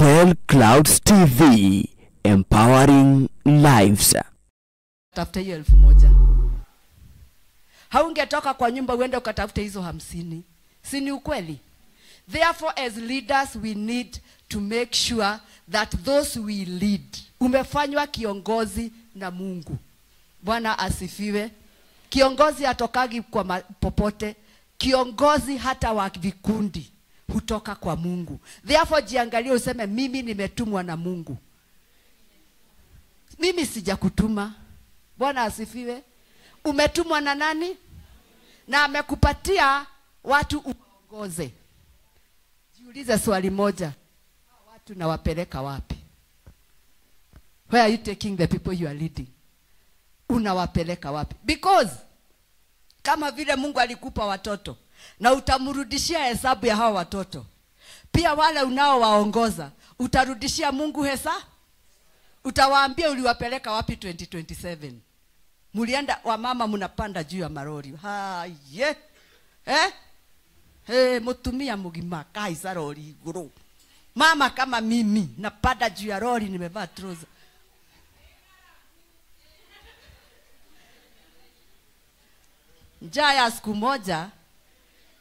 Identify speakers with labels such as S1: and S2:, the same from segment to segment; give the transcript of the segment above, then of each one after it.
S1: Rafael Clouds TV, empowering lives.
S2: Tafuta hiyo 1,000. Haungetoka kwa nyumba uende ukatafute hizo 50. Si ni ukweli? Therefore, as leaders, we need to make sure that those we lead. Umefanywa kiongozi na Mungu. Bwana asifiwe. Kiongozi atokagi kwa popote. Kiongozi hata wa vikundi hutoka kwa Mungu. Therefore, jiangalie useme, mimi nimetumwa na Mungu. Mimi sijakutuma. Bwana asifiwe. Umetumwa na nani? Na amekupatia watu uongoze. Jiulize swali moja. Watu nawapeleka wapi? Where are you taking the people you are leading? Unawapeleka wapi? Because kama vile Mungu alikupa watoto na utamrudishia hesabu ya hao watoto, pia wale unaowaongoza utarudishia Mungu hesa? Utawaambia uliwapeleka wapi 2027? Mulienda, wamama mnapanda juu ya marori. Ha ye. Eh? Hey, mutumia mugima kaisa lori iguru. Mama kama mimi napanda juu ya lori nimevaa trouser. Njaa ya siku moja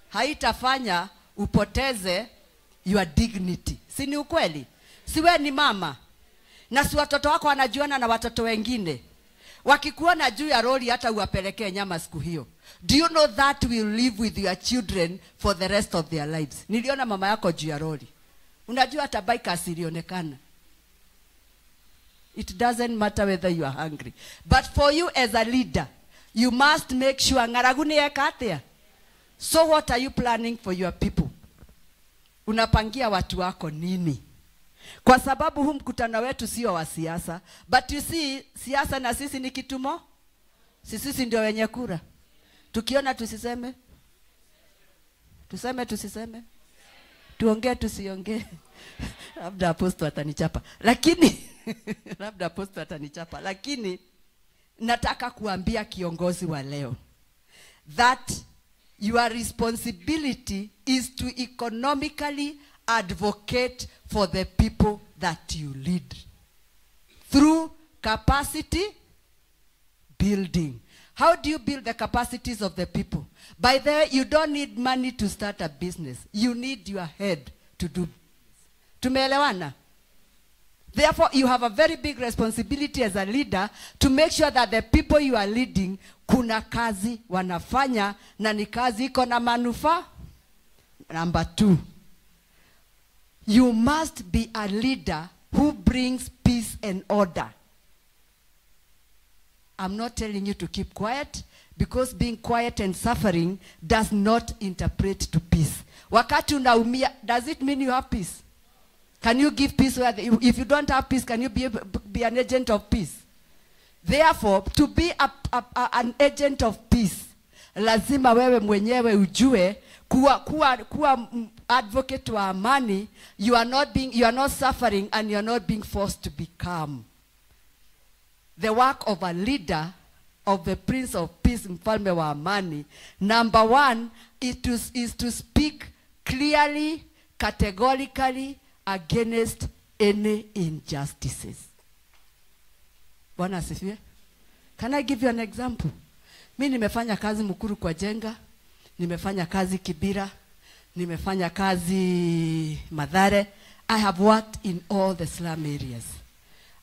S2: haitafanya upoteze your dignity. Si ni ukweli? Si wewe ni mama na si watoto wako wanajuana na watoto wengine. Wakikuona juu ya lori hata uwapelekee nyama siku hiyo. Do you know that will live with your children for the rest of their lives? Niliona mama yako juu ya lori. Unajua hata bikers ilionekana. It doesn't matter whether you are hungry. But for you as a leader, you must make sure ng'aragu ni eka atia. So what are you planning for your people? Unapangia watu wako nini? Kwa sababu huu mkutano wetu sio wa siasa. But you see, siasa na sisi ni kitumo. Sisi ndio wenye kura. Tukiona tusiseme. Tuseme tusiseme. Tuongee tusiongee. Labda apostle atanichapa. Lakini labda apostle atanichapa. Lakini nataka kuambia kiongozi wa leo that your responsibility is to economically advocate for the people that you lead through capacity building. How do you build the capacities of the people? By the way, you don't need money to start a business. You need your head to do business. Tumeelewana? Therefore, you have a very big responsibility as a leader to make sure that the people you are leading kuna kazi wanafanya na ni kazi iko na manufaa. Number 2, you must be a leader who brings peace and order. I'm not telling you to keep quiet, because being quiet and suffering does not interpret to peace. Wakati unaumia, does it mean you have peace? Can you give peace? If you don't have peace, can you be an agent of peace? Therefore, to be an agent of peace, lazima wewe mwenyewe ujue kuwa advocate wa amani. You are not suffering and you are not being forced to be calm. The work of a leader, of the Prince of Peace, Mfalme wa Amani, number 1, is to speak clearly, categorically against any injustices. Bwana asifiwe. Can I give you an example? Mimi nimefanya kazi Mukuru kwa Jenga, nimefanya kazi Kibira, nimefanya kazi Mathare. I have worked in all the slum areas.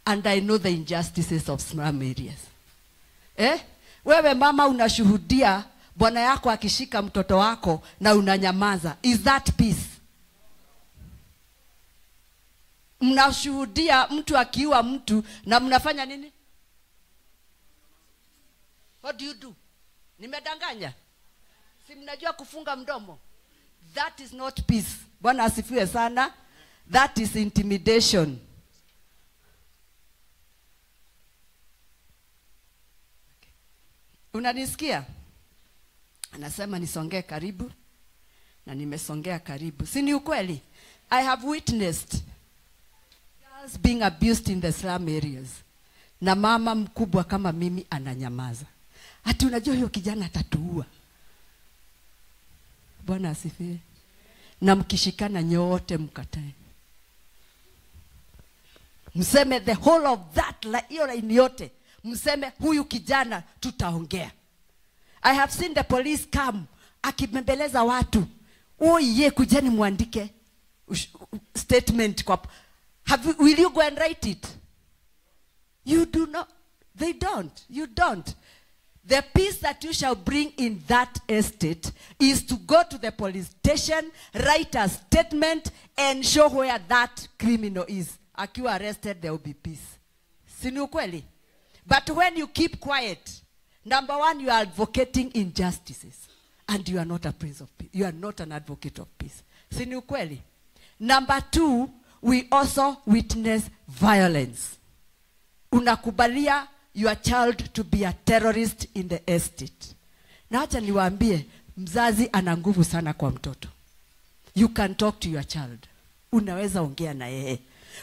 S2: And I know the injustices of slum areas. Eh? Wewe mama unashuhudia bwana yako akishika mtoto wako na unanyamaza. Is that peace? Mnashuhudia mtu akiua mtu na mnafanya nini? What do you do? Nimedanganya? Si mnajua kufunga mdomo? That is not peace. Bwana asifiwe sana. That is intimidation. Unanisikia? Anasema nisongee karibu na nimesongea karibu. Si ni ukweli? I have witnessed girls being abused in the slum areas. Na mama mkubwa kama mimi ananyamaza. Ati unajua hiyo kijana atatuua. Bwana asifiwe. Na mkishikana nyote mkatae. Mseme the whole of that, hiyo line yote. Mseme huyu kijana tutaongea. I have seen the police come akibembeleza watu. Oye, kujeni muandike statement kwa. Will you go and write it? You do not. They don't. You don't. The peace that you shall bring in that estate is to go to the police station, write a statement, and show where that criminal is. Akiwa arrested, there will be peace. Si ni ukweli? But when you keep quiet, number one, you are advocating injustices. And you are not a prince of peace. You are not an advocate of peace. Si ni ukweli? Number two, we also witness violence. Unakubalia your child to be a terrorist in the estate. Na acha niwaambie, mzazi ana nguvu sana kwa mtoto. You can talk to your child. Unaweza ongea na yeye.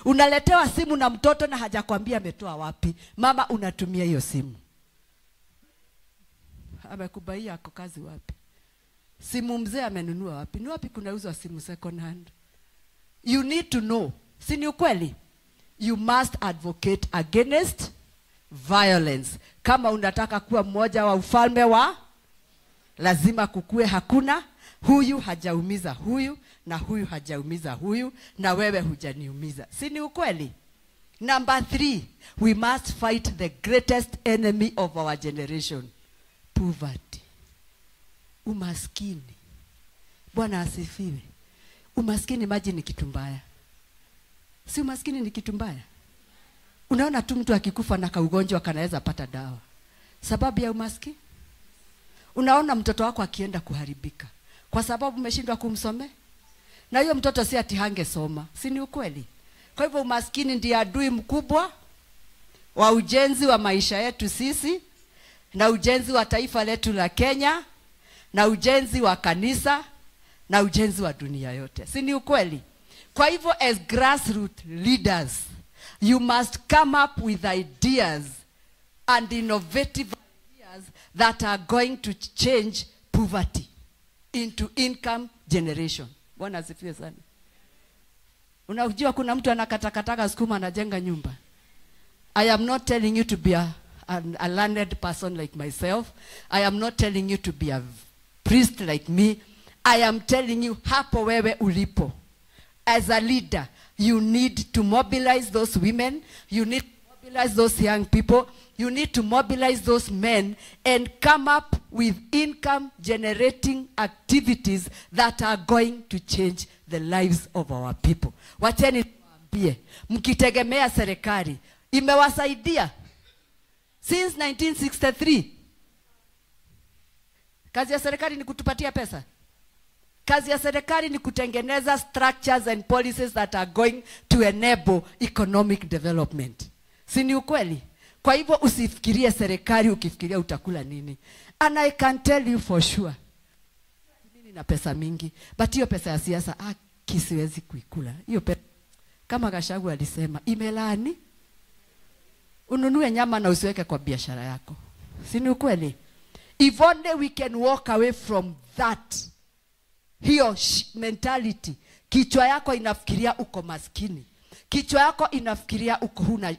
S2: Unaletewa simu na mtoto na hajakwambia ametoa wapi. Mama, unatumia hiyo simu. Amekubaia ako kazi wapi? Simu mzee amenunua wapi? Ni wapi kunauzwa simu second hand? You need to know. Si ni ukweli? You must advocate against violence. Kama unataka kuwa mmoja wa ufalme wa, lazima kukue hakuna huyu hajaumiza huyu na huyu hajaumiza huyu na wewe hujaniumiza. Si ni ukweli? Number 3, we must fight the greatest enemy of our generation, poverty. Umaskini. Bwana asifiwe. Umaskini maji ni kitu mbaya. Si umaskini ni kitu mbaya? Unaona tu mtu akikufa na kaugonjwa kanaweza pata dawa. Sababu ya umaskini? Unaona mtoto wako akienda kuharibika kwa sababu umeshindwa kumsome. Na hiyo mtoto si ati hangesoma. Si ni ukweli? Kwa hivyo umaskini ndiye adui mkubwa wa ujenzi wa maisha yetu sisi, na ujenzi wa taifa letu la Kenya, na ujenzi wa kanisa, na ujenzi wa dunia yote. Si ni ukweli? Kwa hivyo as grassroots leaders, you must come up with ideas and innovative ideas that are going to change poverty into income generation. Bwana asifiwe sana. Unajua kuna mtu anakatakataka sukuma anajenga nyumba. I am not telling you to be a learned person like myself. I am not telling you to be a priest like me. I am telling you hapo wewe ulipo. As a leader, you need to mobilize those women. You need to mobilize those young people. You need to mobilize those men and come up with income generating activities that are going to change the lives of our people. Wacheni niwaambie, mkitegemea serikali imewasaidia since 1963. Kazi ya serikali ni kutupatia pesa. Kazi ya serikali ni kutengeneza structures and policies that are going to enable economic development. Si ni ukweli? Kwa hivyo usifikirie serikali ukifikiria utakula nini. And I can tell you for sure, mimi na pesa mingi, but hiyo pesa ya siasa siwezi kuikula. Hiyo pesa, kama Gachagua alisema, imelaani. Ununue nyama na usiweke kwa biashara yako. Si ni ukweli? If only we can walk away from that hiyo mentality. Kichwa yako inafikiria uko maskini. Kichwa yako inafikiria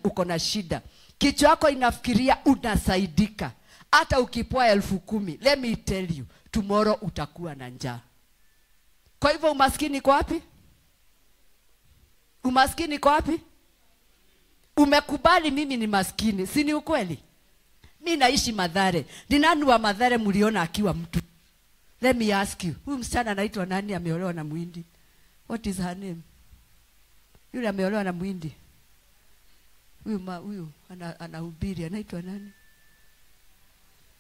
S2: uko na shida. Kichwa yako inafikiria unasaidika. Hata ukipoa 10,000, let me tell you, tomorrow utakuwa na njaa. Kwa hivyo umaskini iko wapi? Umaskini iko wapi? Umekubali mimi ni maskini, si ni ukweli? Mimi naishi Mathare. Ni nani wa Mathare mliona akiwa mtu? Let me ask you, huyu msichana anaitwa nani ameolewa na Muhindi? What is her name? Yule ameolewa na Muhindi. Huyu anahubiri anaitwa nani?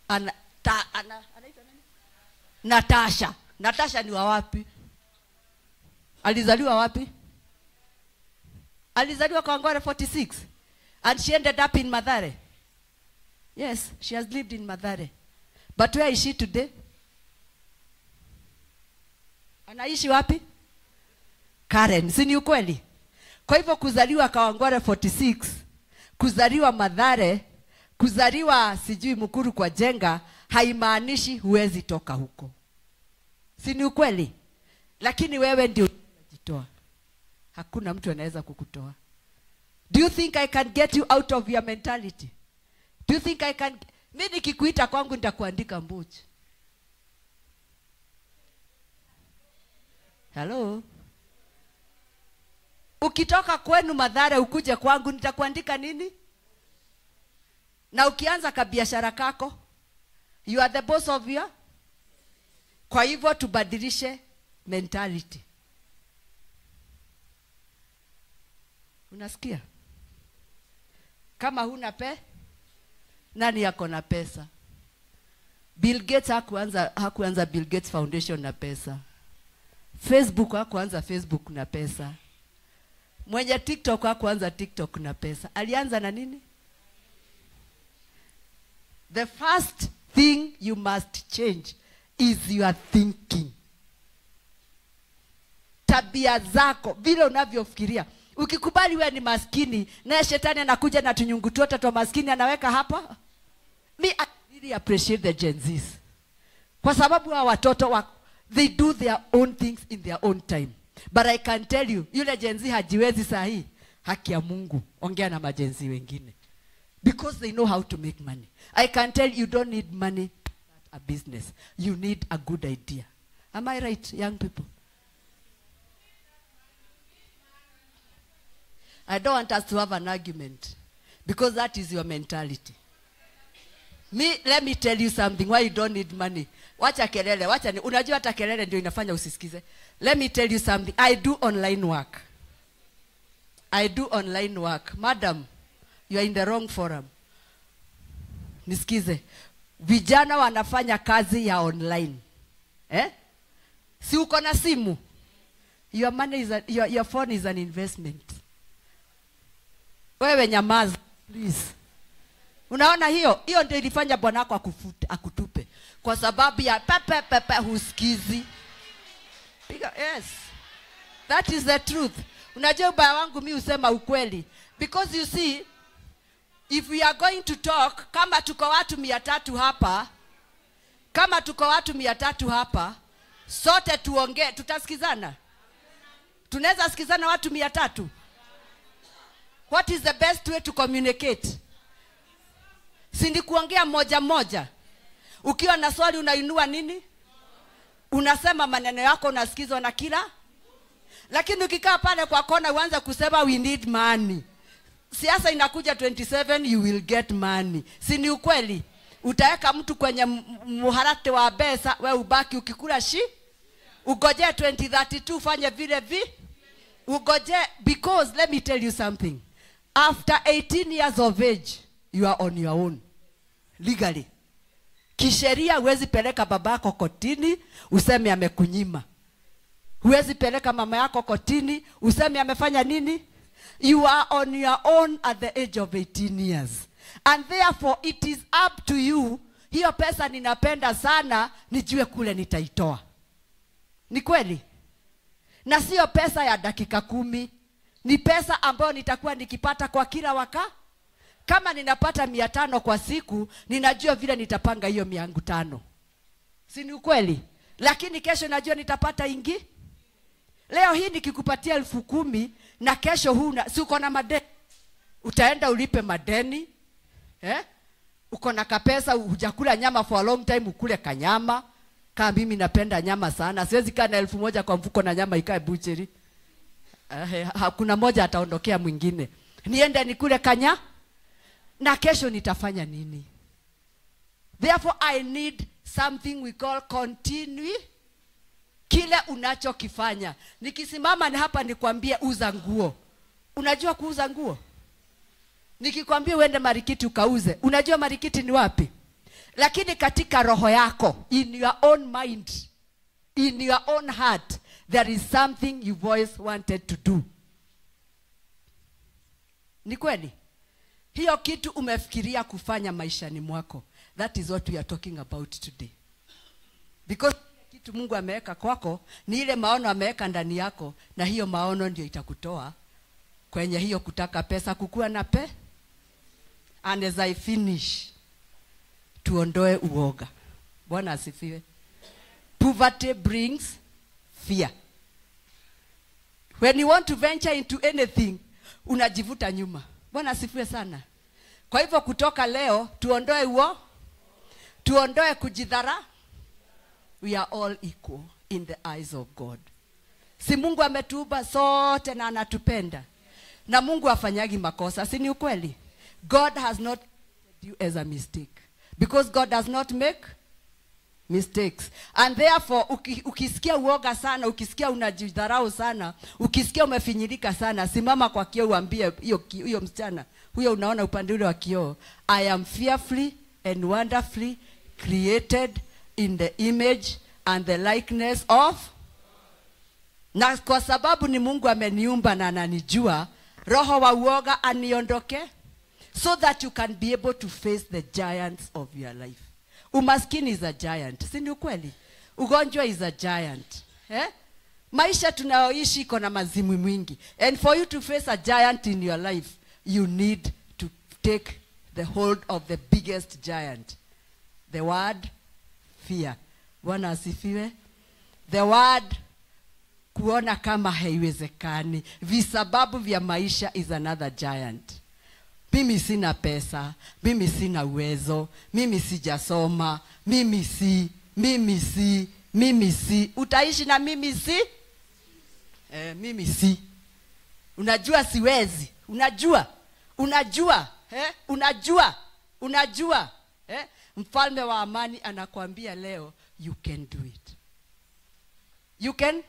S2: Anaitwa nani? Natasha. Natasha ni wa wapi? Alizaliwa wapi? Alizaliwa Kawangware 46. And she ended up in Mathare. Yes, she has lived in Mathare. But where is she today? Anaishi wapi? Karen. Si ni ukweli? Kwa hivyo kuzaliwa Kawangware 46, kuzaliwa Mathare, kuzaliwa sijui Mukuru kwa Jenga, haimaanishi huwezi toka huko. Si ni ukweli? Lakini wewe ndio unajitoa. Hakuna mtu anaweza kukutoa. Do you think I can get you out of your mentality? Do you think I can? Mimi nikikuita kwangu nitakuandika mbuchi. Hello? Ukitoka kwenu Mathare ukuje kwangu nitakuandika nini? Na ukianza kabiashara kako, you are the boss of your. Kwa hivyo tubadilishe mentality. Unasikia? Kama huna nani yako na pesa? Bill Gates hakuanza Bill Gates Foundation na pesa. Facebook hakuanza Facebook na pesa. Mwenye TikTok hakuanza TikTok na pesa. Alianza na nini? The first thing you must change is your thinking. Tabia zako, vile unavyofikiria. Ukikubali wewe ni maskini, naye shetani anakuja na tunyungu tuota twa maskini anaweka hapa. Me, I really appreciate the Gen Zs. Kwa sababu hawa watoto they do their own things in their own time. But I can tell you, yule Gen Z hajiwezi sahi. Haki ya Mungu, ongea na majenzi wengine. Because they know how to make money. I can tell you don't need money to start a business. You need a good idea. Am I right, young people? I don't want us to have an argument, because that is your mentality. Let me tell you something, why you don't need money. Wacha kelele, wacha ni, unajua hata kelele ndio inafanya usisikize. Let me tell you something, I do online work. I do online work. Madam, you are in the wrong forum. Nisikize. Vijana wanafanya kazi ya online. Eh? Si uko na simu? Your money is your phone is an investment. Wewe nyamaza, please. Unaona hiyo? Hiyo ndio ilifanya bwana wako akutupe. Kwa sababu ya pepe pepe husikizi. Yes. That is the truth. Unajua ubaya wangu mimi husema ukweli. Because you see, if we are going to talk, kama tuko watu 300 hapa, kama tuko watu 300 hapa, sote tuongee, tutasikizana? Tunaweza sikizana watu 300? What is the best way to communicate? Si ni kuongea moja moja. Ukiwa na swali unainua nini? Unasema maneno yako, unasikizwa na kila. Lakini ukikaa pale kwa kona uanze kusema we need money. Siasa inakuja 27, you will get money. Si ni ukweli? Utaweka mtu kwenye muharate wa pesa, we ubaki ukikula shi. Ugoje 2032 fanye vile vi. Ugoje, because let me tell you something. After 18 years of age, you are on your own. Legally. Kisheria huwezi peleka babako kotini, useme amekunyima. Huwezi peleka mama yako kotini, useme amefanya nini? You are on your own at the age of 18 years. And therefore it is up to you. Hiyo pesa ninapenda sana, nijue kule nitaitoa. Ni kweli? Na sio pesa ya dakika 10. Ni pesa ambayo nitakuwa nikipata kwa kila waka. Kama ninapata 500 kwa siku, ninajua vile nitapanga hiyo 500. Si ni ukweli? Lakini kesho najua nitapata ingi. Leo hii nikikupatia 10,000 na kesho huna, si uko na madeni. Utaenda ulipe madeni. Eh? Uko na kapesa, hujakula nyama for a long time, ukule kanyama. Kama mimi napenda nyama sana, siwezi kaa na 1,000 kwa mfuko na nyama ikae butchery. Hakuna moja ataondokea mwingine. Niende nikule kanya na kesho nitafanya nini? Therefore I need something we call continue. Kile unachokifanya. Nikisimama ni hapa nikwambie uza nguo. Unajua kuuza nguo? Nikikwambia uende Marikiti ukauze. Unajua Marikiti ni wapi? Lakini katika roho yako, in your own mind, in your own heart, there is something you've always wanted to do. Ni kweli? Hiyo kitu umefikiria kufanya maishani mwako. That is what we are talking about today. Because kitu Mungu ameweka kwako ni ile maono ameweka ndani yako, na hiyo maono ndio itakutoa kwenye hiyo kutaka pesa, kukua na pe. And as I finish, tuondoe uoga. Bwana asifiwe. Poverty brings fear. When you want to venture into anything, Unajivuta nyuma. Bwana asifiwe sana. Kwa hivyo kutoka leo tuondoe huo, tuondoe kujidhara. We are all equal in the eyes of God. Si Mungu ametuumba sote na anatupenda. Na Mungu afanyagi makosa, si ni ukweli? God has not you as a mistake, because God does not make mistakes. And therefore ukisikia uoga sana, ukisikia unajidharau sana, ukisikia umefinyilika sana, simama kwa kioo uambie hiyo msichana, huyo unaona upande ule wa kioo, I am fearfully and wonderfully created in the image and the likeness of. Na kwa sababu ni Mungu ameniumba na ananijua, roho wa uoga aniondoke, so that you can be able to face the giants of your life. Umaskini is a giant, si ni ukweli? Ugonjwa is a giant. Eh? Maisha tunayoishi iko na mazimu mwingi. And for you to face a giant in your life, you need to take the hold of the biggest giant. The word fear. Bwana asifiwe. The word kuona kama haiwezekani. Visababu vya maisha is another giant. Mimi sina pesa, mimi sina uwezo, mimi sijasoma, mimi si, mimi si, mimi si. Utaishi na mimi si? Mimi si. Unajua siwezi. Unajua. Unajua. Unajua. Unajua. Mfalme wa amani anakuambia leo, you can do it. You can.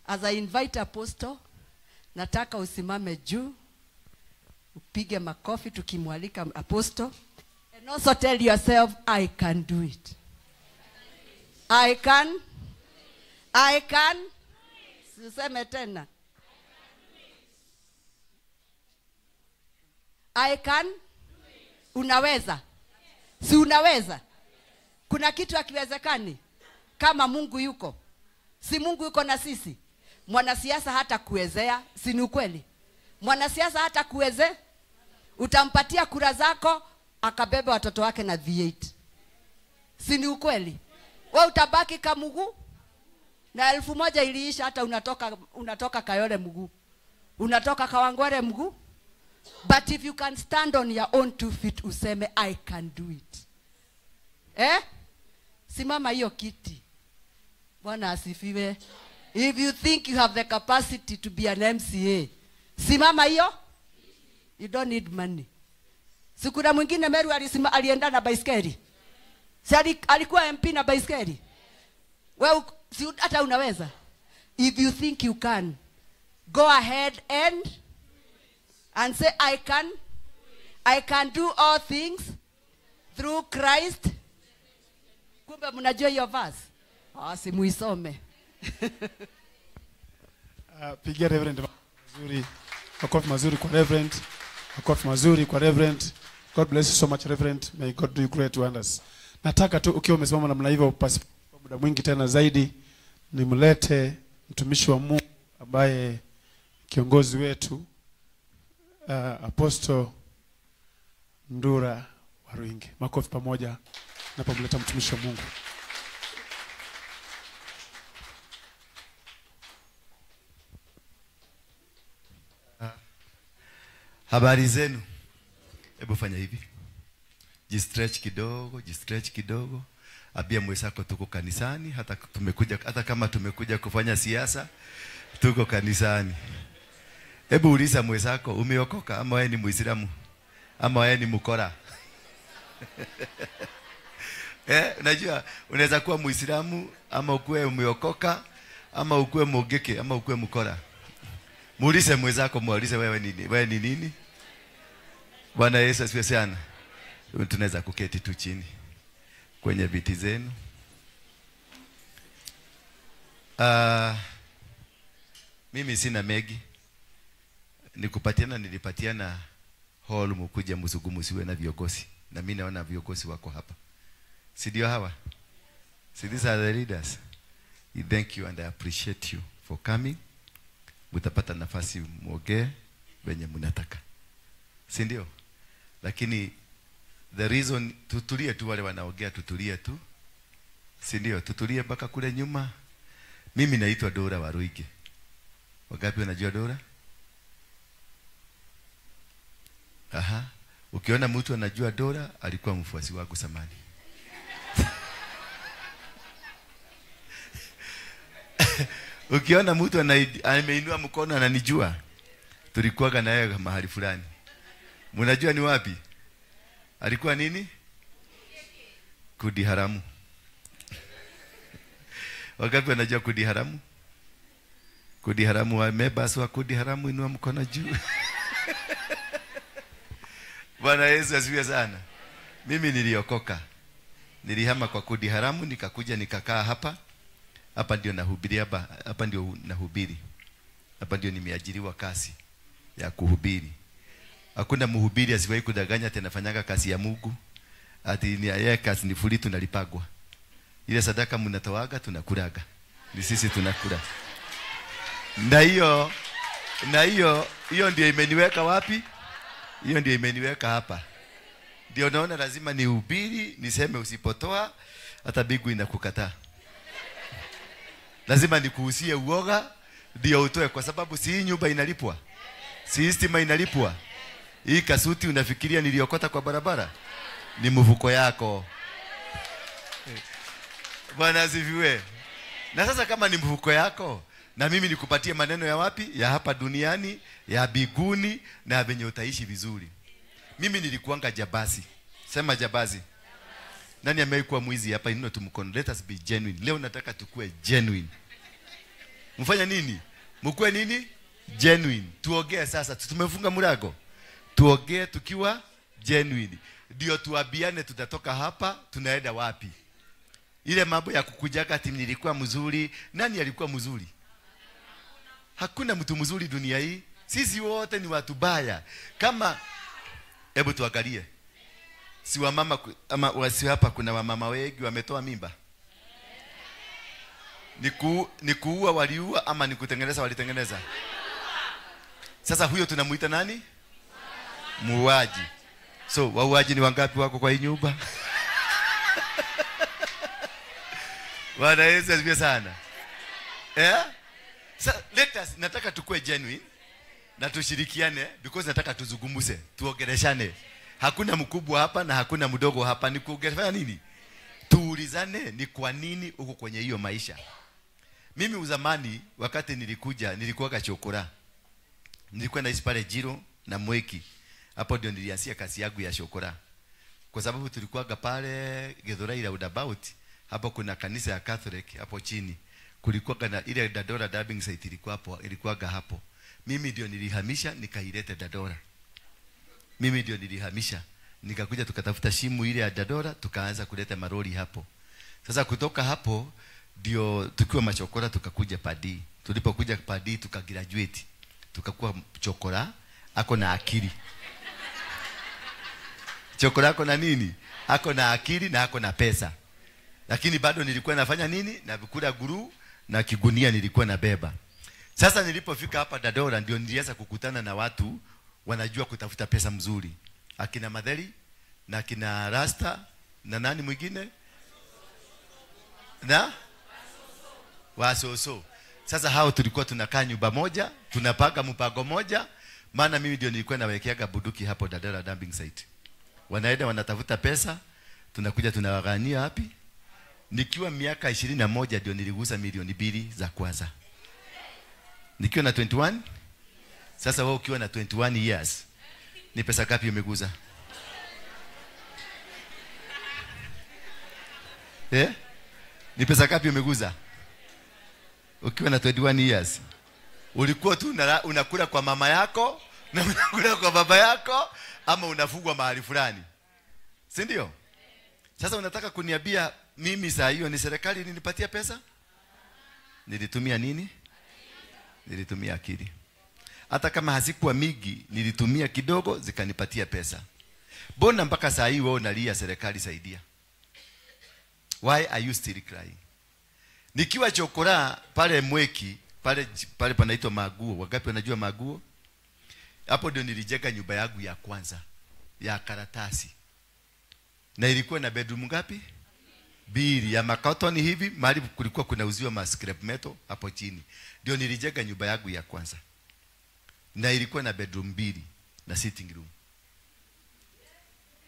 S2: As I invite Apostle, nataka usimame juu, upige makofi tukimwalika Apostle. And also tell yourself, I can do it. I can. I can. Siseme tena. I can. Unaweza. Si unaweza? Kuna kitu hakiwezekani kama Mungu yuko. Si Mungu yuko na sisi. Mwanasiasa hata kuwezea, si ni ukweli? Mwanasiasa hata kuweze, utampatia kura zako akabeba watoto wake na V8. Si ni ukweli? Wewe utabaki kamugu na 1000 iliisha, hata unatoka Kayole mguu. Unatoka Kawangware mguu. But if you can stand on your own two feet, useme I can do it. Eh? Simama hiyo kiti. Bwana asifiwe. If you think you have the capacity to be an MCA, simama hiyo. You don't need money. Sikuna mwingine Meru alienda na baiskeli. Si alikuwa MP na baiskeli. Wewe si hata unaweza. If you think you can, go ahead and say I can. I can do all things through Christ. Kumbe mnajua hiyo verse? Ah, si muisome.
S3: Pigia Reverend mazuri. Makofi mazuri kwa Reverend. Makofi mazuri kwa Reverend. God bless you so much, Reverend. May God do you great wonders. Nataka tu ukiwa umesimama namna hivyo pasipo muda mwingi tena zaidi, nimlete mtumishi wa Mungu ambaye kiongozi wetu, Apostle Ndura Waruinge. Makofi pamoja napomleta mtumishi wa Mungu.
S4: Habari zenu. Hebu fanya hivi. Jistretch kidogo, jistretch kidogo. Abia mwenzako tuko kanisani, hata tumekuja, hata kama tumekuja kufanya siasa, tuko kanisani. Hebu uliza mwenzako, umeokoka ama wewe ni Muislamu? Ama wewe ni mkora? Unajua unaweza kuwa Muislamu ama ukuwe umeokoka ama ukuwe mogeke ama ukuwe mkora. Muulize mwenzako, muulize wewe nini? Wewe ni nini? Bwana Yesu asifiwe sana. Tunaweza kuketi tu chini kwenye viti zenu. Mimi sina mengi. Nikupatiana, nilipatiana hall mkuje mzungumziwe na viongozi. Na mimi naona viongozi wako hapa. Si ndio hawa? Si these are the leaders. I thank you and I appreciate you for coming. Mutapata nafasi muongee venye mnataka. Si ndio? Lakini the reason tutulie tu, wale wanaongea tutulie tu. Si ndio? Tutulie mpaka kule nyuma. Mimi naitwa Dora Waruinge. Wangapi wanajua Dora? Aha. Ukiona mtu anajua Dora, alikuwa mfuasi wangu zamani. Ukiona mtu ameinua mkono ananijua, tulikuwa na yeye mahali fulani. Mnajua ni wapi? Alikuwa nini? Kudi haramu. Wangapi wanajua kudi haramu? Kudi haramu, wamebasi wa kudi haramu, inua mkono juu. Bwana Yesu asifiwe sana. Mimi niliokoka. Nilihama kwa kudi haramu, nikakuja nikakaa hapa. Hapa ndio nahubiri, hapa ndio nahubiri. Hapa ndio nimeajiriwa kazi ya kuhubiri. Hakuna mhubiri asiwahi kudanganya tena fanyaga kazi ya Mungu. Ati ni yeye kazi ni fuli tunalipagwa. Ile sadaka mnatoaga tunakulaga. Ni sisi tunakula. Na hiyo hiyo ndio imeniweka wapi? Hiyo ndio imeniweka hapa. Ndio naona lazima nihubiri, niseme usipotoa hata bigu inakukataa. Lazima nikuhusie uoga ndio utoe, kwa sababu si hii nyumba inalipwa. Si stima inalipwa. Hii kasuti unafikiria niliokota kwa barabara? Ni mfuko yako. Bwana asifiwe. Na sasa kama ni mfuko yako, na mimi nikupatie maneno ya wapi? Ya hapa duniani, ya biguni, na venye utaishi vizuri. Mimi nilikuanga jabazi. Sema jabazi. Nani amekuwa mwizi hapa? Inua tu mkono. Let us be genuine. Leo nataka tukue genuine. Mfanya nini? Mkue nini? Genuine. Tuongee sasa. Tumefunga mlango. Tuongee tukiwa genuine. Ndio tuabiane tutatoka hapa tunaenda wapi. Ile mambo ya kukujaga ati nilikuwa mzuri. Nani alikuwa mzuri? Hakuna mtu mzuri dunia hii. Sisi wote ni watu baya. Kama hebu tuangalie. Si wamama ama wasi hapa kuna wamama wengi wametoa mimba. Ni kuua waliua ama ni kutengeneza walitengeneza? Sasa huyo tunamuita nani? Muuaji. So wauaji ni wangapi wako kwa hii nyumba? Bwana Yesu asifiwe sana. Eh? So let us, nataka tukue genuine na tushirikiane, because nataka tuzungumze, tuongeleshane. Hakuna mkubwa hapa na hakuna mdogo hapa. Ni kuongeleshana nini? Tuulizane ni kwa nini uko kwenye hiyo maisha. Mimi uzamani wakati nilikuja nilikuwa kachokora. Nilikuwa naishi pale Jiro na Mweki. Hapo ndio nilianzia kazi yangu ya shokora. Kwa sababu tulikuwa pale Githurai roundabout, hapo kuna kanisa ya Catholic hapo chini. Kulikuwa na ile Dadora dubbing site ilikuwa hapo, ilikuwa hapo. Mimi ndio nilihamisha nikaileta Dadora. Mimi ndio nilihamisha. Nikakuja tukatafuta shimu ile ya Dadora, tukaanza kuleta maroli hapo. Sasa kutoka hapo ndio tukiwa machokora tukakuja Padi. Tulipokuja Padi tukagraduate. Tukakuwa chokora ako na akili. Chokora ako na nini? Ako na akili na ako na pesa. Lakini bado nilikuwa nafanya nini? Na vikula guru na kigunia nilikuwa nabeba. Sasa nilipofika hapa Dadora ndio nilianza kukutana na watu wanajua kutafuta pesa mzuri. Akina Madheli na akina Rasta na nani mwingine? Na? Wasoso. Sasa hao tulikuwa tunakaa nyumba moja, tunapanga mpango moja, maana mimi ndio nilikuwa nawekeaga buduki hapo Dadora dumping site. Wanaenda wanatafuta pesa, tunakuja tunawagania wapi? Nikiwa miaka 21 ndio niligusa milioni 2 za kwanza. Nikiwa na 21. Sasa wewe ukiwa na 21 years, ni pesa ngapi umeguza? Eh? Ni pesa ngapi umeguza? Ukiwa na 21 years. Ulikuwa tu unakula kwa mama yako na unakula kwa baba yako, ama unafugwa mahali fulani. Si ndio? Sasa unataka kuniambia mimi saa hiyo ni serikali ilinipatia pesa? Nilitumia nini? Nilitumia akili. Hata kama hazikuwa mingi, nilitumia kidogo zikanipatia pesa. Mbona mpaka saa hii wewe unalia serikali saidia? Why are you still crying? Nikiwa chokora pale Mweki, pale panaitwa Maguo. Wangapi wanajua Maguo? Hapo ndio nilijenga nyumba yangu ya kwanza ya karatasi. Na ilikuwa na bedroom ngapi? 2 ya makotoni hivi, mahali kulikuwa kunauziwa ma scrap metal hapo chini. Ndio nilijenga nyumba yangu ya kwanza. Na ilikuwa na bedroom 2 na sitting room.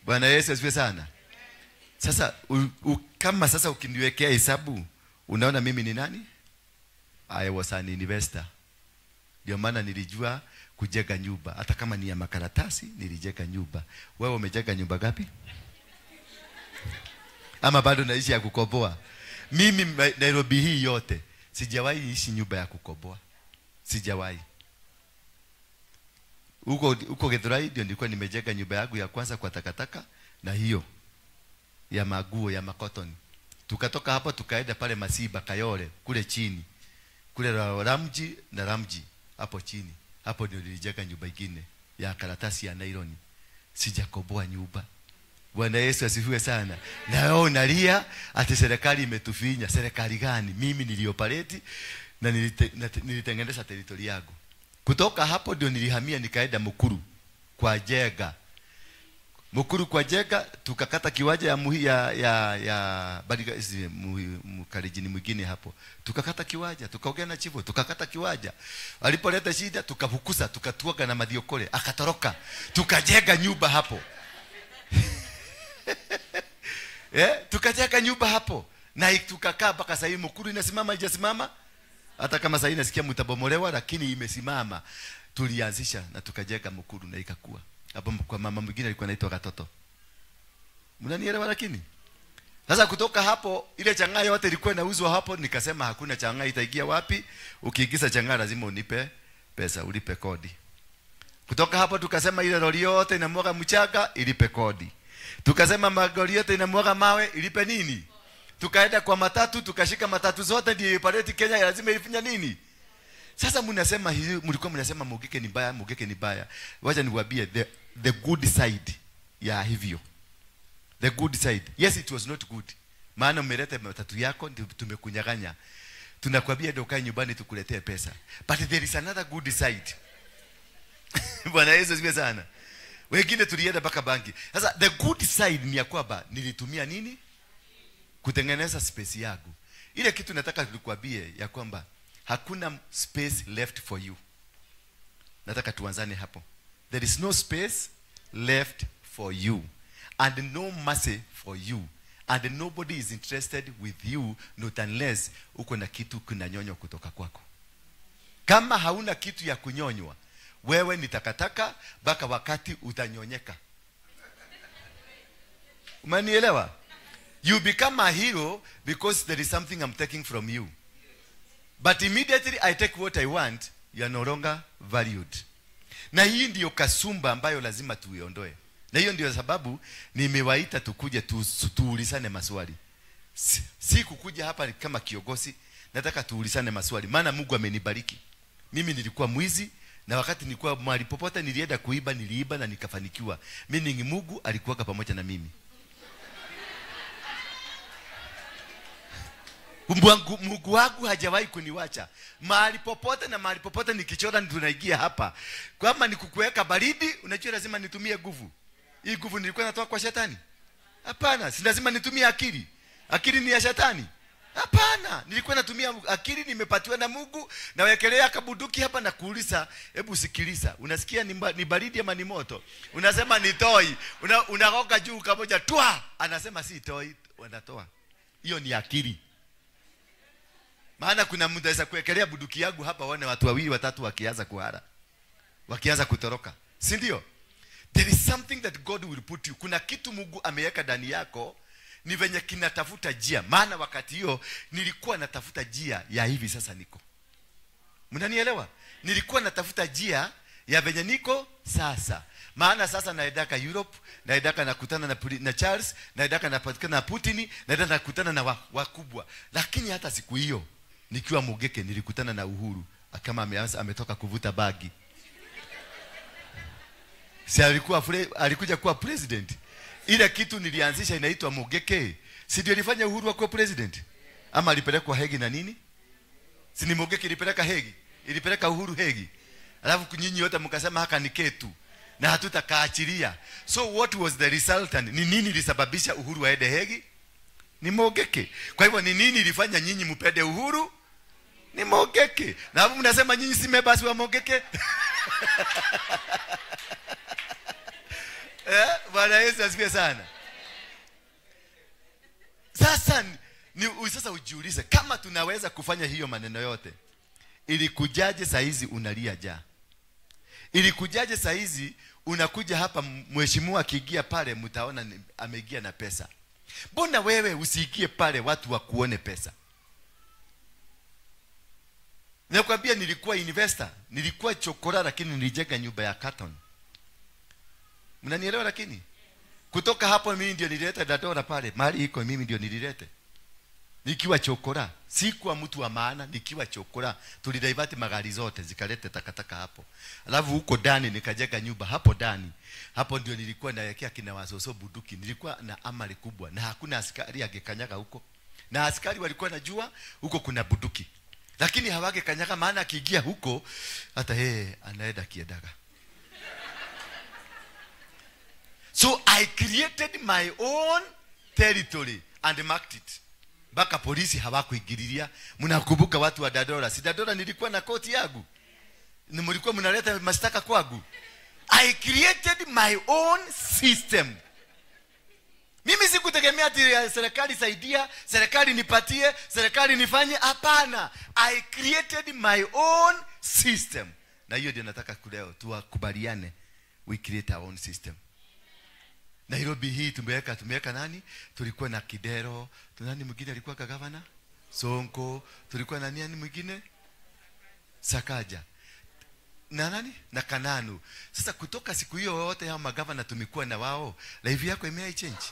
S4: Bwana Yesu asifiwe sana. Sasa kama sasa ukiniwekea hesabu, unaona mimi ni nani? I was an investor. Ndio maana nilijua kujenga nyumba. Hata kama ni ya makaratasi, nilijenga nyumba. Wewe umejenga nyumba gapi? Ama bado naishi ya kukoboa? Mimi Nairobi hii yote sijawahi ishi nyumba ya kukoboa. Sijawahi. Huko Githurai ndio nilikuwa nimejenga nyumba yangu ya kwanza kwa takataka na hiyo ya maguo ya makotoni. Tukatoka hapo tukaenda pale Masiba Kayole kule chini. Kule Ramji na Ramji hapo chini. Hapo ndio nilijenga nyumba nyingine ya karatasi ya nylon. Sijakoboa nyumba. Bwana Yesu asifiwe sana. Na wewe unalia ati serikali imetufinya. Serikali gani? Mimi nilioperate na nilitengeneza territory yangu. Kutoka hapo ndio nilihamia nikaenda Mukuru kwa Jega. Mukuru kwa Jega tukakata kiwanja ya muhi, ya Badiga mkarijini mwingine hapo. Tukakata kiwanja, tukaongea na chifu, tukakata kiwanja. Alipoleta shida tukafukuza, tukatuaga na Mathiokore, akatoroka. Tukajenga nyumba hapo. Tukajenga nyumba hapo. Na tukakaa mpaka sasa hivi Mukuru inasimama, haijasimama? Hata kama sasa nasikia mtabomolewa, lakini imesimama. Tulianzisha na tukajenga Mukuru na ikakua. Hapo kwa mama mwingine alikuwa anaitwa Katoto. Mnanielewa lakini? Sasa kutoka hapo ile changaa yote ilikuwa inauzwa hapo, nikasema hakuna changaa itaingia wapi? Ukiingiza changaa lazima unipe pesa, ulipe kodi. Kutoka hapo tukasema ile lori yote inamwaga mchanga ilipe kodi. Tukasema magari yote inamwaga mawe ilipe nini? Tukaenda kwa matatu, tukashika matatu zote ndio ipareti Kenya lazima ifanya nini? Sasa mnasema hivi, mlikuwa mnasema Mugeke ni mbaya, Mugeke ni mbaya. Wacha niwaambie the good side ya hivyo. The good side. Yes, it was not good. Maana umeleta matatu yako ndio tumekunyang'anya. Tunakwambia ndio kae nyumbani tukuletee pesa. But there is another good side. Bwana Yesu asifiwe sana. Wengine tulienda mpaka banki. Sasa the good side ni ya kwamba nilitumia nini? Kutengeneza space yangu. Ile kitu nataka nikuambie ya kwamba hakuna space left for you. Nataka tuanzane hapo. There is no space left for you and no mercy for you and nobody is interested with you not unless uko na kitu kinanyonywa kutoka kwako. Kama hauna kitu ya kunyonywa, wewe ni takataka mpaka wakati utanyonyeka. Umenielewa? You become a hero because there is something I'm taking from you. But immediately I take what I want, you are no longer valued. Na hii ndiyo kasumba ambayo lazima tuiondoe. Na hiyo ndiyo sababu nimewaita tukuje tuulizane maswali. Si kukuja hapa kama kiongozi, nataka tuulizane maswali. Maana Mungu amenibariki. Mimi nilikuwa mwizi na wakati nilikuwa mahali popote nilienda kuiba, niliiba na nikafanikiwa. Meaning Mungu alikuwa pamoja na mimi. Mungu wangu hajawahi kuniwacha. Mahali popote na mahali popote nikichora tunaingia hapa. Kama nikukuweka baridi, unajua lazima nitumie nguvu. Hii nguvu nilikuwa natoa kwa shetani? Hapana, si lazima nitumie akili. Akili ni ya shetani? Hapana, nilikuwa natumia akili nimepatiwa na Mungu, nawekelea kabuduki hapa na kuuliza, hebu sikiliza. Unasikia ni baridi ama ni moto? Unasema ni toi. Unaroga juu kamoja twa, anasema si toi, wanatoa. Hiyo ni akili. Maana kuna mtu anaweza kuwekelea bunduki yangu hapa waone watu wawili watatu wakianza kuhara. Wakianza kutoroka. Si ndio? There is something that God will put you. Kuna kitu Mungu ameweka ndani yako ni venye kinatafuta njia. Maana wakati hiyo nilikuwa natafuta njia ya hivi sasa niko. Mnanielewa? Nilikuwa natafuta njia ya venye niko sasa. Maana sasa naendaka Europe, naendaka nakutana na Charles, naendaka napatikana na Putin, naendaka nakutana na wakubwa. Lakini hata siku hiyo nikiwa Mugeke nilikutana na Uhuru kama ametoka kuvuta bagi. Si alikuja kuwa president. Ile kitu nilianzisha inaitwa Mugeke. Si ndio ilifanya Uhuru akuwe president? Ama alipelekwa Hegi na nini? Si ni Mugeke ilipeleka Hegi? Ilipeleka Uhuru Hegi. Alafu nyinyi wote mkasema haka ni ketu na hatutakaachilia. So what was the resultant? Ni nini ilisababisha Uhuru aende Hegi? Ni Mugeke. Kwa hivyo ni nini ilifanya nyinyi mpende Uhuru? Ni Mugeke. Na hapo mnasema nyinyi si members wa Mugeke? Bwana Yesu asifiwe sana. Sasa sasa ujiulize kama tunaweza kufanya hiyo maneno yote. Ilikujaje saa hizi unalia njaa? Ilikujaje saa hizi unakuja hapa, mheshimiwa akiingia pale mtaona ameingia na pesa. Mbona wewe usiingie pale watu wakuone pesa? Nakwambia nilikuwa investor, nilikuwa chokora lakini nilijenga nyumba ya carton. Mnanielewa lakini? Kutoka hapo mimi ndio nilileta Dadora pale, mali iko mimi ndio nililete. Nikiwa chokora, sikuwa mtu wa maana, nikiwa chokora, tulidivert magari zote zikalete takataka hapo. Alafu huko ndani nikajenga nyumba hapo ndani. Hapo ndio nilikuwa naelekea kina wasoso buduki, nilikuwa na amali kubwa na hakuna askari angekanyaga huko. Na askari walikuwa najua huko kuna buduki. Lakini hawangekanyaga maana akiingia huko hata yeye anaenda kiedaga. So I created my own territory and marked it. Baka polisi hawakuingililia. Mnakumbuka watu wa Dadora? Si Dadora nilikuwa na koti yangu. Ni mlikuwa mnaleta mashtaka kwangu. I created my own system. Mimi sikutegemea ati serikali saidia, serikali nipatie, serikali nifanye. Hapana. I created my own system. Na hiyo ndio nataka leo tuwakubaliane. We create our own system. Nairobi hii tumeweka nani? Tulikuwa na Kidero, nani mwingine alikuwa gavana? Sonko, tulikuwa na nani mwingine? Sakaja. Na nani? Na Kananu. Sasa kutoka siku hiyo yote hao magavana tumekuwa na wao, life yako imea change.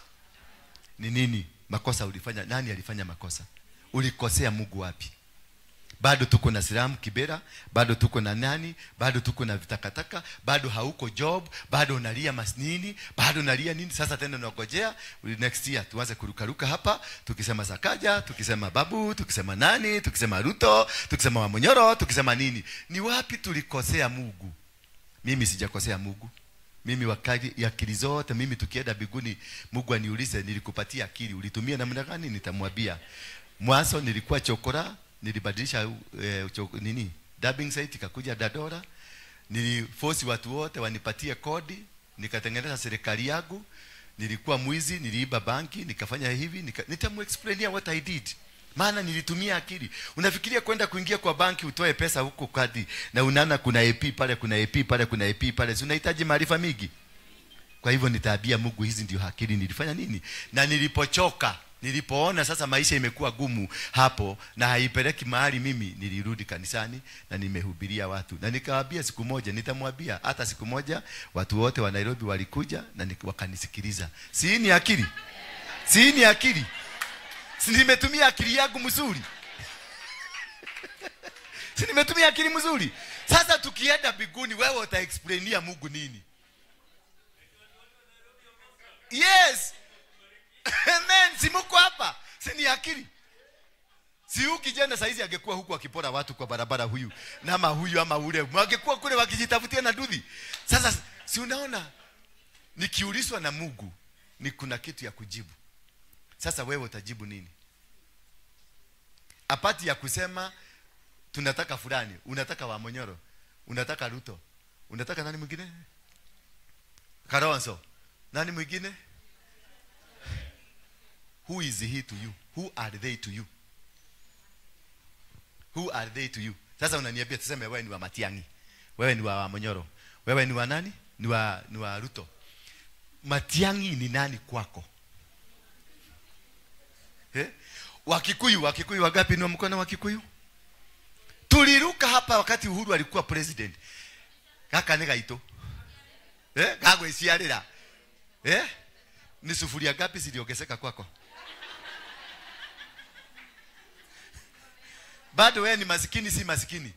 S4: Ni nini makosa ulifanya? Nani alifanya makosa? Ulikosea Mungu wapi? Bado tuko na Silamu Kibera, bado tuko na nani, bado tuko na vitakataka, bado hauko job, bado unalia masnini, bado unalia nini. Sasa tena unangojea next year tuanze kurukaruka hapa, tukisema Sakaja, tukisema Babu, tukisema nani, tukisema Ruto, tukisema Wamonyoro, tukisema nini. Ni wapi tulikosea Mungu? Mimi sijakosea Mungu. Mimi wakati akili zote, mimi tukienda biguni Mungu aniulize nilikupatia akili, ulitumia namna gani? Nitamwambia. Mwanzo nilikuwa chokora, nilibadilisha nini? Dubbing site ikakuja Dadora. Niliforce watu wote wanipatie kodi, nikatengeneza serikali yangu. Nilikuwa mwizi, niliiba banki, nikafanya hivi, nitamuexplainia what I did. Maana nilitumia akili. Unafikiria kwenda kuingia kwa banki utoe pesa huko kadi na unaona kuna AP pale, kuna AP pale, kuna AP pale. Si unahitaji maarifa mingi? Kwa hivyo nitaambia Mungu hizi ndio akili nilifanya nini? Na nilipochoka, nilipoona sasa maisha imekuwa gumu hapo na haipeleki mahali, mimi nilirudi kanisani na nimehubiria watu. Na nikawaambia siku moja nitamwambia, hata siku moja watu wote wa Nairobi walikuja na wakanisikiliza. Si ni akili? Si ni akili? Si nimetumia akili yangu mzuri? Si nimetumia akili mzuri? Sasa tukienda mbinguni wewe utaexplainia Mungu nini? Yes. Amen, si mko hapa? Si ni akili? Si huyu kijana saizi angekuwa huku akipora watu kwa barabara huyu, na ama huyu ama ule, angekuwa kule wakijitafutia na dudhi. Sasa si unaona nikiulizwa na Mungu ni kuna kitu ya kujibu. Sasa wewe utajibu nini? Apati ya kusema tunataka fulani, unataka Wamonyoro, unataka Ruto, unataka nani mwingine? Kalonzo. Nani mwingine? Who is he to you? Who are they to you? Who are they to you? Sasa unaniambia tuseme wewe ni wa Matiang'i, wewe ni wa Wamonyoro, wewe ni wa nani? Ni wa Ruto. Matiang'i ni nani kwako? Wakikuyu, Wakikuyu wangapi ni wa mkono Wakikuyu? Tuliruka hapa wakati Uhuru alikuwa president. Kaka ni gaito. Kagwe siarira. Ni sufuria ngapi ziliongezeka kwako? Bado wewe ni masikini, si masikini?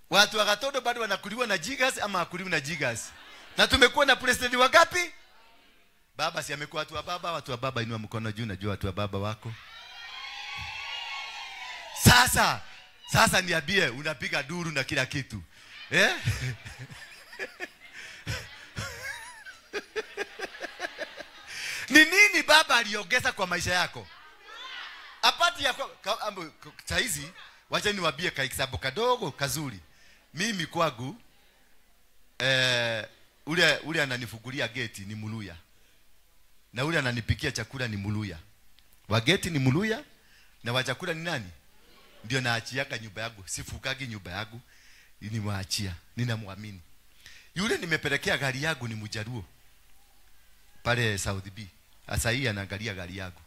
S4: Watu wa Gatondo bado wanakuliwa na jigas ama hakuliwi na jigas? Na tumekuwa na president wangapi? Baba si amekuwa watu wa baba, watu wa baba inua mkono juu, najua watu wa baba wako. Sasa niambie unapiga duru na kila kitu. Ni nini baba aliongeza kwa maisha yako? Apati ya saizi, wacha niwaambie ka example kadogo kazuri. Mimi kwangu Ule ananifungulia geti ni Muluya. Na ule ananipikia chakula ni Muluya. Wa geti ni Muluya na wa chakula ni nani? Ndio naachiaga nyumba yangu, sifukagi nyumba yangu, nimwaachia, ninamwamini. Yule nimepelekea gari yangu ni Mjaluo. Pale South B. Sasa hii anaangalia gari yangu.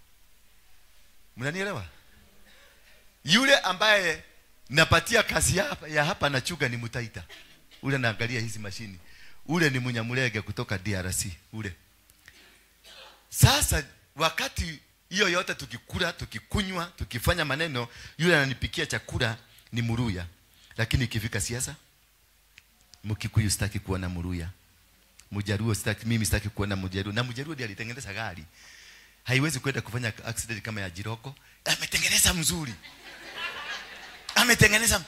S4: Mnanielewa? Yule ambaye napatia kazi ya hapa na chuga ni Mutaita. Ule anaangalia hizi mashini. Ule ni Munyamulege kutoka DRC ule. Sasa wakati hiyo yote tukikula, tukikunywa, tukifanya maneno, yule ananipikia chakula ni Muluya. Lakini ikifika siasa, Mkikuyu sitaki kuona Muluya. Mjaluo sitaki, mimi sitaki kuona Mjaluo. Na Mjaluo ndiye alitengeneza gari. Haiwezi kwenda kufanya accident kama ya Jiroko. Ametengeneza mzuri. Ametengeneza.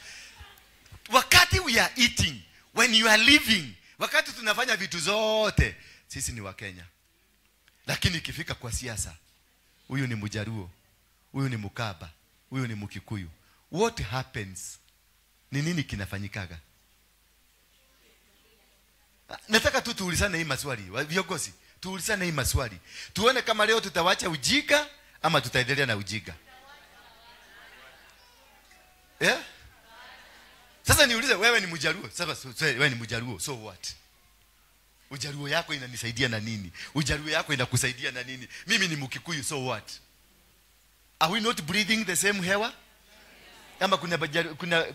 S4: Wakati we are eating, when you are living, wakati tunafanya vitu zote, sisi ni wa Kenya. Lakini ikifika kwa siasa, huyu ni Mjaluo, huyu ni Mukaba, huyu ni Mkikuyu. What happens? Ni nini kinafanyikaga? Nataka tu tuulizane hii maswali, viongozi, tuulizane hii maswali. Tuone kama leo tutawacha ujinga ama tutaendelea na ujinga. Yeah? Sasa niulize, wewe ni Mjaluo. Sasa wewe ni Mjaluo, so what? Ujaluo yako inanisaidia na nini? Ujaluo yako inakusaidia na nini? Mimi ni Mkikuyu, so what? Are we not breathing the same hewa? Ama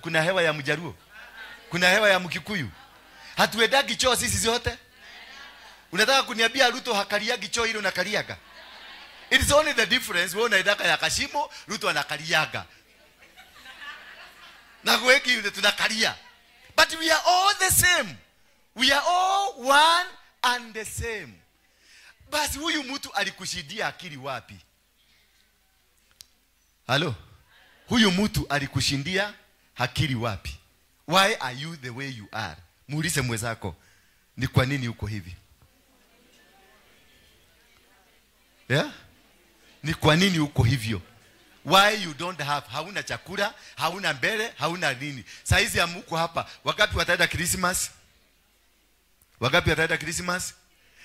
S4: kuna hewa ya Mjaluo? Kuna hewa ya Mkikuyu? Hatuendagi choo sisi zote? Unataka kuniambia Ruto hakaliagi choo ile unakaliaga? It's only the difference, wewe unaendaka ya kashimo, Ruto anakaliaga. Na kuweki yule tunakalia. But we are all the same. We are all one and the same. Basi huyu mtu alikushindia akili wapi? Halo? Huyu mtu alikushindia akili wapi? Why are you the way you are? Muulize mwenzako, ni kwa nini uko hivi? Yeah? Ni kwa nini uko hivyo? Why you don't have? Hauna chakula, hauna mbele, hauna nini. Saizi amuko hapa. Wakapi wataenda Christmas? Wakapi wataenda Christmas?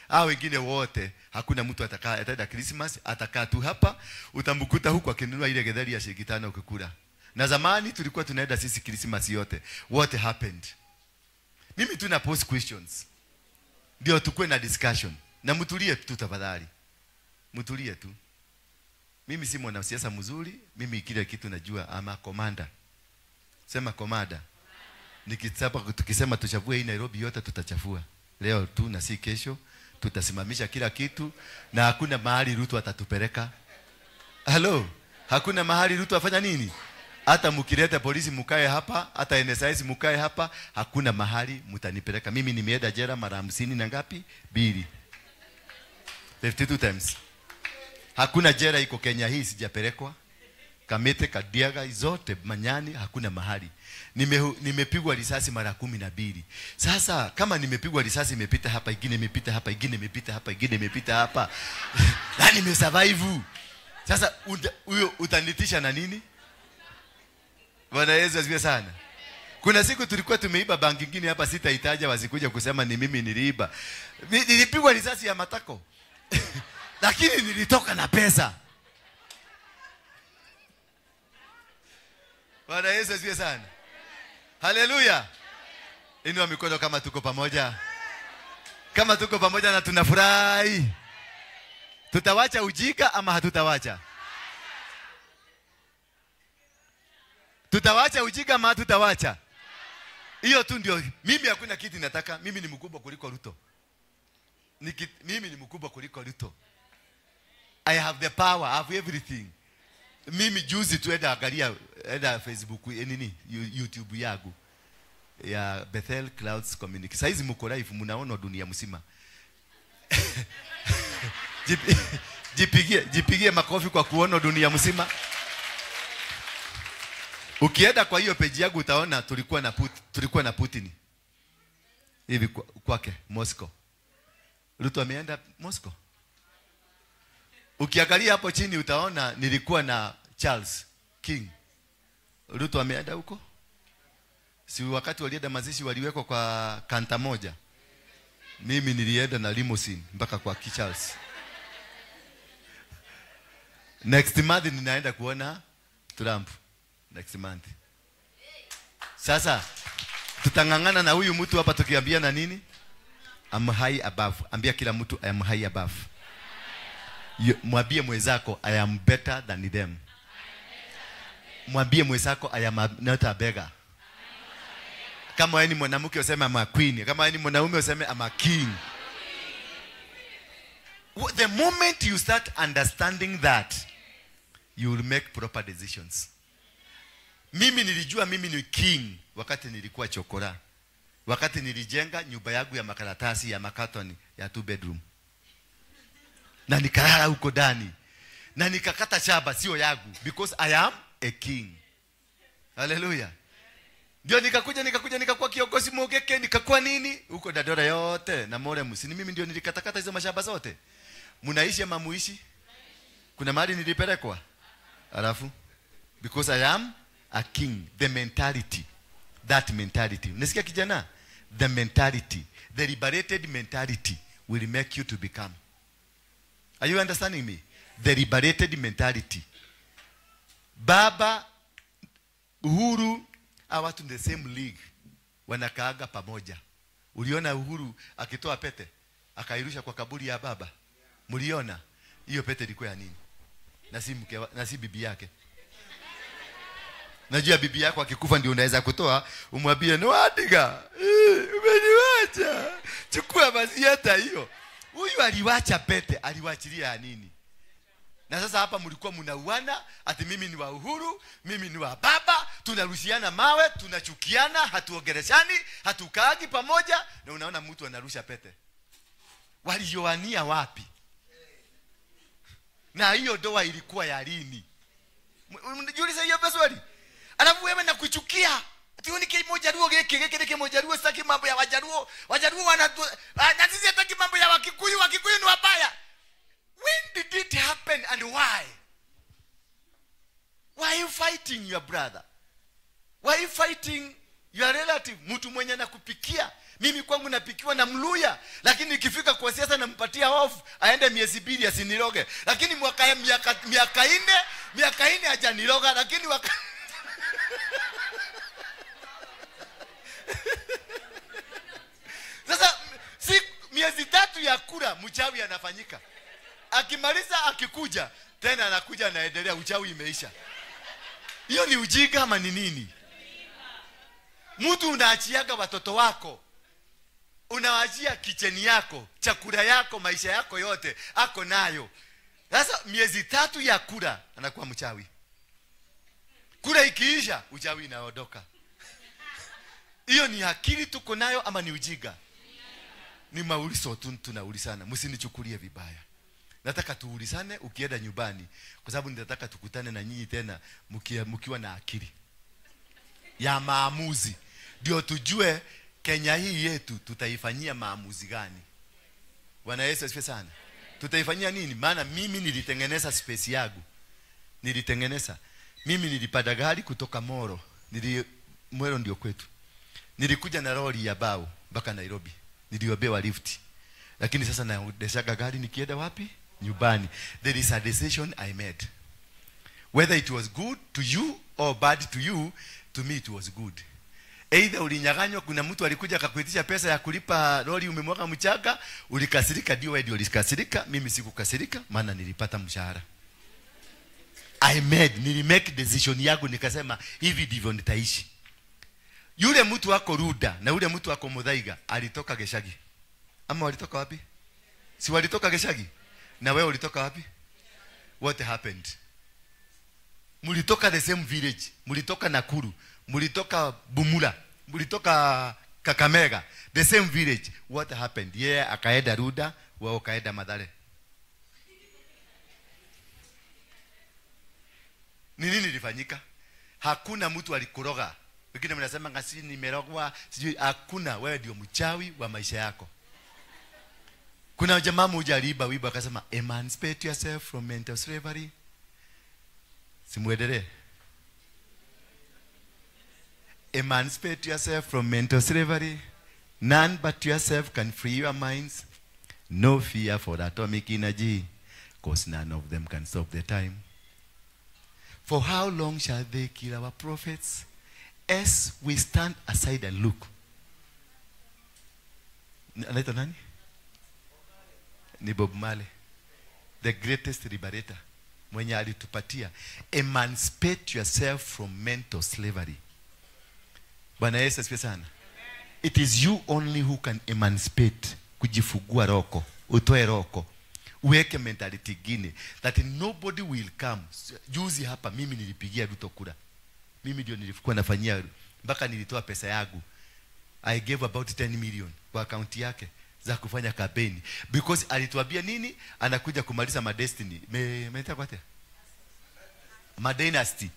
S4: Ah, wengine wote hakuna mtu ataenda Christmas, atakaa tu hapa, utamkuta huko akinunua ile getheri ya shilingi 5 ukikula. Na zamani tulikuwa tunaenda sisi Christmas yote. What happened? Mimi tu na post questions. Ndio tukue na discussion. Na mtulie tu tafadhali. Mtulie tu. Mimi si mwanasiasa mzuri, mimi kile kitu najua ama commander. Sema commander. Nikisema tukisema tuchafue hii Nairobi yote tutachafua. Leo tu na si kesho tutasimamisha kila kitu na hakuna mahali Ruto atatupeleka. Hello, hakuna mahali Ruto afanya nini? Hata mkileta polisi mkae hapa, hata NSIS mkae hapa, hakuna mahali mtanipeleka. Mimi nimeenda jela mara 50 na ngapi? 2. 52 times. Hakuna jela iko Kenya hii sijapelekwa. Kamete, Kadiaga, zote Manyani, hakuna mahali. Nimepigwa risasi mara 12. Sasa kama nimepigwa risasi imepita hapa, ingine imepita hapa, ingine imepita hapa, ingine imepita hapa. Na nimesurvive. Sasa huyo utanitisha na nini? Bwana Yesu asifiwe sana. Kuna siku tulikuwa tumeiba banki nyingine hapa, sitaitaja wasikuja kusema ni mimi niliiba. Nilipigwa risasi ya matako. Lakini nilitoka na pesa. Bwana Yesu asifiwe sana. Haleluya. Inua mikono kama tuko pamoja. Kama tuko pamoja na tunafurahi. Tutawacha ujinga ama hatutawacha? Tutawacha ujinga ama hatutawacha? Hiyo tu ndio. Mimi hakuna kitu nataka. Mimi ni mkubwa kuliko Ruto. Mimi ni mkubwa kuliko Ruto. I have the power, I have everything. Mimi juzi tu enda angalia, enda Facebook, nini, YouTube yangu ya Bethel Clouds Community. Saizi mko live, mnaona dunia mzima. Jipigie makofi kwa kuona dunia mzima. Ukienda kwa hiyo page yangu utaona tulikuwa na Putin. Hivi kwake Moscow. Ruto ameenda Moscow. Ukiangalia hapo chini utaona nilikuwa na Charles King. Ruto ameenda huko? Si wakati walienda mazishi waliwekwa kwa kanta moja. Mimi nilienda na limousine mpaka kwa Charles. Next month ninaenda kuona Trump. Next month. Sasa tutangangana na huyu mtu hapa tukiambia na nini? I'm high above. Ambia kila mtu I am high above. Mwambie mwenzako I am better than them. Mwambie mwenzako I am not a beggar. Kama wewe ni mwanamke useme I'm a queen. Kama wewe ni mwanaume useme I'm a king. The moment you start understanding that, you will make proper decisions. Mimi nilijua mimi ni king wakati nilikuwa chokora. Wakati nilijenga nyumba yangu ya makaratasi ya makatoni ya 2 bedroom. Na nikalala huko ndani. Na nikakata shamba sio yangu because I am a king. Hallelujah. Ndio nikakuja nikakuwa kiongozi Mogeke, nikakuwa nini huko Dandora yote na More Musini. Mimi ndio nilikatakata hizo mashamba zote. Mnaishi ama muishi? Kuna mahali nilipelekwa. Alafu because I am a king, the mentality, that mentality. Unasikia kijana? The mentality, the liberated mentality will make you to become. Are you understanding me? The liberated mentality. Baba, Uhuru, hawa watu in the same league, wanakaaga pamoja. Uliona Uhuru akitoa pete, akairusha kwa kaburi ya baba. Mliona? Hiyo pete ilikuwa ya nini? Na si mke, na si bibi yake. Najua bibi yako akikufa ndio unaweza kutoa, umwambie no adiga, umeniwacha. Chukua basi hata hiyo. Huyu aliwacha pete, aliwachilia ya nini? Na sasa hapa mlikuwa mnauana, ati mimi ni wa Uhuru, mimi ni wa baba, tunarushiana mawe, tunachukiana, hatuongeleshani, hatukaagi pamoja, na unaona mtu anarusha pete. Walioania wapi? Na hiyo doa ilikuwa ya lini? Mnajiuliza hiyo swali? Alafu wewe nakuchukia. Ati wewe ni kimojaruo geke geke kimojaruo, sitaki mambo ya Wajaruo. Wajaruo wana na sisi hataki mambo ya Wakikuyu, Wakikuyu ni wabaya. When did it happen and why? Why are you fighting your brother? Why are you fighting your relative? Mtu mwenye anakupikia. Mimi kwangu napikiwa na Mluya, lakini ikifika kwa siasa nampatia off aende miezi 2 asiniroge. Lakini mwaka miaka 4 hajaniroga, lakini sasa si miezi 3 ya kura mchawi anafanyika. Akimaliza akikuja tena anakuja anaendelea, uchawi imeisha. Hiyo ni ujinga ama ni nini? Mtu unaachiaga watoto wako, unawaachia kitchen yako, chakula yako, maisha yako yote ako nayo. Sasa miezi 3 ya kura anakuwa mchawi. Kura ikiisha uchawi inaondoka. Hiyo ni akili tuko nayo ama ni ujinga? Ni maulizo tu tunaulizana, msinichukulie vibaya. Nataka tuulizane ukienda nyumbani, kwa sababu nitataka tukutane na nyinyi tena mkiwa na akili ya maamuzi. Ndio tujue Kenya hii yetu tutaifanyia maamuzi gani. Bwana Yesu asifiwe sana. Tutaifanyia nini? Maana mimi nilitengeneza space yangu. Nilitengeneza. Mimi nilipanda gari kutoka Moro. Mwero ndio kwetu. Nilikuja na lori ya bao mpaka Nairobi. Niliobewa lift. Lakini sasa naendeshaga gari nikienda wapi? Nyumbani. There is a decision I made. Whether it was good to you or bad to you, to me it was good. Either ulinyang'anywa, kuna mtu alikuja akakuitisha pesa ya kulipa lori, umemwaga mchanga, ulikasirika, ndio wewe ndio ulikasirika, mimi sikukasirika maana nilipata mshahara. Nilimake decision yangu, nikasema hivi ndivyo nitaishi. Yule mtu wako Ruda na yule mtu wako Muthaiga alitoka Geshagi. Ama walitoka wapi? Si walitoka Geshagi? Na wewe ulitoka wapi? What happened? Mulitoka the same village, mulitoka Nakuru, mulitoka Bumula, mulitoka Kakamega, the same village. What happened? Yeah, akaenda Ruda, wao kaenda Mathare. Ni nini lilifanyika? Hakuna mtu alikoroga. Wengine mnasema ngasi nimerogwa, sijui. Hakuna, wewe ndio mchawi wa maisha yako. Kuna jamaa mmoja aliiba wimbo akasema emancipate yourself from mental slavery. Simuendelee. Emancipate yourself from mental slavery. None but yourself can free your minds. No fear for atomic energy, because none of them can stop the time. For how long shall they kill our prophets as we stand aside and look? Anaitwa nani? Ni Bob Marley, the greatest liberator, mwenye alitupatia emancipate yourself from mental slavery. Bwana Yesu asifiwe sana. It is you only who can emancipate, kujifugua roko, utoe roko, uweke mentality gine that nobody will come. Juzi hapa mimi nilipigia Ruto kura. Mimi ndio nilikuwa nafanyia mpaka nilitoa pesa yangu. I gave about 10 million kwa akaunti yake za kufanya kampeni, because alituambia nini? Anakuja kumaliza madestiny. Me kwa madynasty.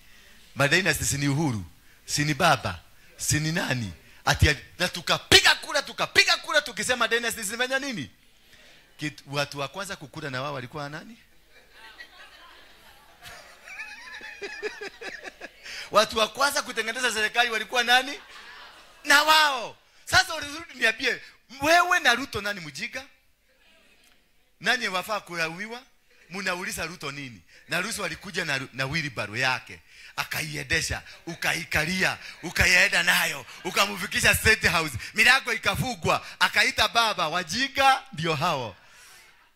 S4: Madynasty si ni Uhuru, si ni baba, si ni nani? Ati na tukapiga kura tukisema dynasty zimefanya nini? Watu wa kwanza kukura na wao walikuwa nani? Watu wa kwanza kutengeneza serikali walikuwa nani? Na wao. Sasa urudi niambie, wewe na Ruto nani mjiga? Nani wafaa kulaumiwa? Mnauliza Ruto nini? Na Ruto alikuja na wheelbarrow yake, akaiendesha, ukaikalia, ukaienda nayo, ukamfikisha State House, milango ikafungwa, akaita baba. Wajiga ndio hao.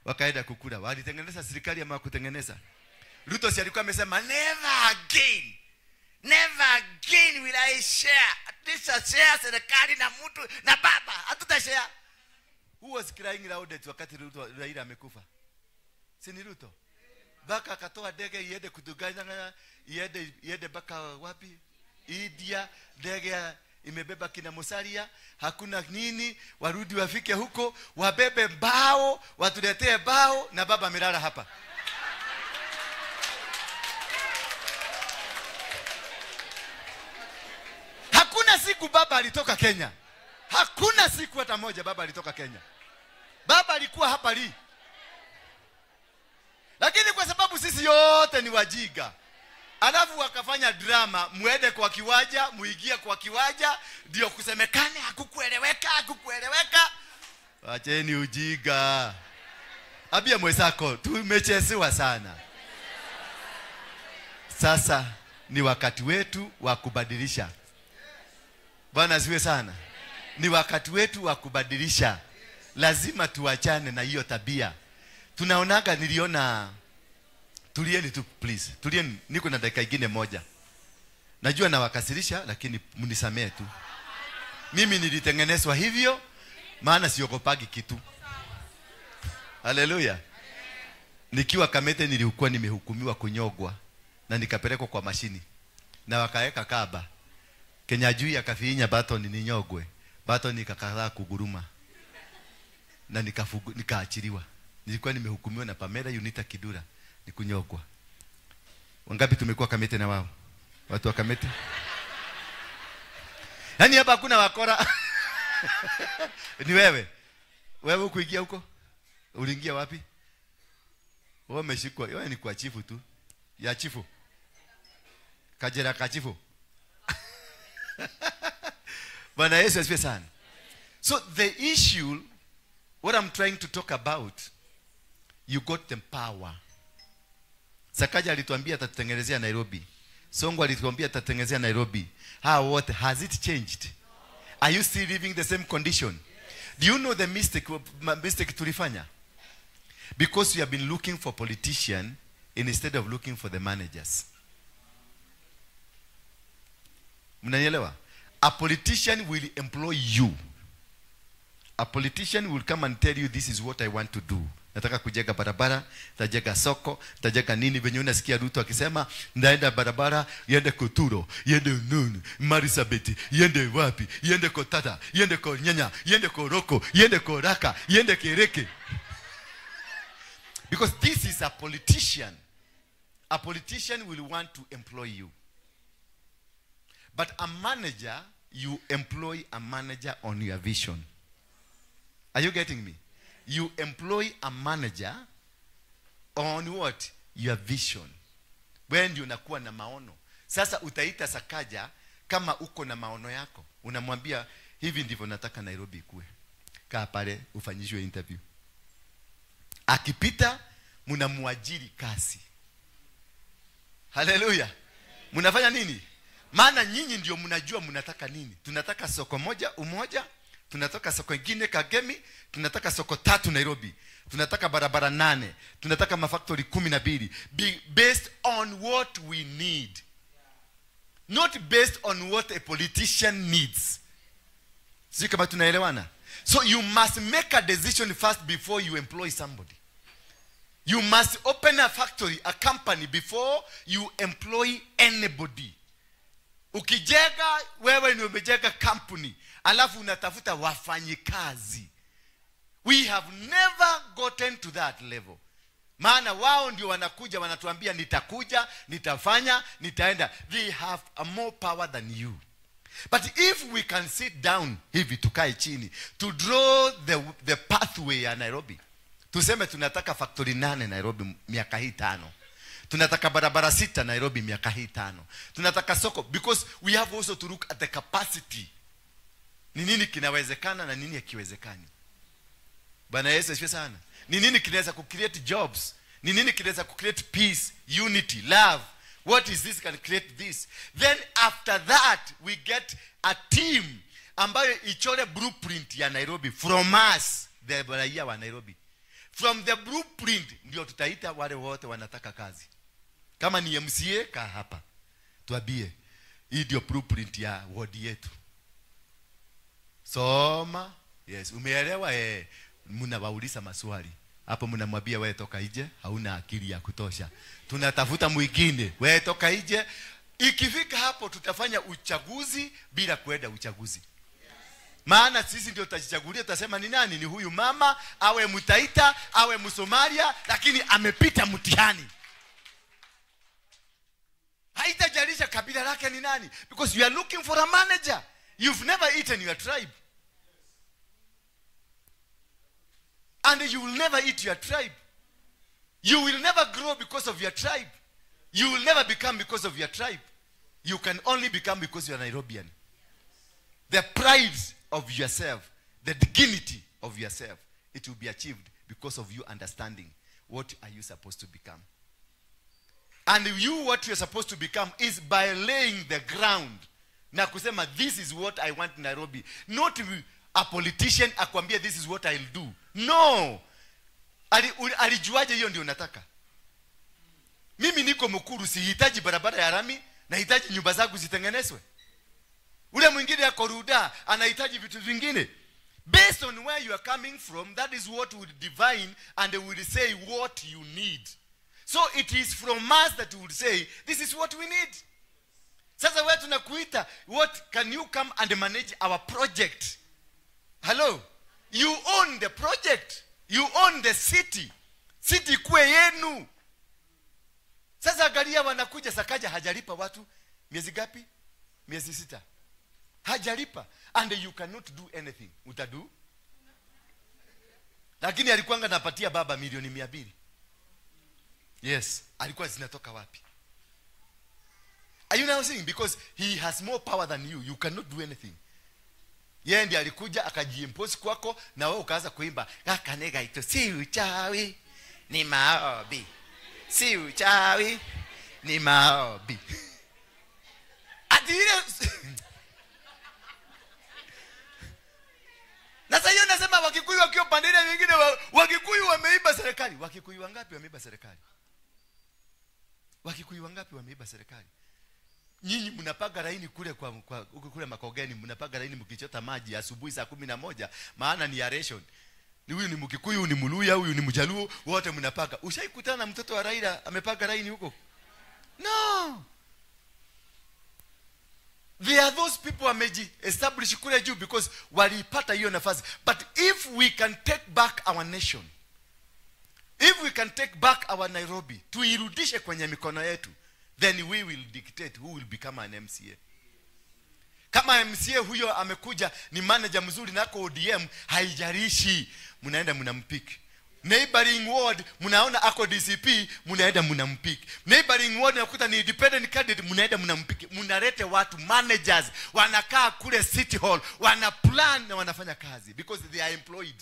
S4: Wakaenda kukula. Walitengeneza serikali ama kutengeneza? Ruto si alikuwa amesema never again. Never again will I share. This share serikali na mtu na baba. Hatutashare. Who was crying loudest wakati Ruto Raila amekufa? Si ni Ruto? Baka akatoa ndege iende kutuganya, iende baka wapi? India, ndege imebeba kina Musalia, hakuna nini, warudi wafike huko, wabebe mbao, watuletee bao, na baba amelala hapa. Hakuna siku baba alitoka Kenya. Hakuna siku hata moja baba alitoka Kenya. Baba alikuwa hapa li. Lakini kwa sababu sisi yote ni wajiga, alafu wakafanya drama, muende kwa kiwaja, muingie kwa kiwaja, ndio kusemekane hakukueleweka, hakukueleweka. Acheni ujiga. Abia mwenzako, tumechezewa sana. Sasa ni wakati wetu wa kubadilisha. Bwana asifiwe sana. Ni wakati wetu wa kubadilisha. Lazima tuachane na hiyo tabia. Tunaonaga, niliona, tulieni tu please. Tulieni, niko na dakika nyingine moja. Najua nawakasirisha, lakini mnisamee tu. Mimi nilitengenezwa hivyo, maana siogopagi kitu. Haleluya. Nikiwa Kamete nilikuwa nimehukumiwa kunyogwa na nikapelekwa kwa mashini. Na wakaweka kaba. Kenya juu akafinya baton ninyogwe. Baton ikakataa kuguruma. Na nikaachiliwa. Nilikuwa nimehukumiwa na Pamela Unita Kidura nikunyogwa. Wangapi tumekuwa Kamete na wao? Watu wa Kamete? Yaani hapa hakuna wakora. Ni wewe. Wewe ukuingia huko? Uliingia wapi? Wewe umeshikwa. Wewe ni kwa chifu tu. Ya chifu. Kajera kachifu. Bwana Yesu asifiwe sana. So the issue, what I'm trying to talk about, you got the power. Sakaja alituambia atatutengenezea Nairobi. Songo alituambia atatutengenezea Nairobi. How, what has it changed? Are you still living the same condition? Do you know the mistake tulifanya? Because we have been looking for politicians instead of looking for the managers. Mnanielewa? A politician will employ you. A politician will come and tell you this is what I want to do. Nataka kujenga barabara, nitajenga soko, nitajenga nini. Venye unasikia Ruto akisema ndaenda barabara, iende Koturo, iende Nunu, Marisabeti, iende wapi, iende Kotata, iende Konyanya, iende Koroko, iende Koraka, iende Kereke. Because this is a politician. A politician will want to employ you. But a manager, you employ a manager on your vision. Are you getting me? You employ a manager on what? Your vision. When unakuwa na maono. Sasa utaita Sakaja kama uko na maono yako. Unamwambia, Hivi ndivyo nataka Nairobi ikue. Kaa pale ufanyishwe interview. Akipita mnamuajiri kazi. Haleluya. Mnafanya nini? Maana nyinyi ndio mnajua mnataka nini. Tunataka soko moja Umoja, tunataka soko ingine Kagemi, tunataka soko 3 Nairobi, tunataka barabara 8, tunataka mafactory 12. Be based on what we need. Not based on what a politician needs. Sio kama tunaelewana? So you must make a decision first before you employ somebody. You must open a factory, a company before you employ anybody. Ukijenga, wewe ni umejenga company, alafu unatafuta wafanyikazi. We have never gotten to that level. Maana wao ndio wanakuja wanatuambia nitakuja, nitafanya, nitaenda. They have a more power than you. But if we can sit down hivi tukae chini to draw the pathway ya Nairobi. Tuseme tunataka factory 8 Nairobi miaka hii 5. Tunataka barabara 6 Nairobi miaka hii 5. Tunataka soko, because we have also to look at the capacity. Ni nini kinawezekana na nini hakiwezekani. Bwana Yesu asifiwe sana. Ni nini kinaweza ku create jobs? Ni nini kinaweza ku create peace, unity, love? What is this can create this? Then after that we get a team ambayo ichore blueprint ya Nairobi from us, the raia wa Nairobi. From the blueprint ndio tutaita wale wote wanataka kazi. Kama ni MCA ka hapa. Tuambie hii ndio blueprint ya ward yetu. Soma. Yes, umeelewa eh? Mnawauliza maswali. Hapo mnamwambia wewe toka nje, hauna akili ya kutosha. Tunatafuta mwingine, wewe toka nje. Ikifika hapo tutafanya uchaguzi bila kwenda uchaguzi. Maana sisi ndio tutajichagulia, tutasema ni nani, ni huyu mama, awe Mtaita, awe Msomalia, lakini amepita mtihani. Haitajalisha kabila lake ni nani, because you are looking for a manager. You've never eaten your tribe. And you will never eat your tribe. You will never grow because of your tribe. You will never become because of your tribe. You can only become because you are Nairobian. The pride of yourself, the dignity of yourself, it will be achieved because of you understanding what are you supposed to become. And you, what you are supposed to become is by laying the ground. Na kusema, this is what I want in Nairobi. Not a politician akwambia this is what I'll do. No. Alijuaje hiyo ndio nataka? Mimi niko Mukuru, sihitaji barabara ya rami, nahitaji nyumba zangu zitengenezwe. Ule mwingine yako Ruda anahitaji vitu vingine. Based on where you are coming from, that is what will divine and they will say what you need. So it is from us that we will say this is what we need. Sasa wewe tunakuita, what can you come and manage our project? Hello? You own the project. You own the city. City kwe yenu. Sasa angalia wanakuja, Sakaja hajalipa watu miezi gapi? Miezi 6. Hajalipa. And you cannot do anything. Utadu? Lakini alikuwa anapatia baba milioni 200. Yes. Alikuwa zinatoka wapi? Are you now seeing? Because he has more power than you. You cannot do anything. Yeye ndiye alikuja akajiimpose kwako na wewe ukaanza kuimba kakanega ito si uchawi ni maobi. Si uchawi ni maobi. Ati ile na sasa hiyo nasema Wakikuyu wakiwa pande ile nyingine, Wakikuyu wameiba serikali. Wakikuyu wangapi wameiba serikali? Wakikuyu wangapi wameiba serikali? Nyinyi mnapaga laini kule kwa kule Makogeni, mnapaga laini mkichota maji asubuhi saa 11, maana ni aeration. Ni huyu ni Mkikuyu, ni Mluya, huyu ni Mjaluo, wote mnapaga. Ushaikutana na mtoto wa Raila amepaga laini huko? No. There are those people wameji establish kule juu because walipata hiyo nafasi. But if we can take back our nation, if we can take back our Nairobi, tuirudishe kwenye mikono yetu, then we will dictate who will become an MCA. Kama MCA huyo amekuja ni manager mzuri na ako ODM, haijalishi, mnaenda mnampick. Neighboring ward mnaona ako DCP, mnaenda mnampick. Neighboring ward unakuta ni independent candidate, mnaenda mnampick. Mnalete watu managers wanakaa kule City Hall, wana plan na wanafanya kazi because they are employed.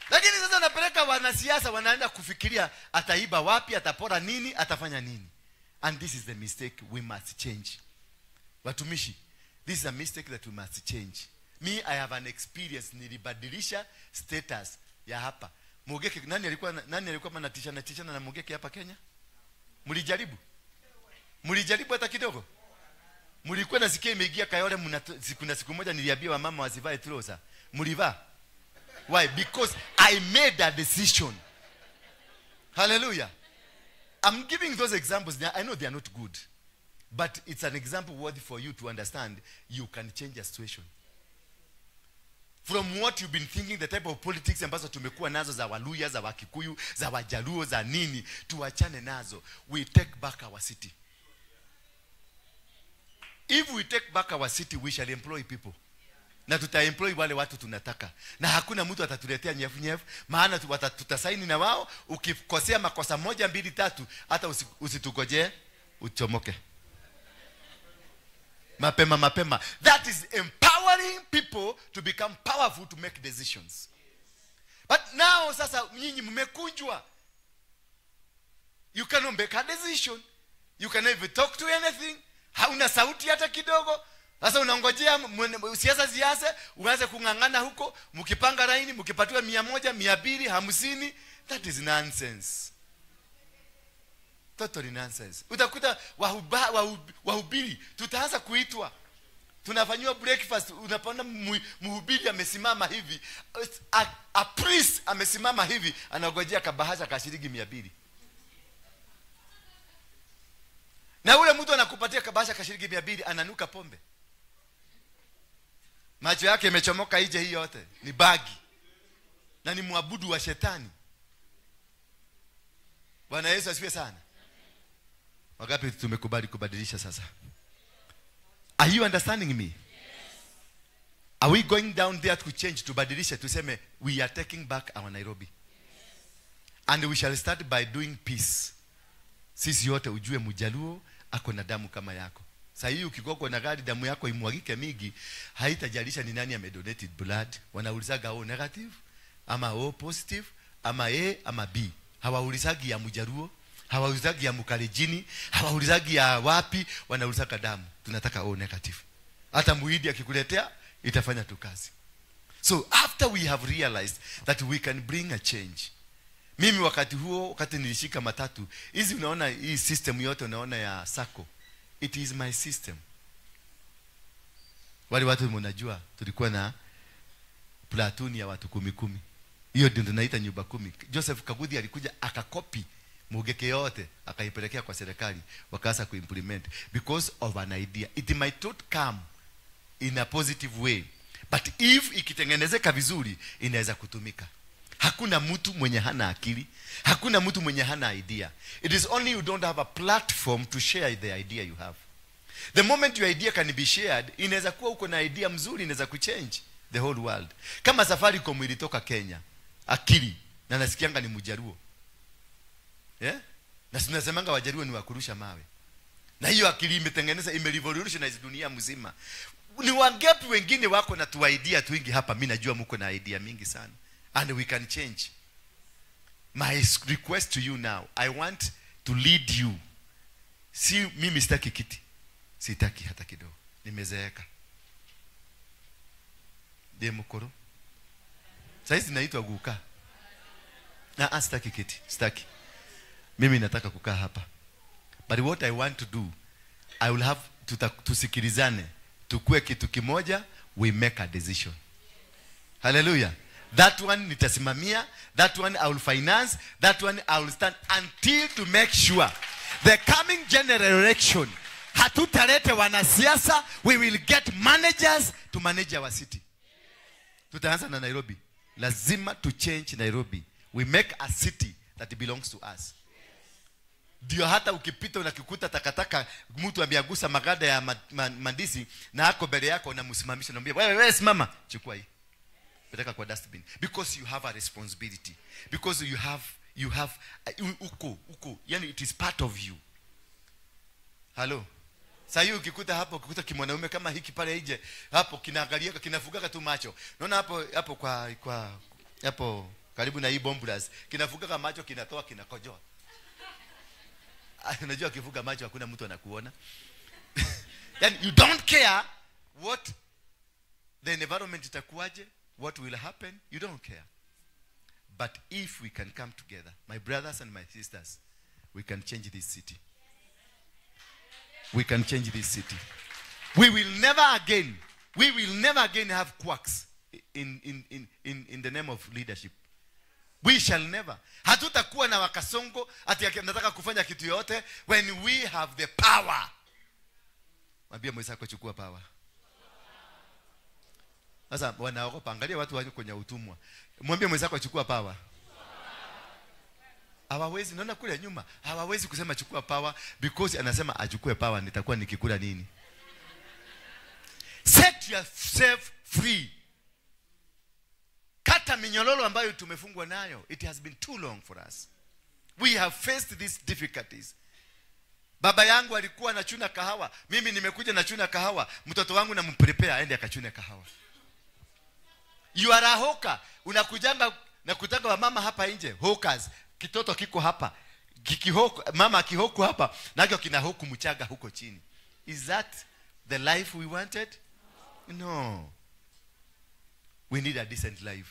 S4: Lakini sasa napeleka wanasiasa wanaenda kufikiria ataiba wapi, atapora nini, atafanya nini. And this is the mistake we must change. Watumishi, this is a mistake that we must change. Me, I have an experience, nilibadilisha status ya hapa. Mugeke, nani alikuwa anatishana na Mugeke hapa Kenya? Mlijaribu? Mlijaribu hata kidogo? Mlikuwa nasikia imeingia Kayole, kuna siku moja niliambia wamama wasivae trouser. Mlivaa? Why? Because I made a decision. Hallelujah. I'm giving those examples. I know they are not good. But it's an example worthy for you to understand you can change a situation. From what you've been thinking, the type of politics ambazo tumekuwa nazo za Waluya, za Wakikuyu, za Wajaluo, za nini, tuachane nazo. We take back our city. If we take back our city, we shall employ people. Na tutaemploy wale watu tunataka. Na hakuna mtu atatuletea nyefu nyefu, maana tutasaini na wao. Ukikosea makosa 1, 2, 3, hata usitugojee uchomoke. Mapema mapema. That is empowering people to become powerful to make decisions. But now sasa nyinyi mmekunjwa. You cannot make a decision. You cannot even talk to anything. Hauna sauti hata kidogo. Sasa unangojea siasa zianze, uanze kungangana huko, mkipanga laini, mkipatiwa 100, 200, 50. That is nonsense. Totally nonsense. Utakuta wahubiri tutaanza kuitwa. Tunafanywa breakfast, unapanda mhubiri amesimama hivi, a priest amesimama hivi, anagojea kabahasha ka shilingi 200. Na ule mtu anakupatia kabahasha ka shilingi 200 ananuka pombe. Macho yake imechomoka nje hii yote, ni bagi. Na ni muabudu wa shetani. Bwana Yesu asifiwe sana. Wangapi tumekubali kubadilisha sasa? Are you understanding me? Yes. Are we going down there to change, tubadilishe, tuseme we are taking back our Nairobi? Yes. And we shall start by doing peace. Sisi yote ujue Mjaluo ako na damu kama yako. Sasa hii ukigongwa na gari damu yako imwagike mingi, haitajalisha ni nani amedonated blood. Wanaulizaga O negative ama O positive ama A ama B. Hawaulizagi ya Mjaluo, hawaulizagi ya Mkalenjini, hawaulizagi ya wapi, wanaulizaga damu. Tunataka O negative. Hata muhidi akikuletea itafanya tu kazi. So after we have realized that we can bring a change. Mimi wakati huo, wakati nilishika matatu, hizi unaona hii system yote unaona ya sako. It is my system. Wale watu mnajua tulikuwa na platoon ya watu 10-10. Hiyo ndio tunaita nyumba 10. Joseph Kagudi alikuja akakopi Mugeke yote akaipelekea kwa serikali, wakaanza kuimplement because of an idea. It might not come in a positive way, but if ikitengenezeka vizuri inaweza kutumika. Hakuna mtu mwenye hana akili, hakuna mtu mwenye hana idea. It is only you don't have a platform to share the idea you have. The moment your idea can be shared, inaweza kuwa uko na idea mzuri, inaweza kuchange the whole world. Kama Safaricom ilitoka Kenya, akili, na nasikianga ni Mjaluo. Yeah? Na tunasemanga Wajaluo ni wakurusha mawe. Na hiyo akili imetengeneza, imerevolutionize dunia mzima. Ni wangapi wengine wako na tu idea twingi hapa? Mimi najua mko na idea mingi sana. And we can change. My request to you now, I want to lead you. Si mimi sitaki kiti. Sitaki hata kidogo. Nimezeeka. Demokoro. Saizi naitwa guka. Na sitaki kiti, sitaki. Mimi nataka kukaa hapa. But what I want to do, I will have to tusikilizane, tukue kitu kimoja, we make a decision. Hallelujah. That one nitasimamia, that one I will finance, that one I will stand until to make sure the coming general election hatutalete wanasiasa, we will get managers to manage our city. Tutaanza na Nairobi. Lazima to change Nairobi. We make a city that belongs to us. Ndio hata ukipita unakikuta takataka, mtu ameagusa maganda ya mandisi na hako mbele yako unamsimamisha, unamwambia wewe, wewe simama, chukua hii. Peleka kwa dustbin. Because you have a responsibility. Because you have uko, yani it is part of you. Hello. Sasa hiyo ukikuta hapo, ukikuta kimwanaume kama hiki pale nje, hapo kinaangalia, kinafugaga tu macho. Unaona hapo kwa hapo karibu na hii bombulas, kinafugaga macho, kinatoa, kinakojoa. Unajua kifuga macho hakuna mtu anakuona. Yani you don't care what the environment itakuwaje, what will happen, you don't care. But if we can come together, my brothers and my sisters, we can change this city. We can change this city. We will never again have quacks in the name of leadership. We shall never. Hatutakuwa na wakasongo ati nataka kufanya kitu yote when we have the power. Mwambie mwenzako chukua power. Sasa wanaogopa, angalia watu wako kwenye utumwa. Mwambie mwenzako chukua power. Hawawezi, naona kule nyuma, hawawezi kusema chukua power because anasema achukue power nitakuwa nikikula nini? Set yourself free. Kata minyororo ambayo tumefungwa nayo. It has been too long for us. We have faced these difficulties. Baba yangu alikuwa anachuna kahawa, mimi nimekuja nachuna kahawa, mtoto wangu namprepare aende akachune kahawa. You are a hawker. Unakujanga na kutaka wa mama hapa nje, hawkers. Kitoto kiko hapa. Kikihoku, mama akihoku hapa, nacho kinahoku mchaga huko chini. Is that the life we wanted? No. We need a decent life.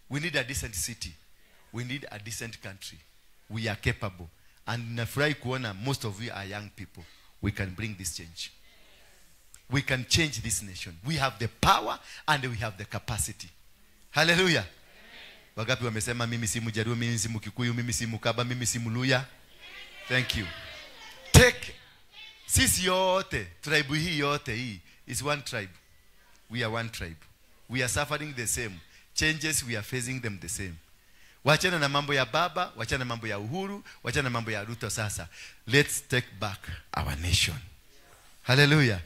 S4: We need a decent city. We need a decent country. We are capable. And nafurahi kuona most of you are young people. We can bring this change. We can change this nation. We have the power and we have the capacity. Hallelujah. Wagapi wamesema mimi si Mjaluo, mimi si Mkikuyu, mimi si Mkaba, mimi si Mluya. Thank you. Take sisi yote, tribe hii yote hii is one tribe. We are one tribe. We are suffering the same changes, we are facing them the same. Wachana na mambo ya baba, wachana na mambo ya Uhuru, wachana na mambo ya Ruto sasa. Let's take back our nation. Hallelujah.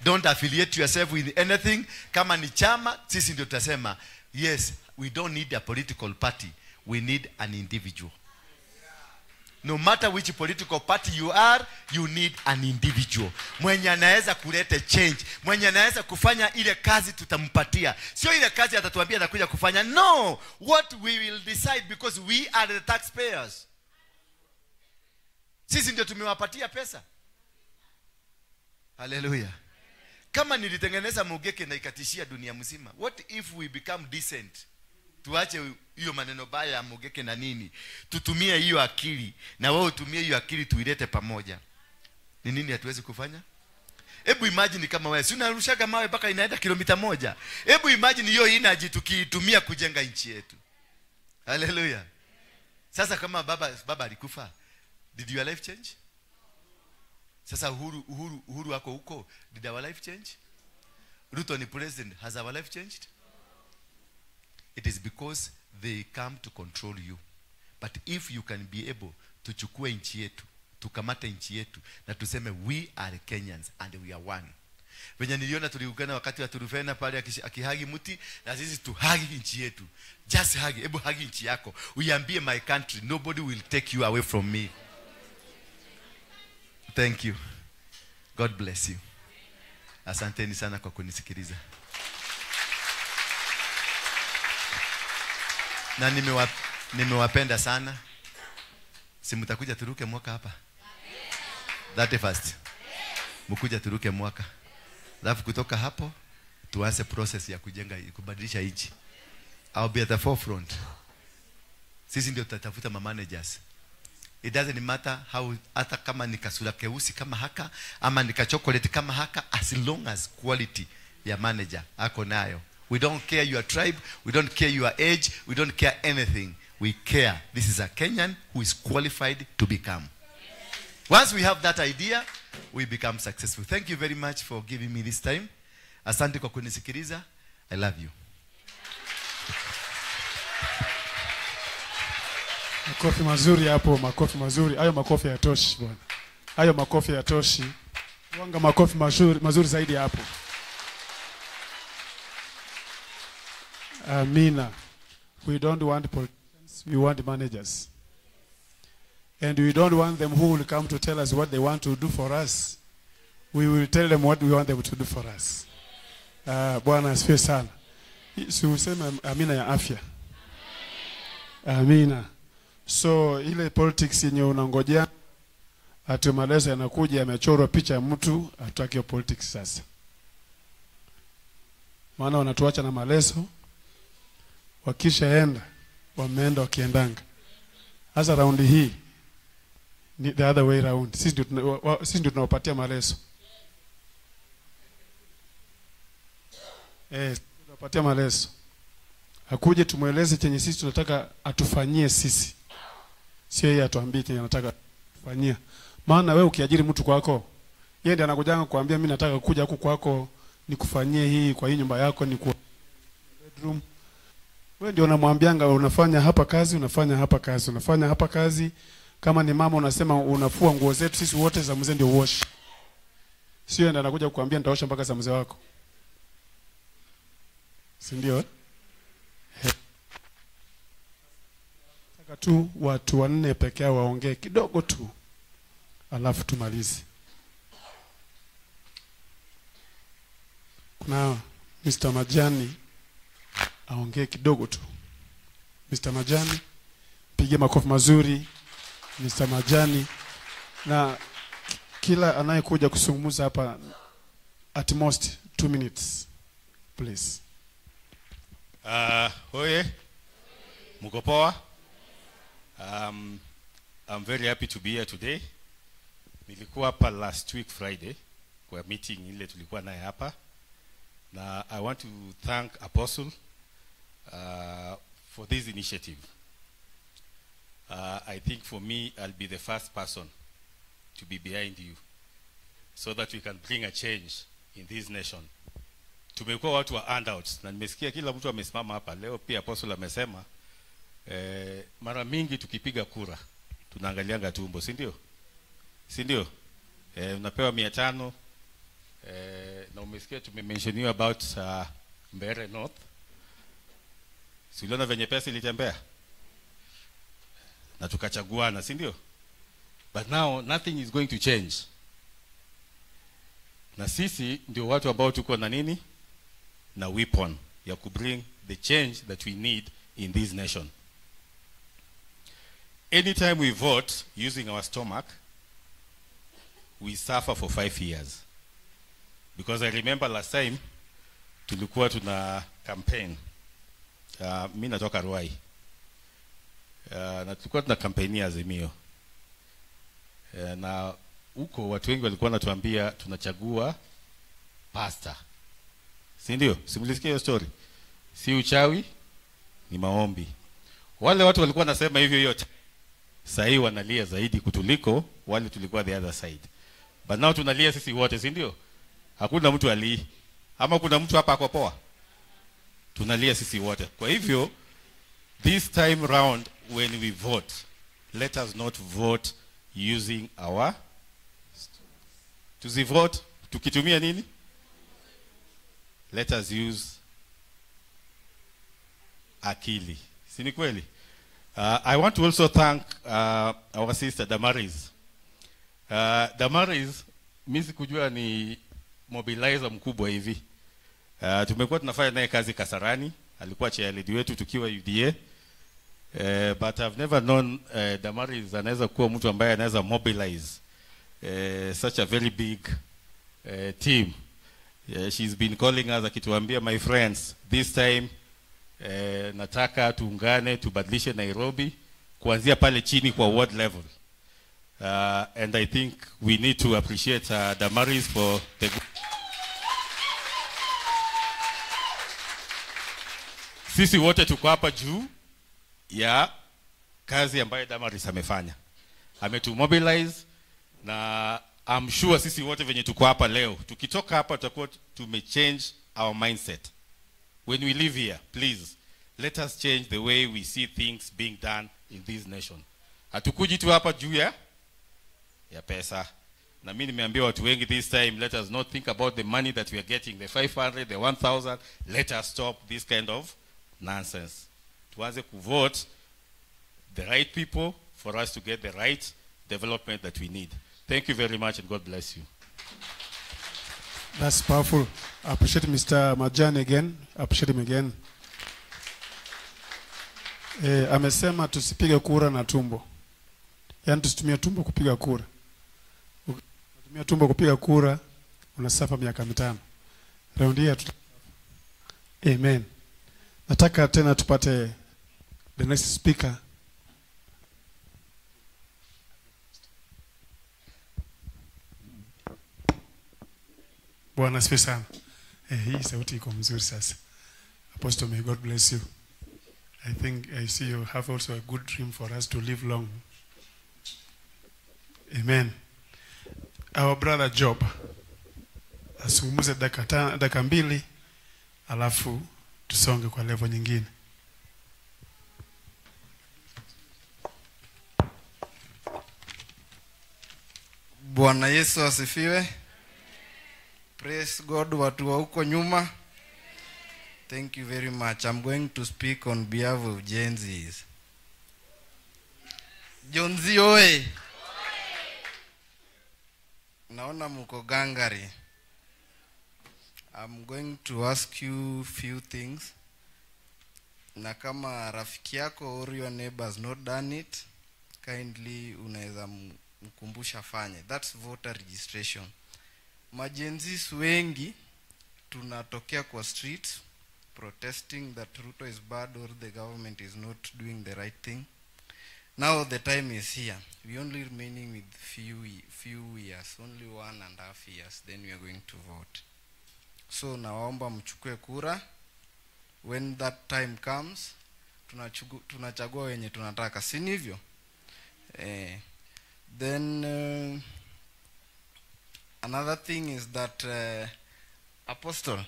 S4: Don't affiliate yourself with anything. Kama ni chama, sisi ndio tutasema, yes, we don't need a political party. We need an individual. No matter which political party you are, you need an individual. Mwenye anaweza kuleta change, mwenye anaweza kufanya ile kazi tutampatia. Sio ile kazi atatuambia atakuja kufanya. No, what we will decide because we are the taxpayers. Sisi ndio tumewapatia pesa. Hallelujah. Kama nilitengeneza Mugeke na ikatishia dunia mzima, what if we become decent? Tuache hiyo maneno baya ya Mugeke na nini. Tutumie hiyo akili na wewe utumie hiyo akili tuilete pamoja. Ni nini hatuwezi kufanya? Hebu imagine kama wewe si unarushaga mawe mpaka inaenda kilomita 1. Hebu imagine hiyo energy tukiitumia kujenga nchi yetu. Hallelujah. Sasa kama baba alikufa, did your life change? Sasa Uhuru wako huko, did our life change? Ruto ni president, has our life changed? It is because they come to control you. But if you can be able to chukua nchi yetu, tukamate nchi yetu, na tuseme we are Kenyans and we are one. Venye niliona tuliungana wakati wa Turufena pale akihagi mti, na sisi tuhagi nchi yetu. Just hagi, hebu hagi nchi yako. Uiambie my country, nobody will take you away from me. Thank you. God bless you. Asanteni sana kwa kunisikiliza. Na nimewapenda sana. Si mtakuja turuke mwaka hapa? 31st. Mkuja turuke mwaka. Alafu kutoka hapo tuanze process ya kujenga, kubadilisha nchi. I'll be at the forefront. Sisi ndio tutatafuta ma managers. It doesn't matter how, hata kama ni kasura keusi kama haka ama ni chocolate kama haka, as long as quality ya manager ako nayo. We don't care your tribe, we don't care your age, we don't care anything. We care this is a Kenyan who is qualified to become. Once we have that idea, we become successful. Thank you very much for giving me this time. Asante kwa kunisikiliza. I love you.
S3: Makofi mazuri hapo, makofi mazuri. Hayo makofi hayatoshi bwana. Hayo makofi hayatoshi. Wanga makofi mazuri, mazuri zaidi hapo. Amina. We don't want politicians, we want managers. And we don't want them who will come to tell us what they want to do for us. We will tell them what we want them to do for us. Bwana asifiwe sana. Si useme amina ya afya. Amina. So ile politics yenye unangojea ati maelezo yanakuja yamechorwa picha ya mtu, hatutaki hiyo politics sasa. Maana wanatuacha na maelezo, wakishaenda wameenda wakiendanga. Sasa raundi hii ni the other way round. Sisi ndio tunawapatia maelezo. Tunawapatia maelezo. Akuje tumueleze chenye sisi tunataka atufanyie sisi. Sio yeye atuambie chenye anataka kufanyia. Maana wewe ukiajiri mtu kwako, yeye ndiye anakujanga kukuambia mimi nataka kuja huku kwako nikufanyie hii kwa hii nyumba yako, ni kwa bedroom. Wewe ndio unamwambianga unafanya hapa kazi, unafanya hapa kazi, unafanya hapa kazi. Kama ni mama unasema unafua nguo zetu sisi wote za mzee ndio wash. Sio yeye ndiye anakuja kukuambia nitaosha mpaka za mzee wako. Si ndio? Nataka tu watu wanne pekee waongee kidogo tu, alafu tumalize. Kuna Mr. Majani aongee kidogo tu. Mr. Majani, pige makofi mazuri Mr. Majani. Na kila anayekuja kuzungumza hapa at most 2 minutes please.
S5: Oye, mko poa? I'm very happy to be here today. Nilikuwa hapa last week Friday kwa meeting ile tulikuwa naye hapa. Na I want to thank Apostle for this initiative. I think for me, I'll be the first person to be behind you so that we can bring a change in this nation. Tumekuwa watu wa handouts na nimesikia kila mtu amesimama hapa leo, pia Apostle amesema mara mingi tukipiga kura tunaangalianga tumbo, si ndio? Si ndio? Unapewa 500 na umesikia tumementioniwa about Mbeere North. Si uliona venye pesa ilitembea? Na tukachaguana, si ndio? But now nothing is going to change. Na sisi ndio watu ambao tuko na nini? Na weapon ya ku bring the change that we need in this nation. Anytime we vote using our stomach, we suffer for 5 years. Because I remember last time tulikuwa tuna campaign. Mimi natoka Ruai. Na tulikuwa tuna campaign ya Azimio. Na huko watu wengi walikuwa wanatuambia tunachagua pastor. Si ndio? Simulisikia hiyo story. Si uchawi, ni maombi. Wale watu walikuwa nasema hivyo yote. Sasa wanalia zaidi kutuliko wale tulikuwa the other side. But now tunalia sisi wote, si ndio? Hakuna mtu ali. Ama kuna mtu hapa ako poa? Tunalia sisi wote. Kwa hivyo this time round when we vote, let us not vote using our, tusivote tukitumia nini? Let us use akili. Si ni kweli? I want to also thank our sister Damaris. Damaris, mimi sikujua ni mobilizer mkubwa hivi. Tumekuwa tunafanya naye kazi Kasarani, alikuwa chairlady wetu tukiwa UDA. But I've never known Damaris anaweza kuwa mtu ambaye anaweza mobilize such a very big team. She's been calling us akituambia, my friends, this time nataka tuungane tubadilishe Nairobi kuanzia pale chini kwa ward level. And I think we need to appreciate Damaris for the good. Sisi wote tuko hapa juu ya kazi ambayo Damaris amefanya. Ametumobilize na I'm sure sisi wote venye tuko hapa leo, tukitoka hapa tutakuwa tumechange our mindset. When we live here, please, let us change the way we see things being done in this nation. Hatukuji tu hapa juu ya pesa. Na mimi nimeambia watu wengi this time, let us not think about the money that we are getting, the 500, the 1000. Let us stop this kind of nonsense. Tuanze kuvote the right people for us to get the right development that we need. Thank you very much and God bless you.
S3: That's powerful. I appreciate Mr. Majani again. I appreciate him again. Amesema tusipige kura na tumbo. Yaani tusitumie tumbo kupiga kura. Ukitumia tumbo kupiga kura unasafa miaka 5. Raundi hii Amen. Nataka tena tupate the next speaker. Bwana asifiwe sana. Hii sauti iko mzuri sasa. Apostle, may God bless you. I think I see you have also a good dream for us to live long. Amen. Our brother Job asungumuze dakika 2 alafu tusonge kwa level nyingine.
S6: Bwana Yesu asifiwe. Praise God, watu wa huko nyuma. Thank you very much. I'm going to speak on behalf of Gen Zs. Gen Z oe. Naona mko gangari. I'm going to ask you few things. Na kama rafiki yako or your neighbors not done it, kindly unaweza mkumbusha fanye. That's voter registration. Majenzis wengi tunatokea kwa streets protesting that Ruto is bad or the government is not doing the right thing. Now the time is here. We only remaining with few years, only 1.5 years, then we are going to vote. So nawaomba mchukue kura. When that time comes, tunachagua wenye tunataka, si ndivyo? Then another thing is that Apostle,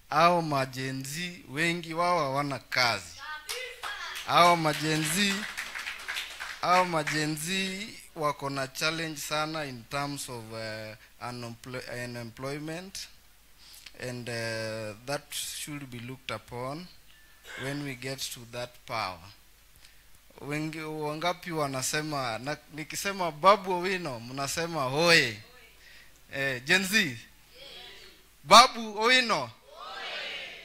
S6: hao majenzi wengi wao hawana kazi. Hao majenzi wako na challenge sana in terms of unemployment, and that should be looked upon when we get to that power. Wengi wangapi wanasema, nikisema Babu Owino mnasema hoye. Gen Z. Yeah. Babu Owino. Oye.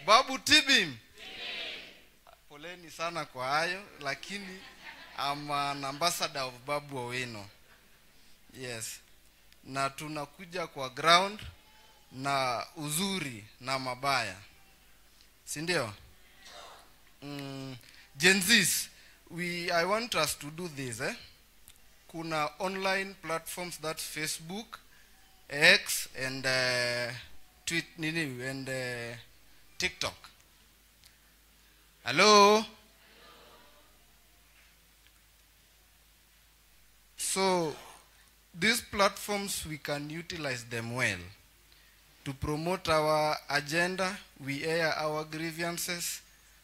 S6: Babu Tibim. Poleni sana kwa hayo, lakini I'm an ambassador of Babu Owino. Yes. Na tunakuja kwa ground na uzuri na mabaya. Si ndio? Gen Zs, I want us to do this, eh? Kuna online platforms, that's Facebook, X and tweet nini and TikTok. Hello? So these platforms, we can utilize them well to promote our agenda. We air our grievances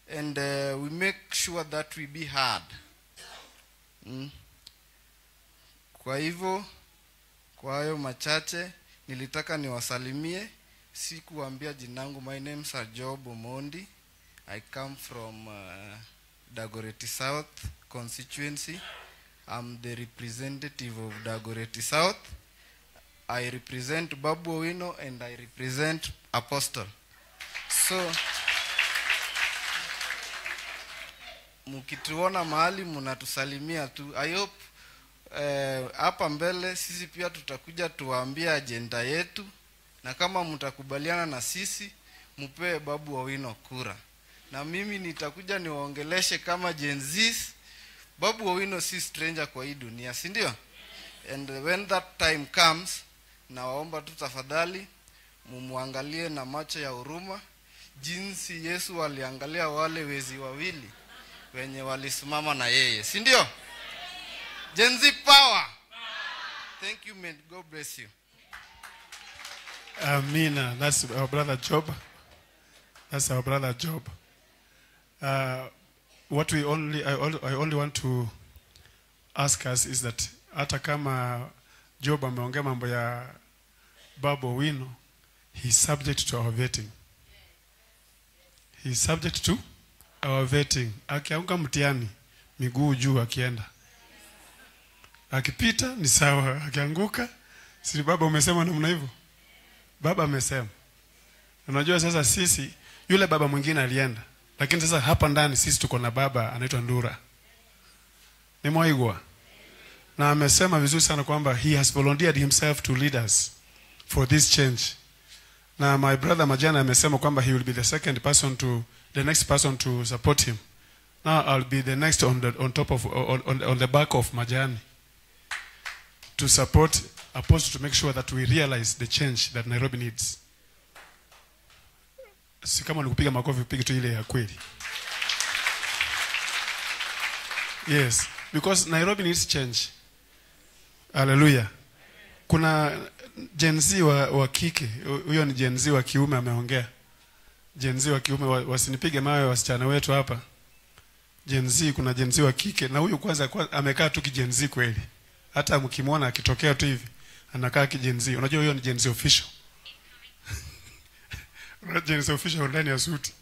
S6: and we make sure that we be heard. Kwa hivyo, kwa hayo machache, nilitaka niwasalimie. Sikuambia jina langu. My name is Job Omondi. I come from Dagoretti South constituency. I'm the representative of Dagoretti South. I represent Babu Owino and I represent Apostle. So, mukituona mahali mnatusalimia tu. I hope hapa mbele sisi pia tutakuja tuwaambia agenda yetu, na kama mtakubaliana na sisi mpewe Babu Owino kura. Na mimi nitakuja niwaongeleshe kama Gen Zs. Babu Owino si stranger kwa hii dunia, si ndio? And when that time comes, nawaomba tu tafadhali mumuangalie na macho ya huruma, jinsi Yesu aliangalia wale wezi wawili wenye walisimama na yeye, si ndio? Gen Z power. Thank you, man. God bless you.
S3: Amina. That's our brother Job. That's our brother Job. What we only, I only want to ask us is that hata kama Job ameongea mambo ya Babu Owino, he is subject to our vetting. He is subject to our vetting. Akianguka mtihani, miguu juu akienda. Akipita ni sawa, akianguka, si baba umesema namna hivyo? Baba amesema. Unajua sasa sisi, yule baba mwingine alienda. Lakini sasa hapa ndani sisi tuko na baba anaitwa Ndura. Ni Mwaigwa. Na amesema vizuri sana kwamba he has volunteered himself to lead us for this change. Na my brother Majana amesema kwamba he will be the second person to, the next person to support him. Now I'll be the next on the, on top of, on the back of Majani to support Apostle to make sure that we realize the change that Nairobi needs. Si kama nikupiga makofi, upige tu ile ya kweli. Yes, because Nairobi needs change. Hallelujah. Kuna Gen Z wa kike, huyo ni Gen Z wa kiume ameongea. Gen Z wa kiume, wasinipige mawe wasichana wetu hapa. Gen Z, kuna Gen Z wa kike na huyu kwanza amekaa tu ki Gen Z kweli. Hata mkimwona akitokea tu hivi anakaa ki Gen Z. Unajua huyo ni Gen Z official. Kuna Gen Z official ndani ya suti.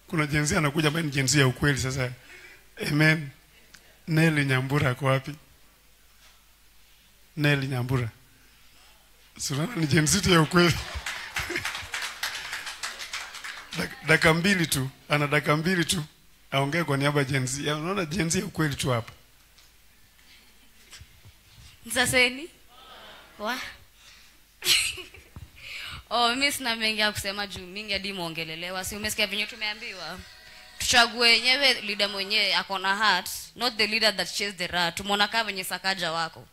S3: Kuna Gen Z anakuja ambaye ni Gen Z ya ukweli sasa. Amen. Nelly Nyambura ako wapi? Nelly Nyambura. Sunana ni Gen Z ya ukweli. Dakika mbili tu, ana dakika mbili tu aongee kwa niaba ya Gen Z. Unaona Gen Z ya ukweli tu hapa.
S7: Msaseni? Wa? Oh, mimi sina mengi ya kusema juu mingi hadi muongelelewa. Si umesikia venye tumeambiwa? Tuchague wenyewe leader mwenyewe ako na heart, not the leader that chased the rat. Tumeona kama venye Sakaja wako.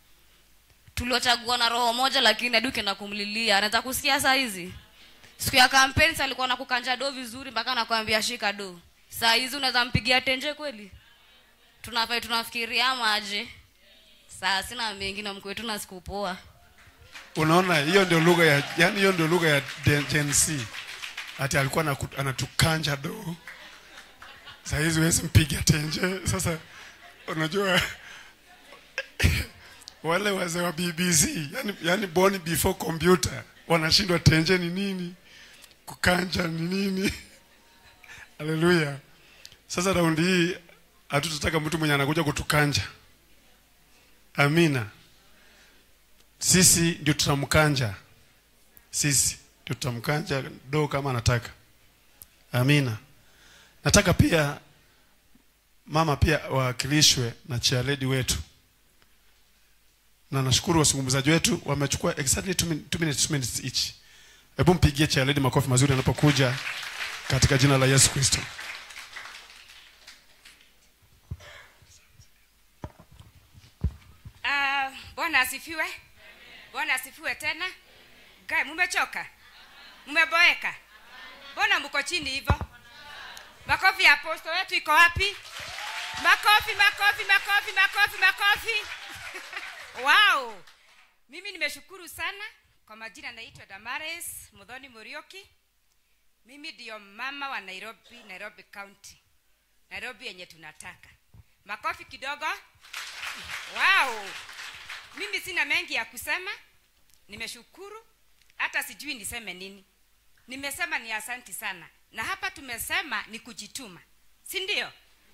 S7: Tuliochagua na roho moja lakini hadi ukienda kumlilia, anataka kusikia saa hizi. Siku ya campaign alikuwa anakukanja do vizuri mpaka anakuambia shika do. Saa hizi unaweza mpigia tenje kweli? Tunafai tunafikiria ama aje? Saa sina mengi na mkwetu na siku poa.
S3: Unaona hiyo ndio lugha ya, yani hiyo ndio lugha ya Gen Z. Ati alikuwa anatukanja do. Saa hizi huwezi mpigia tenje. Sasa unajua wale wazee wa BBC, yani born before computer, wanashindwa tenje ni nini, kukanja ni nini. Hallelujah. Sasa raundi hii hatutataka mtu mwenye anakuja kutukanja. Amina. Sisi ndio tutamkanja. Sisi ndio tutamkanja do kama anataka. Amina. Nataka pia mama pia wawakilishwe na chairlady wetu. Na nashukuru wazungumzaji wetu wamechukua exactly 2 minutes each. Hebu mpigie chairlady makofi mazuri anapokuja katika jina la Yesu Kristo.
S8: Bwana asifiwe. Bwana asifiwe tena. Guy, mumechoka? Mmeboeka? Mbona mko chini hivyo? Makofi ya apostle wetu iko wapi? Makofi, makofi, makofi, makofi, makofi. Wow. Mimi nimeshukuru sana. Kwa majina naitwa Damaris Muthoni Muriuki. Mimi ndio mama wa Nairobi, Nairobi County. Nairobi yenye tunataka. Makofi kidogo. Wow. Mimi sina mengi ya kusema. Nimeshukuru. Hata sijui niseme nini. Nimesema ni asanti sana. Na hapa tumesema ni kujituma. Si ndio?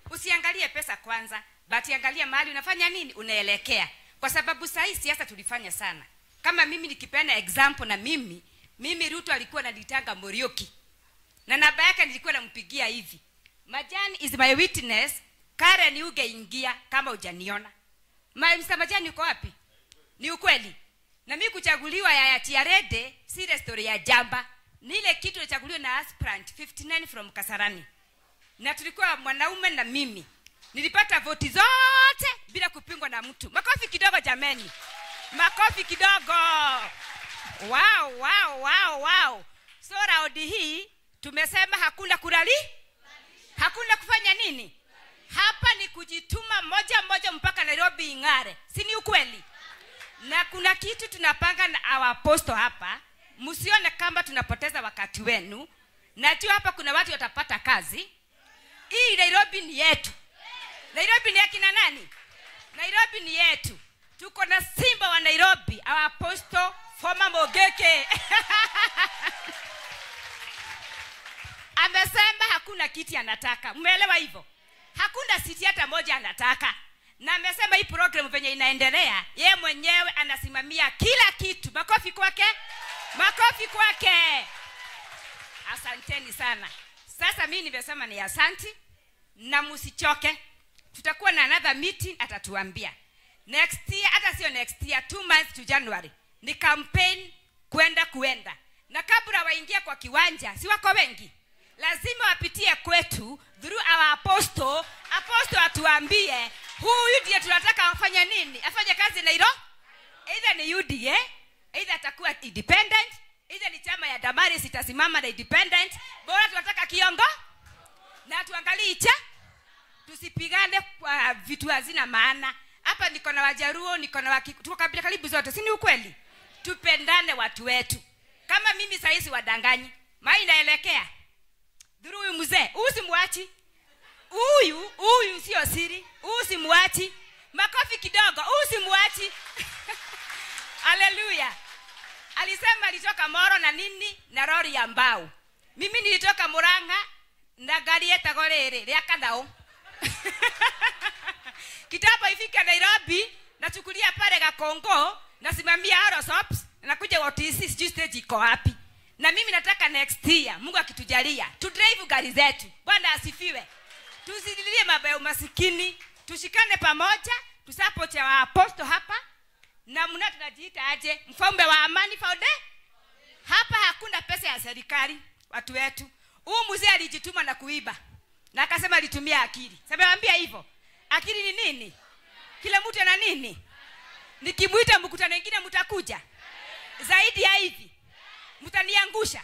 S8: Usiangalie pesa kwanza, but angalia mahali unafanya nini, unaelekea. Kwa sababu saa hii siasa tulifanya sana. Kama mimi nikipeana example na mimi Ruto alikuwa ananitanga Muriuki. Na namba yake nilikuwa nampigia hivi. Majani is my witness, Karen ungeingia kama hujaniona. Mr. Majani uko wapi? Ni ukweli. Na mimi kuchaguliwa ya Tiarede si ile story ya jamba. Ni ile kitu ilichaguliwa na aspirant 59 from Kasarani. Na tulikuwa mwanaume na mimi. Nilipata voti zote bila kupingwa na mtu. Makofi kidogo jameni. Makofi kidogo. Wow, wow, wow, wow. So raundi hii tumesema hakuna kulali, hakuna kufanya nini? Hapa ni kujituma moja moja mpaka Nairobi ing'are. Si ni ukweli? Na kuna kitu tunapanga na our apostle hapa. Msione kama tunapoteza wakati wenu. Najua hapa kuna watu watapata kazi. Hii Nairobi ni yetu. Nairobi ni ya kina nani? Nairobi ni yetu. Tuko na simba wa Nairobi, our apostle former Mogeke. Amesema hakuna hakuna kiti anataka. Mmeelewa hivyo? Hakuna siti hata moja anataka. Na amesema hii program venye inaendelea, yeye mwenyewe anasimamia kila kitu. Makofi kwake. Makofi kwake. Asanteni sana. Sasa mimi nimesema ni asanti na msichoke. Tutakuwa na another meeting, atatuambia. Next year, hata sio next year, 2 months to January. Ni campaign kwenda. Na kabla waingia kwa kiwanja, si wako wengi? Lazima wapitie kwetu through our apostle. Apostle atuambie huyu ndiye tunataka afanye nini? Afanye kazi Nairobi? Either ni UDA, either atakuwa independent, either ni chama ya Damaris itasimama na independent. Bora tunataka kiongo na tuangalie cha, tusipigane kwa vitu hazina maana. Hapa niko na Wajaruo, niko na tuko kabila karibu zote, si ni ukweli? Tupendane watu wetu. Kama mimi saa hizi wadanganyi, mai naelekea dhuru huyu mzee, usimwachi. Huyu sio siri, usimwachi. Makofi kidogo, usimwachi. Haleluya. Alisema alitoka Moro na nini na lori ya mbao. Mimi nilitoka Murang'a na gari yetagwo rĩrĩ rĩa kathao. Kitambo ifike Nairobi, nachukulia pale Gakongo, nasimamia Aerosops, nakuja OTC, sijui stage iko wapi. Na mimi nataka next year, Mungu akitujalia, tu drive gari zetu. Bwana asifiwe. Tusidilie mambo ya umasikini, tushikane pamoja, tusupport wa apostle hapa. Na mna tunajiita aje? Mfalme wa Amani Faude? Hapa hakuna pesa ya serikali, watu wetu. Huyu mzee alijituma na kuiba. Na akasema alitumia akili. Sasa hivyo. Akili ni nini? Kila mtu ana nini? Nikimuita mkutano mwingine mtakuja. Zaidi ya hivi. Mtaniangusha.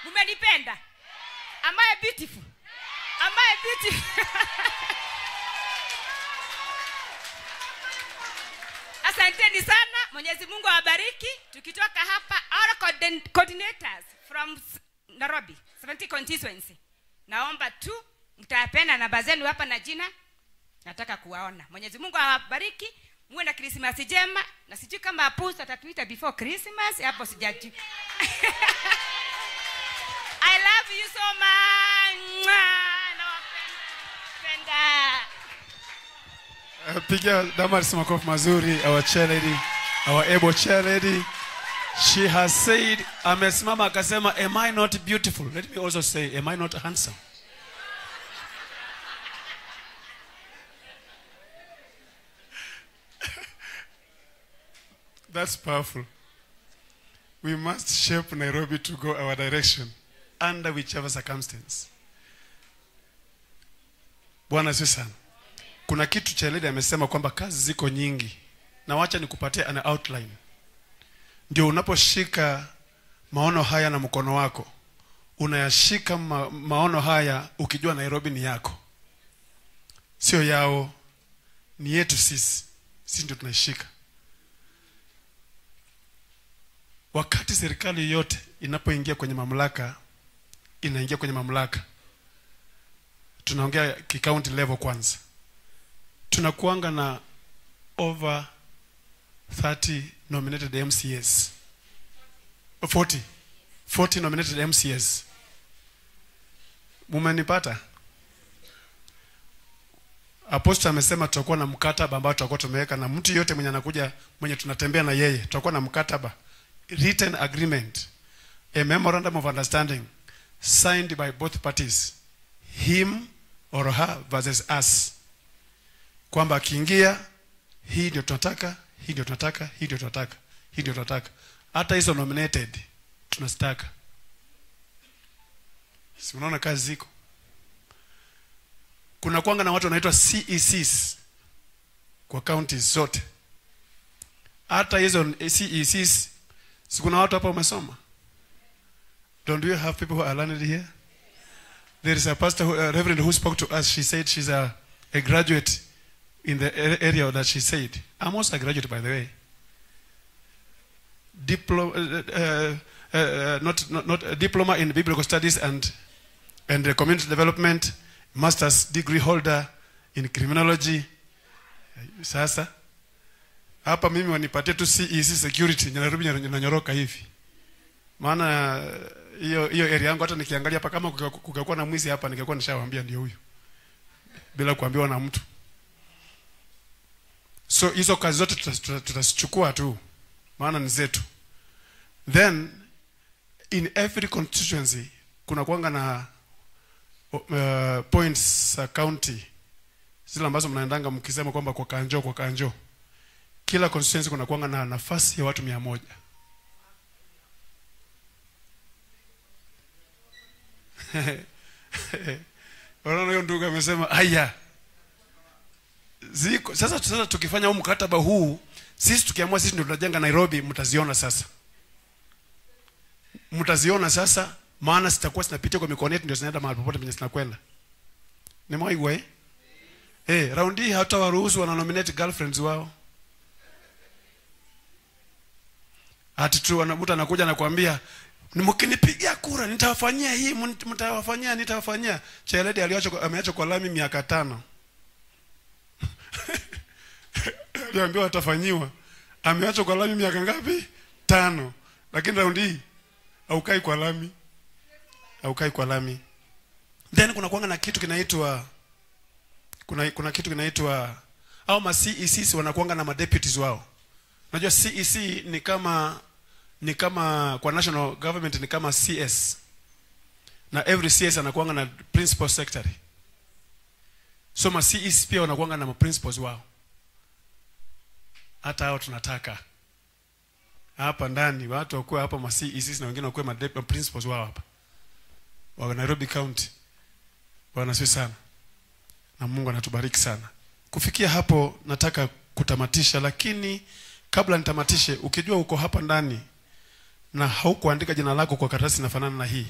S8: Mmenipenda. Am I beautiful? Am I beautiful? Asanteni sana. Mwenyezi Mungu awabariki. Tukitoka hapa, our coordinators from Nairobi 70 constituency. Naomba tu mtapenda namba zenu hapa na jina. Nataka kuwaona. Mwenyezi Mungu awabariki. Muwe na Christmas njema. Na sijui kama Apostle atatuita before Christmas, hapo sijajui. I love you so much. Nawapenda.
S3: Piga Damaris makofi mazuri, our chair lady, our able chair lady. She has said, amesimama akasema, am I not beautiful? Let me also say, am I not handsome? That's powerful. We must shape Nairobi to go our direction under whichever circumstance. Bwana asifiwe sana. Kuna kitu cha lady amesema kwamba kazi ziko nyingi. Na wacha nikupatie an outline. Ndio unaposhika maono haya na mkono wako, unayashika maono haya ukijua Nairobi ni yako. Sio yao, ni yetu sisi. Sisi ndio tunaishika. Wakati serikali yote inapoingia kwenye mamlaka, inaingia kwenye mamlaka. Tunaongea ki-county level kwanza. Tunakuanga na over 30 nominated MCAs. 40 nominated MCAs. Mumenipata? Apostle amesema tutakuwa na mkataba ambao tutakuwa tumeweka na mtu yote mwenye anakuja, mwenye tunatembea na yeye, tutakuwa na mkataba, written agreement, a memorandum of understanding signed by both parties, him or her versus us. Kwamba akiingia, hii ndio tunataka, hii ndio tunataka, hii ndio tunataka, hii ndio tunataka. Hata hizo nominated tunazitaka. Si unaona kazi ziko. Kuna kuanga na watu wanaitwa CECs kwa counties zote. Hata hizo CECs, si kuna watu hapa wamesoma? Don't you have people who are learned here? There is a pastor, who, a reverend who spoke to us. She said she's a graduate in the area that she said. I'm also a graduate, by the way. Not a diploma in biblical studies and community development, master's degree holder in criminology. Sasa hapa mimi wanipatie tu CEC security, Nairobi nanyoroka hivi. Maana Hiyo area yangu hata nikiangalia hapa kama kungekuwa na mwizi hapa ningekuwa nishawaambia ndio huyu. Bila kuambiwa na mtu. So hizo kazi zote tutazichukua tu, maana ni zetu. Then in every constituency kuna kuanga na points county zile ambazo mnaendanga mkisema kwamba kwa kanjo, kwa kanjo. Kila constituency kuna kuanga na nafasi ya watu 100. Unaona hiyo ndugu amesema haya. Ziko sasa tukifanya huu mkataba huu, sisi tukiamua sisi ndio tunajenga Nairobi, mtaziona sasa. Mtaziona sasa, maana sitakuwa zinapitia kwa mikono yetu ndio zinaenda mahali popote penye zinakwenda. Ni mwaigwa eh? Round hii hatawaruhusu wana nominate girlfriends wao. Ati tu mtu anakuja anakuambia mkinipigia kura nitawafanyia hii, mtawafanyia, nitawafanyia. Cheledi ameachwa kwa lami miaka 5. Aliambiwa atafanyiwa. Ameachwa kwa lami miaka ngapi? 5. Lakini round hii haukai kwa lami. Haukai kwa lami. Then kuna kuanga na kitu kinaitwa kuna kitu kinaitwa au ma CECs wanakuanga na ma deputies wao. Unajua CEC ni kama kwa national government ni kama CS. Na every CS anakuanga na principal secretary. So ma CEC pia wanakuanga na ma principals wao. Hata hao tunataka hapa ndani watu wakuwe hapa ma CECs na wengine wakuwe ma principals wao hapa wa Nairobi County. Bwana asifiwe sana. Na Mungu anatubariki sana. Kufikia hapo nataka kutamatisha, lakini kabla nitamatishe, ukijua uko hapa ndani na haukuandika jina lako kwa karatasi inafanana na hii,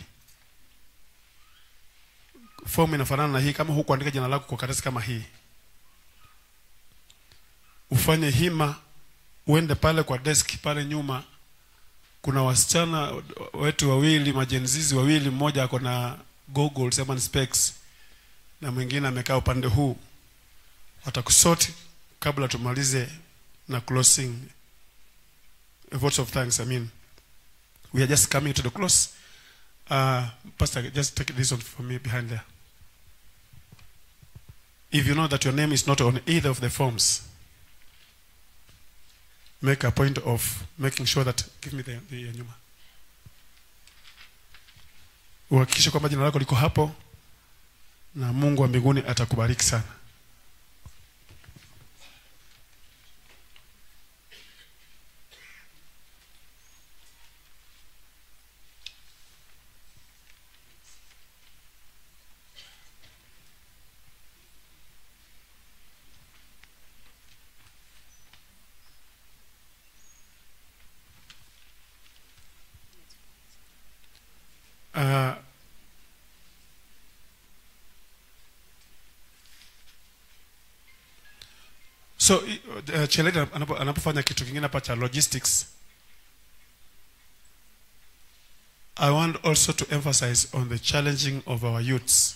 S3: form inafanana na hii, kama hukuandika jina lako kwa karatasi kama hii, ufanye hima uende pale kwa desk pale nyuma. Kuna wasichana wetu wawili, majenzizi wawili, mmoja ako na goggles ama specs na mwingine amekaa upande huu. Watakusort kabla tumalize na closing votes of thanks. I mean, we are just coming to the close. Pastor, just take this one for me behind there. If you know that your name is not on either of the forms, make a point of making sure that, give me the nyuma. Uhakikishe kwamba jina lako liko hapo, na Mungu wa mbinguni atakubariki sana. So Cheledi anapofanya kitu kingine hapa cha logistics, I want also to emphasize on the challenging of our youths,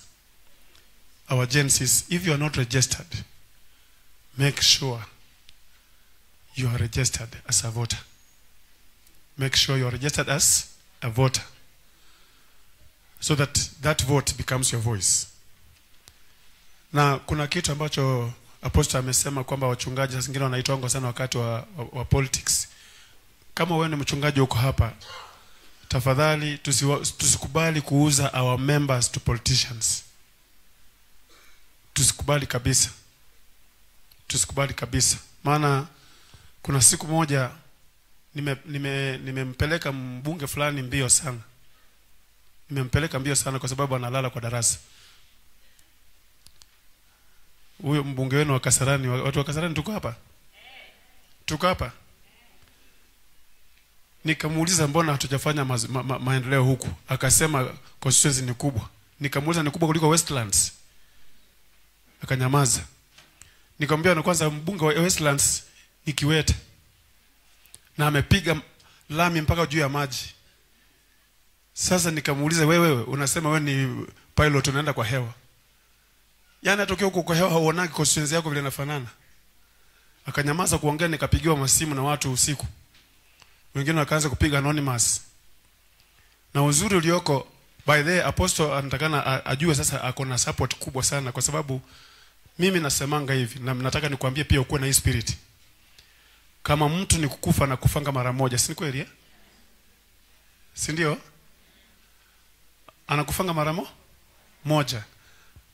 S3: our Gen Zs. If you are not registered, make sure you are registered as a voter. Make sure you are registered as a voter, so that that vote becomes your voice. Na kuna kitu ambacho Apostle amesema kwamba wachungaji saa zingine wanaitwa sana wakati wa politics. Kama wewe ni mchungaji uko hapa, tafadhali tusikubali kuuza our members to politicians. Tusikubali kabisa. Tusikubali kabisa. Maana kuna siku moja nimempeleka mbunge fulani mbio sana. Nimempeleka mbio sana kwa sababu analala kwa darasa. Huyo mbunge wenu wa Kasarani, watu wa Kasarani tuko hapa? Tuko hapa? Nikamuuliza mbona hatujafanya maendeleo huku? Akasema constituency ni kubwa. Nikamuuliza ni kubwa kuliko Westlands? Akanyamaza. Nikamwambia na kwanza mbunge wa Westlands ni kiwete. Na amepiga lami mpaka juu ya maji. Sasa nikamuuliza wewe unasema wewe ni pilot unaenda kwa hewa. Yaani atokea huko kwa hewa hauonaki constituency yako vile inafanana. Akanyamaza kuongea, nikapigiwa masimu na watu usiku. Wengine wakaanza kupiga anonymous. Na uzuri ulioko, by the apostle anatakana ajue sasa ako na support kubwa sana, kwa sababu mimi nasemanga hivi na nataka nikwambie pia ukuwe na hii spirit. Kama mtu ni kukufa na kufanga mara moja, si ni kweli eh? Si ndio? Anakufanga mara moja.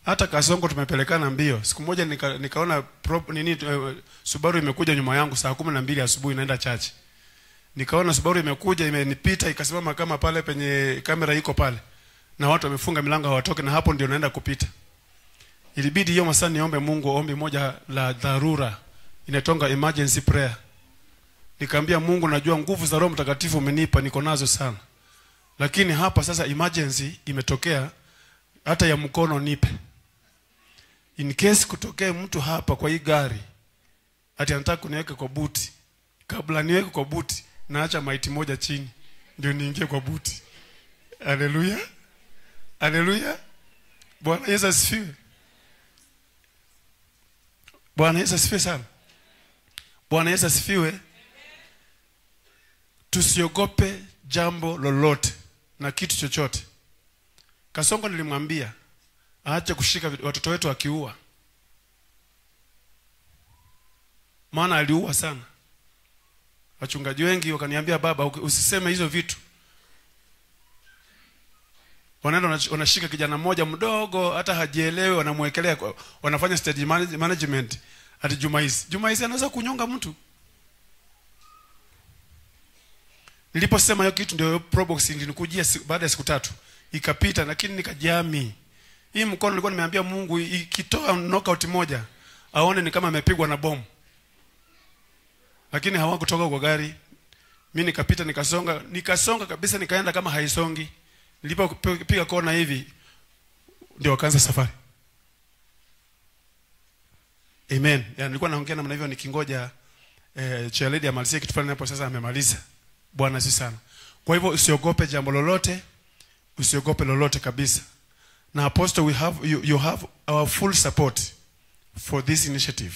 S3: Hata Kasongo tumepelekana mbio. Siku moja nikaona Subaru imekuja nyuma yangu saa 12 asubuhi naenda church. Nikaona Subaru imekuja imenipita ikasimama kama pale penye kamera iko pale. Na watu wamefunga milango hawatoki, na hapo ndio naenda kupita. Ilibidi hiyo masaa niombe Mungu ombi moja la dharura, inatonga emergency prayer. Nikamwambia Mungu, najua nguvu za Roho Mtakatifu umenipa, niko nazo sana. Lakini hapa sasa emergency imetokea, hata ya mkono nipe. In case kutokee mtu hapa kwa hii gari ati anataka kuniweka kwa buti, kabla niweke kwa buti naacha maiti moja chini ndio niingie kwa buti. Haleluya. Haleluya. Bwana Yesu asifiwe. Bwana Yesu asifiwe sana. Bwana Yesu asifiwe. Tusiogope jambo lolote na kitu chochote. Kasongo nilimwambia aache kushika watoto wetu akiua. Maana aliua sana. Wachungaji wengi wakaniambia, baba usiseme hizo vitu. Wanaenda wanashika kijana mmoja mdogo hata hajielewi, wanamwekelea, wanafanya stage management ati Jumaisi. Jumaisi anaweza kunyonga mtu. Niliposema hiyo kitu ndio Probox ilinikujia baada ya siku 3. Ikapita, lakini nikajami. Hii mkono nilikuwa nimeambia Mungu ikitoa knockout moja aone ni kama amepigwa na bomu. Lakini hawakutoka kwa gari. Mimi nikapita nikasonga, nikasonga kabisa nikaenda kama haisongi. Nilipopiga kona hivi ndio wakaanza safari. Amen. Yani nilikuwa naongea namna hivyo nikingoja chair lady amalizie kitu fulani hapo, sasa amemaliza. Bwana si sana. Kwa hivyo usiogope jambo lolote, usiogope lolote kabisa. Na apostle, we have you have our full support for this initiative.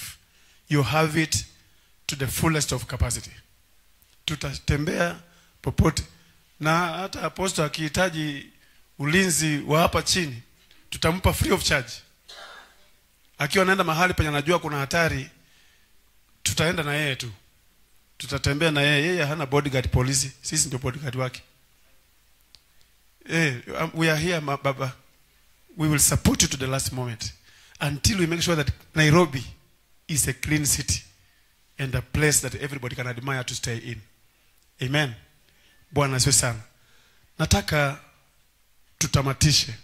S3: You have it to the fullest of capacity. Tutatembea popote. Na hata apostle akihitaji ulinzi wa hapa chini, tutampa free of charge. Akiwa anaenda mahali penye anajua kuna hatari, tutaenda na yeye tu. Tutatembea na yeye. Yeye hana bodyguard polisi, sisi ndio bodyguard wake. We are here, baba. We will support you to the last moment until we make sure that Nairobi is a clean city and a place that everybody can admire to stay in. Amen. Bwana asifiwe sana. Nataka tutamatishe.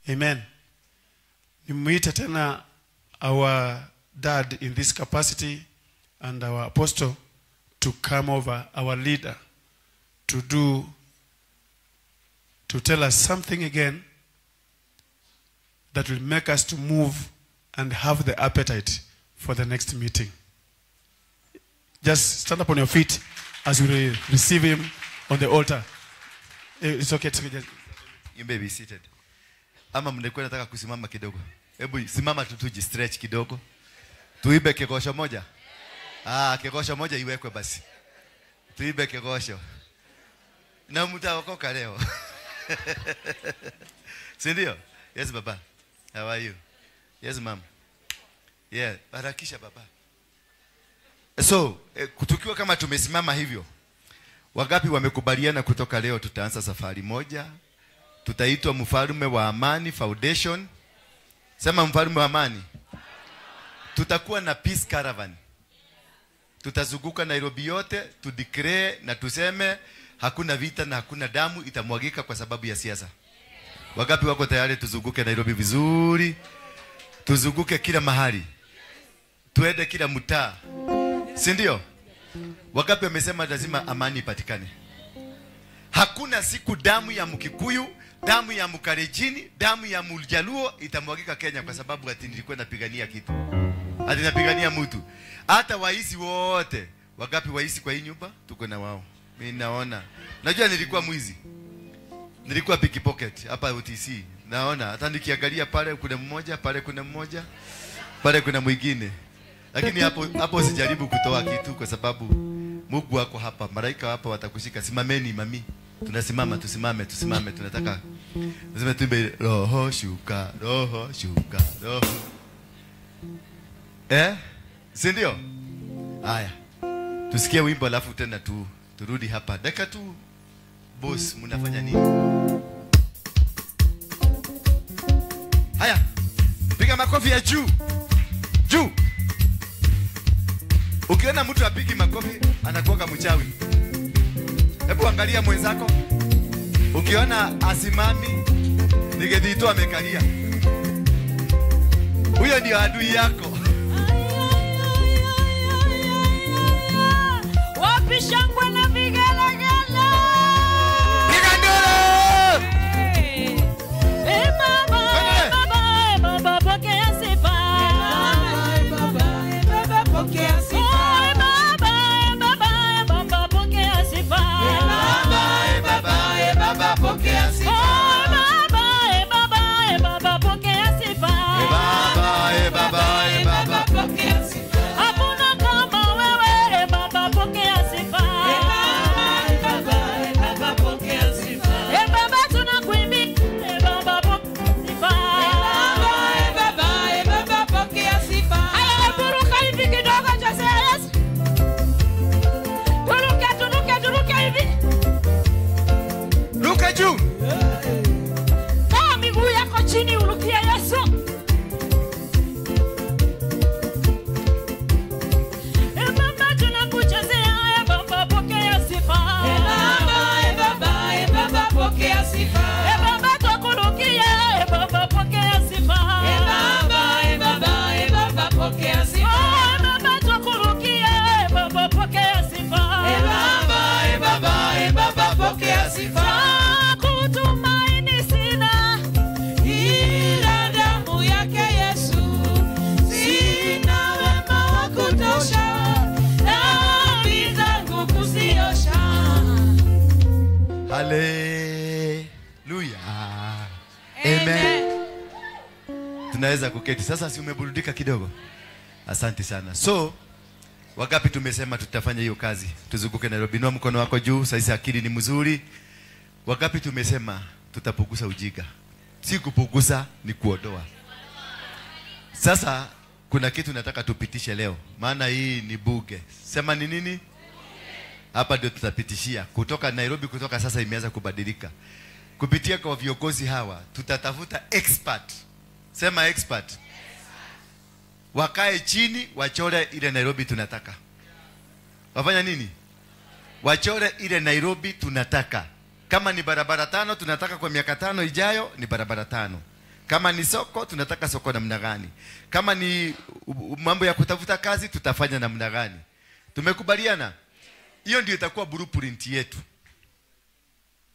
S3: Amen. Nimuite tena our dad in this capacity and our apostle to come over, our leader, to tell us something again that will make us to move and have the appetite for the next meeting. Just stand up on your feet as we receive him on the altar. It's okay, it's okay.
S4: You may be seated. Ama mlikuwa nataka kusimama kidogo. Hebu simama tu tujistretch kidogo. Tuibe kikosho moja. Ah, kikosho moja iwekwe basi. Tuibe kikosho. Na mtaokoka leo. Si ndio? Yes baba. How are you? Yes ma'am. Yeah, harakisha baba. So, tukiwa kama tumesimama hivyo, wangapi wamekubaliana kutoka leo tutaanza safari moja? Tutaitwa Mfalme wa Amani Foundation. Sema Mfalme wa Amani. Tutakuwa na peace caravan. Tutazunguka Nairobi yote, tudeclare na tuseme hakuna vita na hakuna damu itamwagika kwa sababu ya siasa. Wangapi wako tayari tuzunguke Nairobi vizuri? Tuzunguke kila mahali. Tuende kila mtaa. Si ndio? Wangapi wamesema lazima amani ipatikane? Hakuna siku damu ya Mkikuyu, damu ya Mkalenjini, damu ya Mjaluo itamwagika Kenya kwa sababu ati nilikuwa napigania kitu. Ati napigania mtu. Hata waisi wote. Wangapi waisi kwa hii nyumba? Tuko na wao. Mimi naona. Najua nilikuwa mwizi. Nilikuwa pickpocket hapa UTC. Naona hata nikiangalia pale kuna mmoja, pale kuna mmoja, pale kuna mwingine. Lakini hapo sijaribu kutoa kitu kwa sababu Mungu wako hapa, malaika hapa watakushika. Simameni mami. Tunasimama, tusimame, tusimame, tunataka lazima tuimbe roho shuka, roho shuka, roho. Si ndio? Haya. Tusikie wimbo alafu tena turudi hapa. Dakika tu, boss, mnafanya nini? Haya. Piga makofi ya juu. Juu. Ukiona mtu apigi makofi anakuwa mchawi. Hebu angalia mwenzako. Ukiona asimami nigedito amekalia. Huyo ndio adui yako.
S9: Wapi shangwe na vigelegele?
S4: Piga nduru!
S9: Eh baba, baba, baba pokea sifa.
S10: Baba, baba pokea sifa.
S9: Baba, baba, baba pokea sifa.
S10: Baba, baba, baba pokea sifa.
S9: Baba, baba, baba pokea sifa.
S4: Baba, baba, baba
S10: pokea sifa.
S9: Hakuna kama wewe, baba pokea sifa.
S10: Baba, baba pokea sifa.
S9: Baba tunakuimbia, baba pokea sifa.
S10: Baba, baba, baba pokea sifa.
S9: Haya, buruka hivi kidogo Jose. Turuke, turuke, turuke hivi.
S4: Ruka juu.
S9: Toa miguu yako chini urukie Yesu. Baba tunakuchezea, baba pokea sifa.
S10: Baba, baba, baba pokea sifa.
S9: Baba tukurukia, baba pokea sifa.
S10: Baba, baba, baba pokea sifa.
S9: Baba tukurukia, baba pokea sifa.
S10: Baba, baba, baba pokea sifa.
S9: Kutumaini sina
S10: ila damu yake Yesu, sina wema wa kutosha, dhambi zangu kuziosha.
S4: Haleluya. Amen. Tunaweza kuketi sasa, si umeburudika kidogo? Asante sana. So wangapi tumesema tutafanya hiyo kazi? Tuzunguke Nairobi. Inua mkono wako juu. Sasa akili ni mzuri. Wangapi tumesema tutapunguza ujinga? Si kupunguza, ni kuondoa. Sasa kuna kitu nataka tupitishe leo, maana hii ni buge. Sema ni nini? Hapa ndio tutapitishia. Kutoka Nairobi, kutoka sasa imeanza kubadilika. Kupitia kwa viongozi hawa tutatafuta expert. Sema expert. Wakae chini wachore ile Nairobi tunataka. Wafanya nini? Wachore ile Nairobi tunataka. Kama ni barabara 5 tunataka kwa miaka 5 ijayo ni barabara 5. Kama ni soko tunataka soko namna gani? Kama ni mambo ya kutafuta kazi tutafanya namna gani? Tumekubaliana? Hiyo ndio itakuwa blueprint yetu.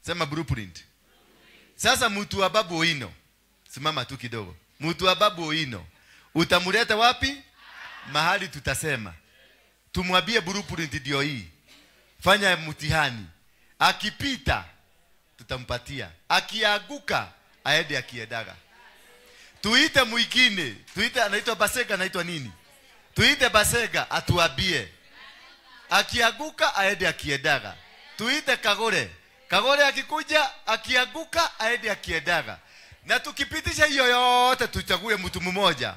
S4: Sema blueprint. Sasa mtu wa Babu Owino, simama tu kidogo. Mtu wa Babu Owino utamleta wapi? Mahali tutasema. Tumwambie blueprint ndio hii. Fanya mtihani. Akipita tutampatia. Akianguka aende akiedaga. Tuite mwingine, tuite anaitwa Basega, anaitwa nini? Tuite Basega atuambie. Akianguka aende akiedaga. Tuite Kagore. Kagore akikuja akianguka aende akiedaga. Na tukipitisha hiyo yote tuchague mtu mmoja.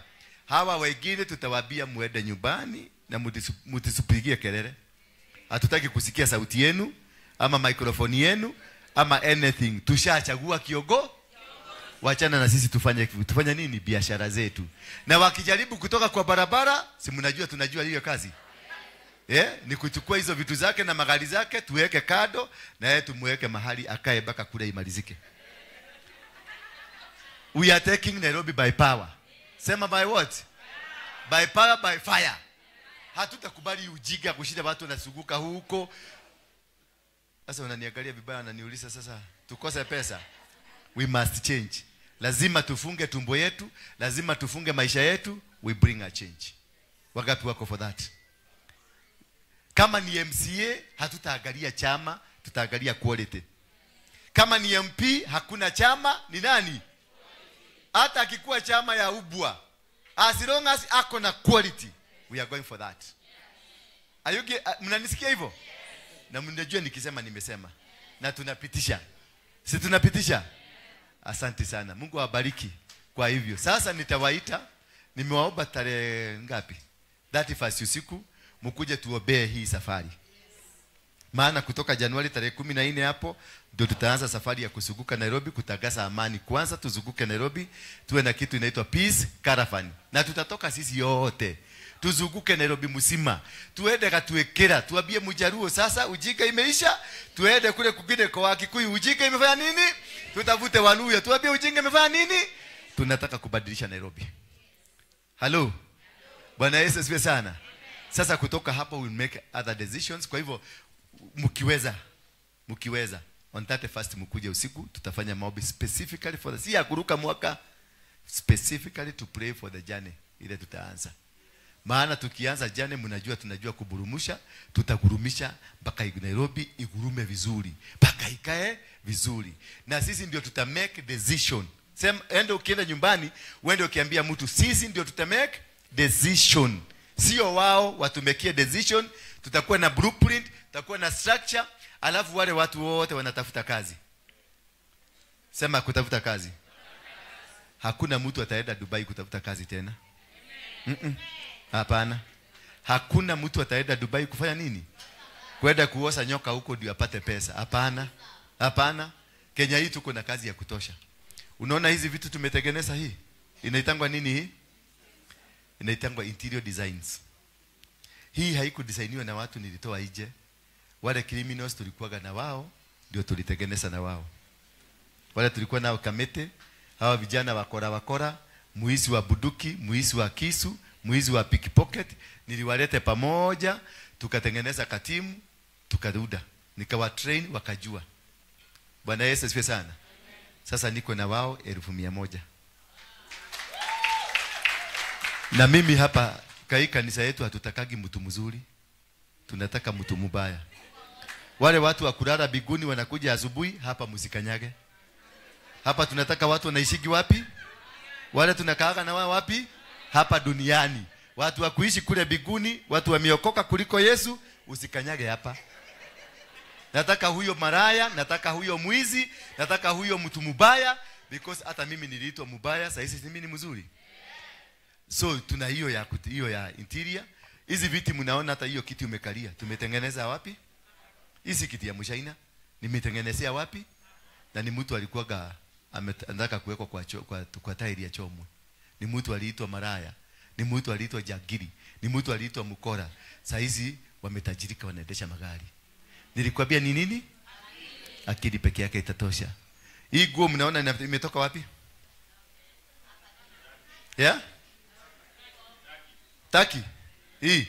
S4: Hawa wengine tutawaambia muende nyumbani na mtisipigie kelele. Hatutaki kusikia sauti yenu ama microphone yenu ama anything. Tushachagua kiongozi. Wachana na sisi tufanye nini? Biashara zetu. Na wakijaribu kutoka kwa barabara, si mnajua tunajua hiyo kazi. Ni kuchukua hizo vitu zake na magari zake tuweke kado na yeye tumweke mahali akae mpaka kule imalizike. We are taking Nairobi by power. Sema by what? By power, by fire. Hatutakubali ujinga kushinda watu wanazunguka huko. Sasa unaniangalia vibaya na niuliza sasa tukose pesa. We must change. Lazima tufunge tumbo yetu, lazima tufunge maisha yetu, we bring a change. Wangapi wako for that? Kama ni MCA, hatutaangalia chama, tutaangalia quality. Kama ni MP, hakuna chama, ni nani? Hata akikuwa chama ya ubwa, as long as ako na quality, we are going for that. Are you mnanisikia hivyo? Na mnajua nikisema nimesema. Na tunapitisha. Si tunapitisha? Asante sana. Mungu awabariki. Kwa hivyo sasa nitawaita, nimewaomba tarehe ngapi? 31 usiku mkuje tuobee hii safari. Maana kutoka Januari tarehe 14 hapo ndio tutaanza safari ya kuzunguka Nairobi kutangaza amani. Kwanza tuzunguke Nairobi, tuwe na kitu inaitwa Peace Caravan. Na tutatoka sisi yote. Tuzunguke Nairobi mzima. Tuende katuwekera, tuambie Mjaruo sasa ujinga imeisha, tuende kule kugine kwa Wakikuyu ujinga imefanya nini? Tutafute Waluya, tuambie ujinga imefanya nini? Tunataka kubadilisha Nairobi. Hello. Bwana Yesu asifiwe sana. Sasa kutoka hapo we'll make other decisions. Kwa hivyo mkiweza on 31st mkuje usiku, tutafanya maombi specifically for the, si ya kuruka mwaka, specifically to pray for the journey ile tutaanza. Maana tukianza journey mnajua tunajua kuburumusha, tutagurumisha mpaka Nairobi igurume vizuri, mpaka ikae vizuri. Na sisi ndio tuta make decision. Sema ende ukienda nyumbani, uende ukiambia mtu sisi ndio tuta make decision. Sio wao watumekie decision. Tutakuwa na blueprint, tutakuwa na structure, alafu wale watu wote wanatafuta kazi. Sema kutafuta kazi. Hakuna mtu ataenda Dubai kutafuta kazi tena. Hapana. Hakuna mtu ataenda Dubai kufanya nini? Kwenda kuosa nyoka huko ndio apate pesa. Hapana. Hapana. Kenya hii tuko na kazi ya kutosha. Unaona hizi vitu tumetengeneza hii? Inaitangwa nini hii? Inaitangwa interior designs. Hii haikudesigniwa na watu nilitoa nje. Wale criminals tulikuwa na wao ndio tulitengeneza na wao. Wale tulikuwa nao Kamete, hawa vijana wakora, muizi wa buduki, muizi wa kisu, muizi wa pickpocket, niliwalete pamoja, tukatengeneza katimu, tukaruda. Nikawa train wakajua. Bwana Yesu asifiwe sana. Sasa niko na wao 100,000. Na mimi hapa kai kanisa yetu hatutakagi mtu mzuri. Tunataka mtu mubaya. Wale watu wa kulala biguni wanakuja asubuhi hapa msikanyage. Hapa tunataka watu wanaishiki wapi? Wale tunakaaga na wao wapi? Hapa duniani. Watu wa kuishi kule biguni, watu wameokoka kuliko Yesu, usikanyage hapa. Nataka huyo maraya, nataka huyo mwizi, nataka huyo mtu mubaya, because hata mimi niliitwa mubaya, sasa hizi mimi ni mzuri. So tuna hiyo ya hiyo ya interior. Hizi viti mnaona, hata hiyo kiti umekalia tumetengeneza wapi? Hizi kiti ya mshaina nimetengenezea wapi? Na ni mtu alikuwa anataka kuwekwa kwa tairi ya chomwe. Ni mtu aliitwa maraya, ni mtu aliitwa jagiri, ni mtu aliitwa mkora. Sasa hizi wametajirika, wanaendesha magari. Nilikwambia ni nini? Akili peke yake itatosha. Hii guo mnaona imetoka wapi? Yeah? Taki. Hii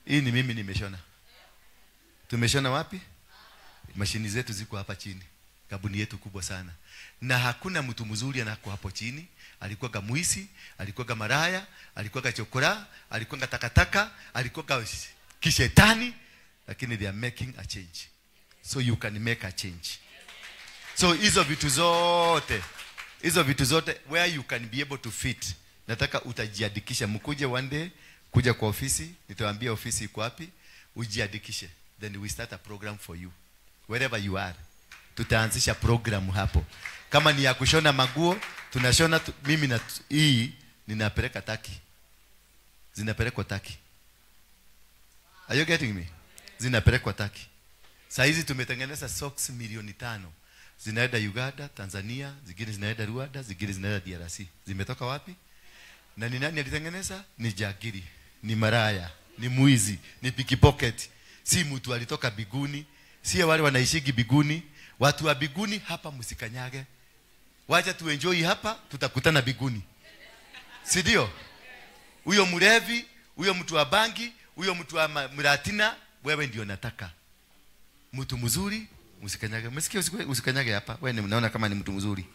S4: ni mimi nimeshona. Tumeshona wapi? Mashini zetu ziko hapa chini. Kabuni yetu kubwa sana. Na hakuna mtu mzuri anako hapo chini. Alikuwa gamuisi, alikuwa gamaraya, alikuwa gachokora, alikuwa takataka, alikuwa kishetani. Lakini they are making a change. So you can make a change. So hizo vitu zote where you can be able to fit. Nataka utajiandikisha. Mkuje one day, kuja kwa ofisi, nitawaambia ofisi iko wapi, ujiandikishe. Then we start a program for you. Wherever you are. Tutaanzisha program hapo. Kama ni ya kushona maguo, tunashona mimi na hii ninapeleka Taki. Zinapelekwa Taki. Are you getting me? Zinapelekwa Taki. Saa hizi tumetengeneza socks 5,000,000. Zinaenda Uganda, Tanzania, zingine zinaenda Rwanda, zingine zinaenda DRC. Zimetoka wapi? Na ni nani alitengeneza? Ni jagiri, ni maraya, ni mwizi, ni pickpocket. Si mtu alitoka biguni, si wale wanaishigi biguni. Watu wa biguni hapa msikanyage. Wacha tuenjoy hapa, tutakutana biguni. Si ndio? Huyo mlevi, huyo mtu wa bangi, huyo mtu wa mratina, wewe ndio nataka. Mtu mzuri usikanyage. Msikie, usikanyage hapa. Wewe unaona kama ni mtu mzuri.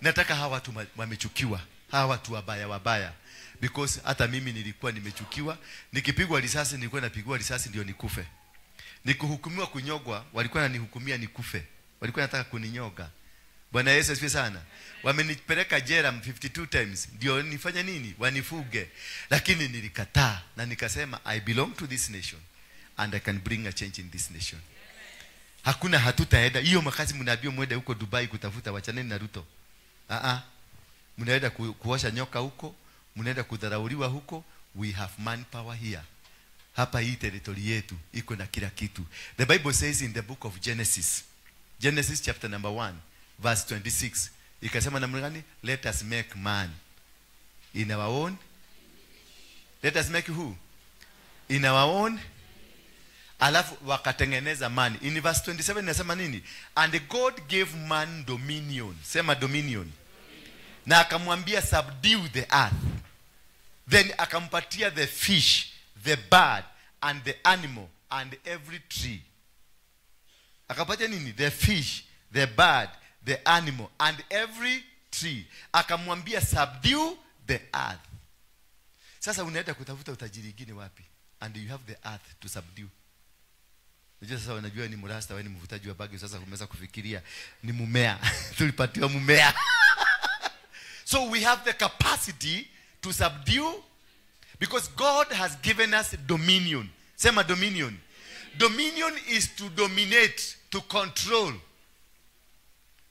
S4: Nataka hawa watu wamechukiwa, hawa watu wabaya. Because hata mimi nilikuwa nimechukiwa, nikipigwa risasi nilikuwa napigwa risasi ndio nikufe. Nikuhukumiwa kunyogwa, walikuwa wananihukumia nikufe. Walikuwa wanataka kuninyoga. Bwana Yesu asifiwe sana. Wamenipeleka jela 52 times. Ndio nifanye nini? Wanifuge. Lakini nilikataa na nikasema I belong to this nation. and I can bring a change in this nation. Hakuna hatutaenda. Hiyo makazi mnaambiwa mwende huko Dubai kutafuta, wachaneni na Ruto. Mnaenda kuosha nyoka huko, mnaenda kudharauliwa huko. We have manpower here. Hapa hii territory yetu iko na kila kitu. The Bible says in the book of Genesis, Genesis chapter number 1 verse 26, ikasema namna gani? Let us make man in our own. Let us make who? In our own. Alafu wakatengeneza man. In verse 27 inasema nini? And God gave man dominion. Sema dominion. Na akamwambia subdue the earth. Then akampatia the fish, the bird, and the animal, and every tree. Akapatia nini? The fish, the bird, the animal, and every tree. Akamwambia subdue the earth. Sasa unaenda kutafuta utajiri gani wapi? And you have the earth to subdue. Unajua sasa wanajua ni murasta, wewe ni mvutaji wa bagi, sasa umeweza kufikiria ni mumea. Tulipatiwa mumea. So we have the capacity to subdue because God has given us dominion. Sema dominion. Dominion is to dominate, to control.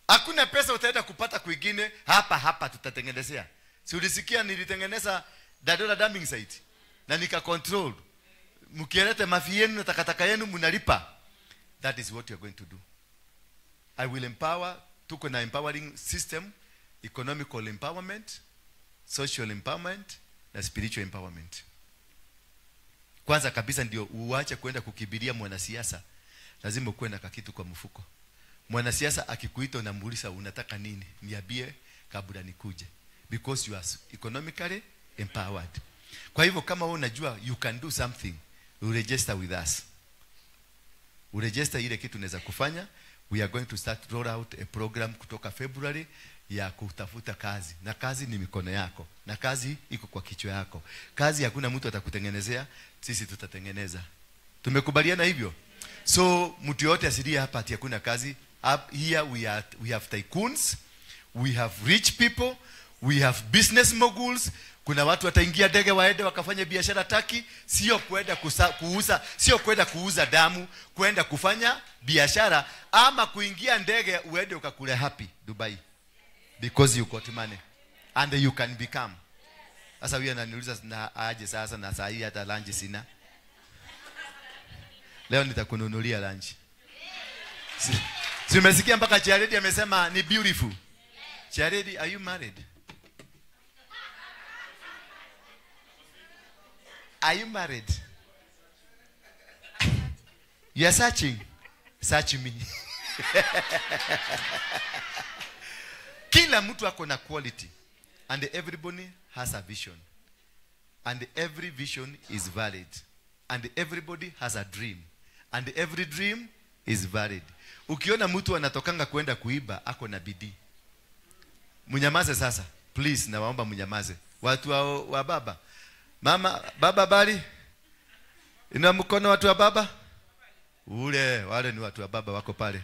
S4: Hakuna pesa utaenda kupata kwingine, hapa hapa tutatengenezea. Si ulisikia nilitengeneza Dadora dumping site na nika control. Mkielete mafi yenu na takataka yenu mnalipa. That is what you are going to do. I will empower, tuko na empowering system, economical empowerment, social empowerment na spiritual empowerment. Kwanza kabisa ndio uache kwenda kukibiria mwanasiasa. Lazima ukuwe na kakitu kwa mfuko. Mwanasiasa akikuita unamuuliza unataka nini? Niambie kabla nikuje. Because you are economically empowered. Kwa hivyo kama wewe unajua you can do something, you register with us. Uregister ile kitu unaweza kufanya. We are going to start roll out a program kutoka February ya kutafuta kazi. Na kazi ni mikono yako. Na kazi iko kwa kichwa yako. Kazi hakuna mtu atakutengenezea, sisi tutatengeneza. Tumekubaliana hivyo? So mtu yote asilie hapa ati hakuna kazi. Up here we have tycoons, we have rich people, we have business moguls. Kuna watu wataingia ndege waende wakafanya biashara Taki, sio kwenda kuuza, sio kwenda kuuza damu, kwenda kufanya biashara ama kuingia ndege uende ukakule happy Dubai. Because you got money and you can become. Sasa huyu ananiuliza na aje sasa na saa hii hata lunch sina. Leo nitakununulia lunch. Si umesikia mpaka Charity amesema ni beautiful. Charity, are you married? Are you married? You are searching. Search me. Kila mtu ako na quality. And everybody has a vision. And every vision is valid. And everybody has a dream. And every dream is valid. Ukiona mtu anatokanga kwenda kuiba, ako na bidii. Munyamaze sasa. Please, nawaomba munyamaze. Watu wa baba. Mama, baba bali. Ina mkono watu wa baba? Ule, wale ni watu wa baba wako pale.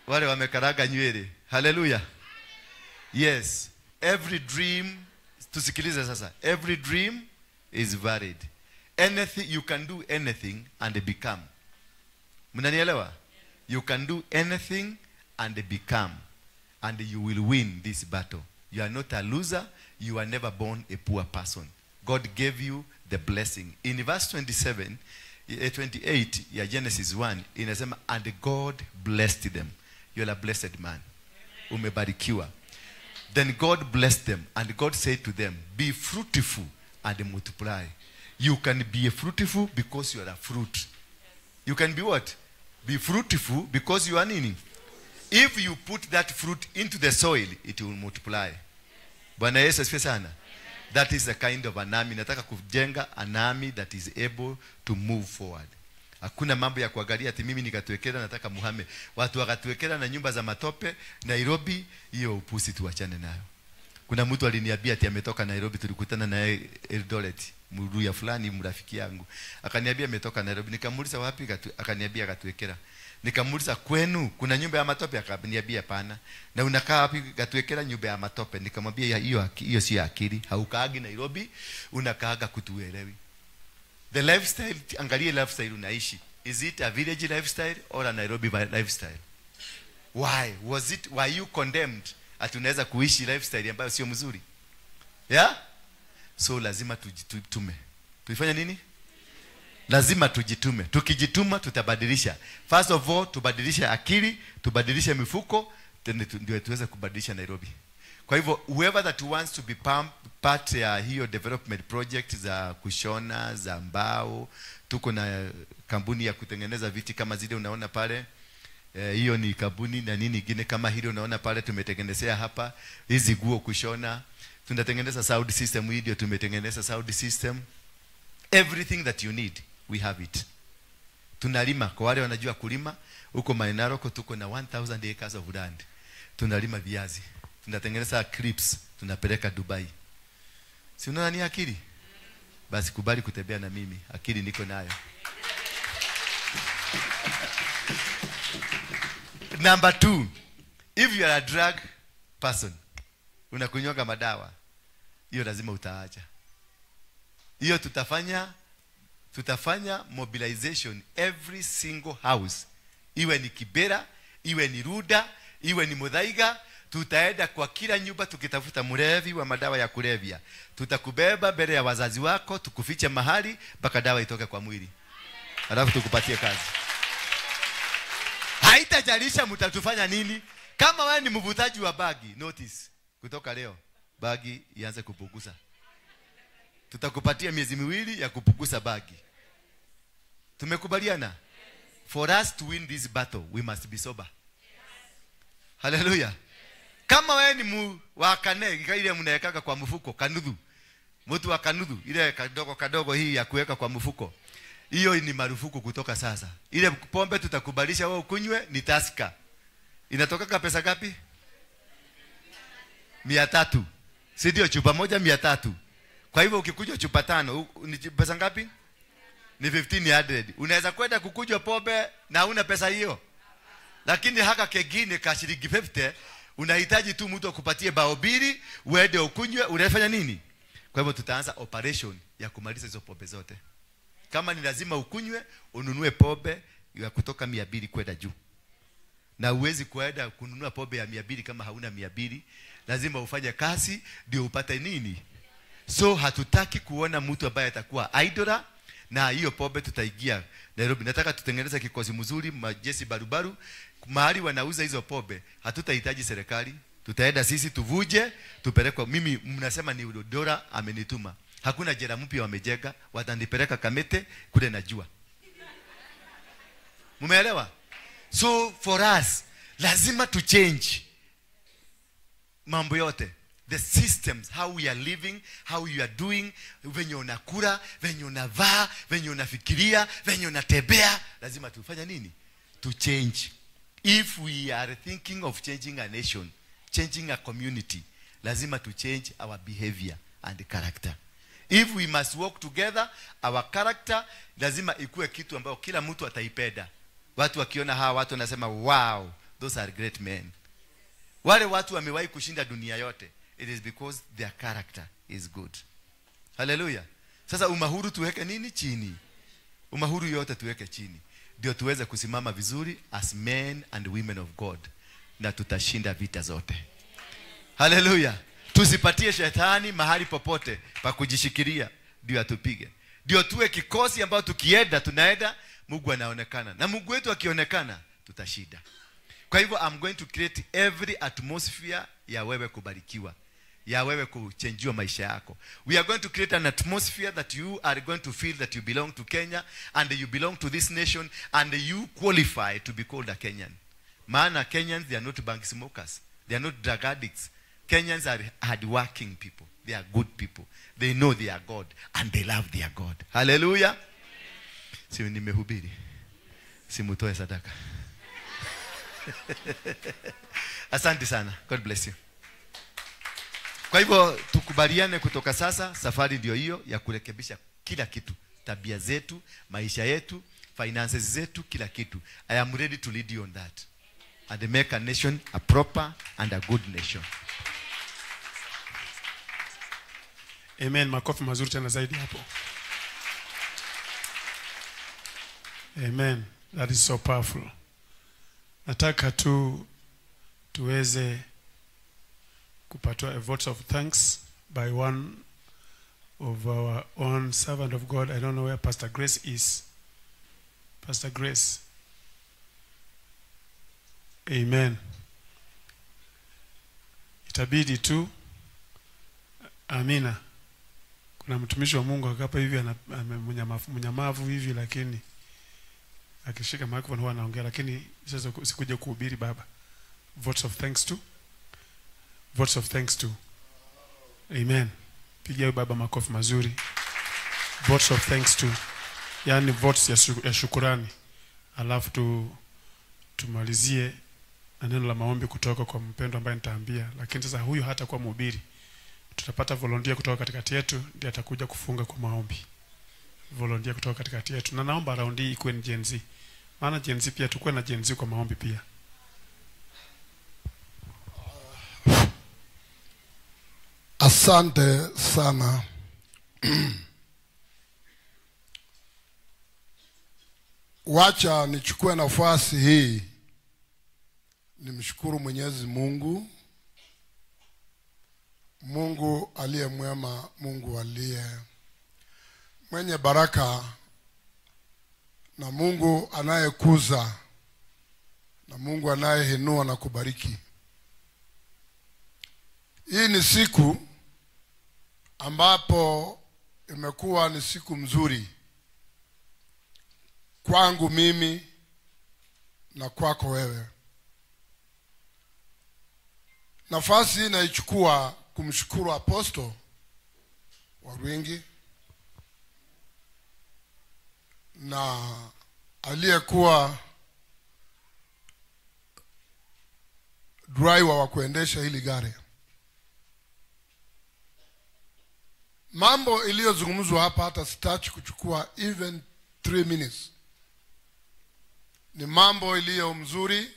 S4: Wale wamekaraga nywele. Hallelujah. Yes. Every dream, tusikilize sasa. Every dream is valid. Anything, you can do anything and become. Mnanielewa? You can do anything and become. And you will win this battle. You are not a loser. You are never born a poor person. God gave you the blessing. In verse 27, 28, ya Genesis 1, inasema, and God blessed them. You are a blessed man. Umebarikiwa. Then God blessed them, and God said to them, be fruitful and multiply. You can be fruitful because you are a fruit. You can be what? Be fruitful because you are nini? If you put that fruit into the soil, it will multiply. Bwana Yesu asifiwe sana. That is the kind of an army. Nataka kujenga an army that is able to move forward. Hakuna mambo ya kuangalia ati mimi nikatuwekera nataka muhame. Watu wakatuwekera na nyumba za matope Nairobi, hiyo upusi tuachane nayo. Kuna mtu aliniambia ati ametoka Nairobi, tulikutana naye Eldoret, mruya fulani mrafiki yangu. Akaniambia ametoka Nairobi, nikamuuliza wapi, akaniambia akatuwekera. Nikamuuliza kwenu kuna nyumba ya matope, akaniambia hapana. Na unakaa wapi? Katuwekera nyumba ya matope. Nikamwambia hiyo sio akili. Haukaagi Nairobi, unakaaga kutuelewi. The lifestyle, angalia lifestyle unaishi. Is it a village lifestyle or a Nairobi lifestyle? Why? Were you condemned? Ati unaweza kuishi lifestyle ambayo sio mzuri? Yeah? So lazima tujitume. Tuifanye nini? Lazima tujitume. Tukijituma tutabadilisha. First of all, tubadilishe akili, tubadilishe mifuko, ndio tuweze kubadilisha Nairobi. Kwa hivyo whoever that wants to be part ya hiyo development project za kushona, za mbao, tuko na kampuni ya kutengeneza viti kama zile unaona pale. Hiyo ni kampuni na nini nyingine kama hilo unaona pale tumetengenezea hapa, hizi guo kushona, tunatengeneza sound system, hii ndio tumetengeneza sound system. Everything that you need, we have it. Tunalima, kwa wale wanajua kulima, huko Mainaroko tuko na 1000 acres of land. Tunalima viazi, tunatengeneza clips, tunapeleka Dubai. Si unaona ni akili? Basi kubali kutembea na mimi, akili niko nayo. Number 2, if you are a drug person, unakunywa madawa, hiyo lazima utaacha. Hiyo tutafanya mobilization every single house. Iwe ni Kibera, iwe ni Ruda, iwe ni Muthaiga, tutaenda kwa kila nyumba tukitafuta mlevi wa madawa ya kulevya. Tutakubeba mbele ya wazazi wako, tukufiche mahali mpaka dawa itoke kwa mwili. Alafu tukupatie kazi. Haitajalisha mtatufanya nini. Kama wewe ni mvutaji wa bagi, notice kutoka leo bagi ianze kupunguza. Tutakupatia miezi miwili ya kupunguza bagi. Tumekubaliana? For us to win this battle, we must be sober. Hallelujah. Kama wewe ni wakane, ile mnawekaka kwa mfuko, kanudhu. Mtu wa kanudhu, ile kadogo kadogo hii ya kuweka kwa mfuko. Hiyo ni marufuku kutoka sasa. Ile pombe tutakubalisha wewe ukunywe ni Tusker. Inatoka pesa ngapi? 300. Si ndio chupa moja 300. Kwa hivyo ukikunywa chupa 5 ni pesa ngapi? Ni 1500. Unaweza kwenda kukunywa pombe na una pesa hiyo. Lakini haka kengine ka shilingi 50 unahitaji tu mtu akupatie bao mbili uende ukunywe, unafanya nini? Kwa hivyo tutaanza operation ya kumaliza hizo pombe zote. Kama ni lazima ukunywe, ununue pombe ya kutoka 200 kwenda juu. Na uwezi kwenda kununua pombe ya 200 kama hauna 200. Lazima ufanye kazi ndio upate nini? So hatutaki kuona mtu ambaye atakuwa idler. Na hiyo pombe tutaingia Nairobi. Nataka tutengeneze kikosi mzuri, majeshi barubaru, mahali wanauza hizo pombe. Hatutahitaji serikali, tutaenda sisi tuvuje, tupelekwa. Mimi mnasema ni Dora amenituma. Hakuna jela mpya wamejenga, watanipeleka Kamete kule najua. Mumeelewa? So for us lazima to change mambo yote. The systems, how we are living, how you are doing, venye unakula, venye unavaa, venye unafikiria, venye unatembea, lazima tufanye nini? To change. If we are thinking of changing a nation, changing a community, lazima to change our behavior and character. If we must work together, our character lazima ikuwe kitu ambayo kila mtu ataipenda. Watu wakiona hawa watu wanasema wow, those are great men. Wale watu wamewahi kushinda dunia yote. It is because their character is good. Hallelujah. Sasa umahuru tuweke nini chini? Umahuru yote tuweke chini. Ndio tuweze kusimama vizuri as men and women of God. Na tutashinda vita zote. Hallelujah. Tusipatie shetani mahali popote pa kujishikilia ndio atupige. Ndio tuwe kikosi ambao tukienda tunaenda Mungu anaonekana. Na Mungu wetu akionekana tutashinda. Kwa hivyo I'm going to create every atmosphere ya wewe kubarikiwa, ya wewe kuchenjiwa maisha yako. We are going to create an atmosphere that you are going to feel that you belong to Kenya and you belong to this nation and you qualify to be called a Kenyan. Maana Kenyans, they are not bank smokers. They are not drug addicts. Kenyans are hardworking people. They are good people. They know they are God and they love their God. Hallelujah. Si nimehubiri. Simutoe sadaka. Asante sana. God bless you. Kwa hivyo tukubaliane kutoka sasa, safari ndio hiyo ya kurekebisha kila kitu, tabia zetu, maisha yetu, finances zetu, kila kitu. I am ready to lead you on that and make a nation a proper and a good nation.
S3: Amen. Makofi mazuri tena zaidi hapo. Amen. That is so powerful. Nataka tu tuweze kupatwa a vote of thanks by one of our own servant of God. I don't know where Pastor Grace is. Pastor Grace. Amen. Itabidi tu, amina. Kuna mtumishi wa Mungu akapa hivi mnyamavu hivi, lakini akishika microphone huwa anaongea, lakini sasa sikuja kuhubiri baba. Votes of thanks to. Votes of thanks to. Amen. Pigia baba makofi mazuri. Votes of thanks to. Yaani votes ya shukurani. Alafu tumalizie na neno la maombi kutoka kwa mpendwa ambaye nitaambia. Lakini sasa huyu hata kwa mhubiri. Tutapata volunteer kutoka katikati yetu, ndiye atakuja kufunga kwa maombi. Volunteer kutoka katikati yetu. Na naomba round hii ikuwe ni Gen Z. Maana Gen Z pia tukue na Gen Z kwa maombi pia.
S11: Asante sana. Wacha nichukue nafasi hii nimshukuru Mwenyezi Mungu. Mungu aliye mwema, Mungu aliye mwenye baraka, na Mungu anayekuza, na Mungu anayeinua na kubariki. Hii ni siku ambapo imekuwa ni siku mzuri kwangu mimi na kwako wewe. Nafasi naichukua kumshukuru Apostle Waruingi na aliyekuwa driver wa kuendesha hili gari. Mambo iliyozungumzwa hapa hata sitaki kuchukua even 3 minutes. Ni mambo iliyo mzuri.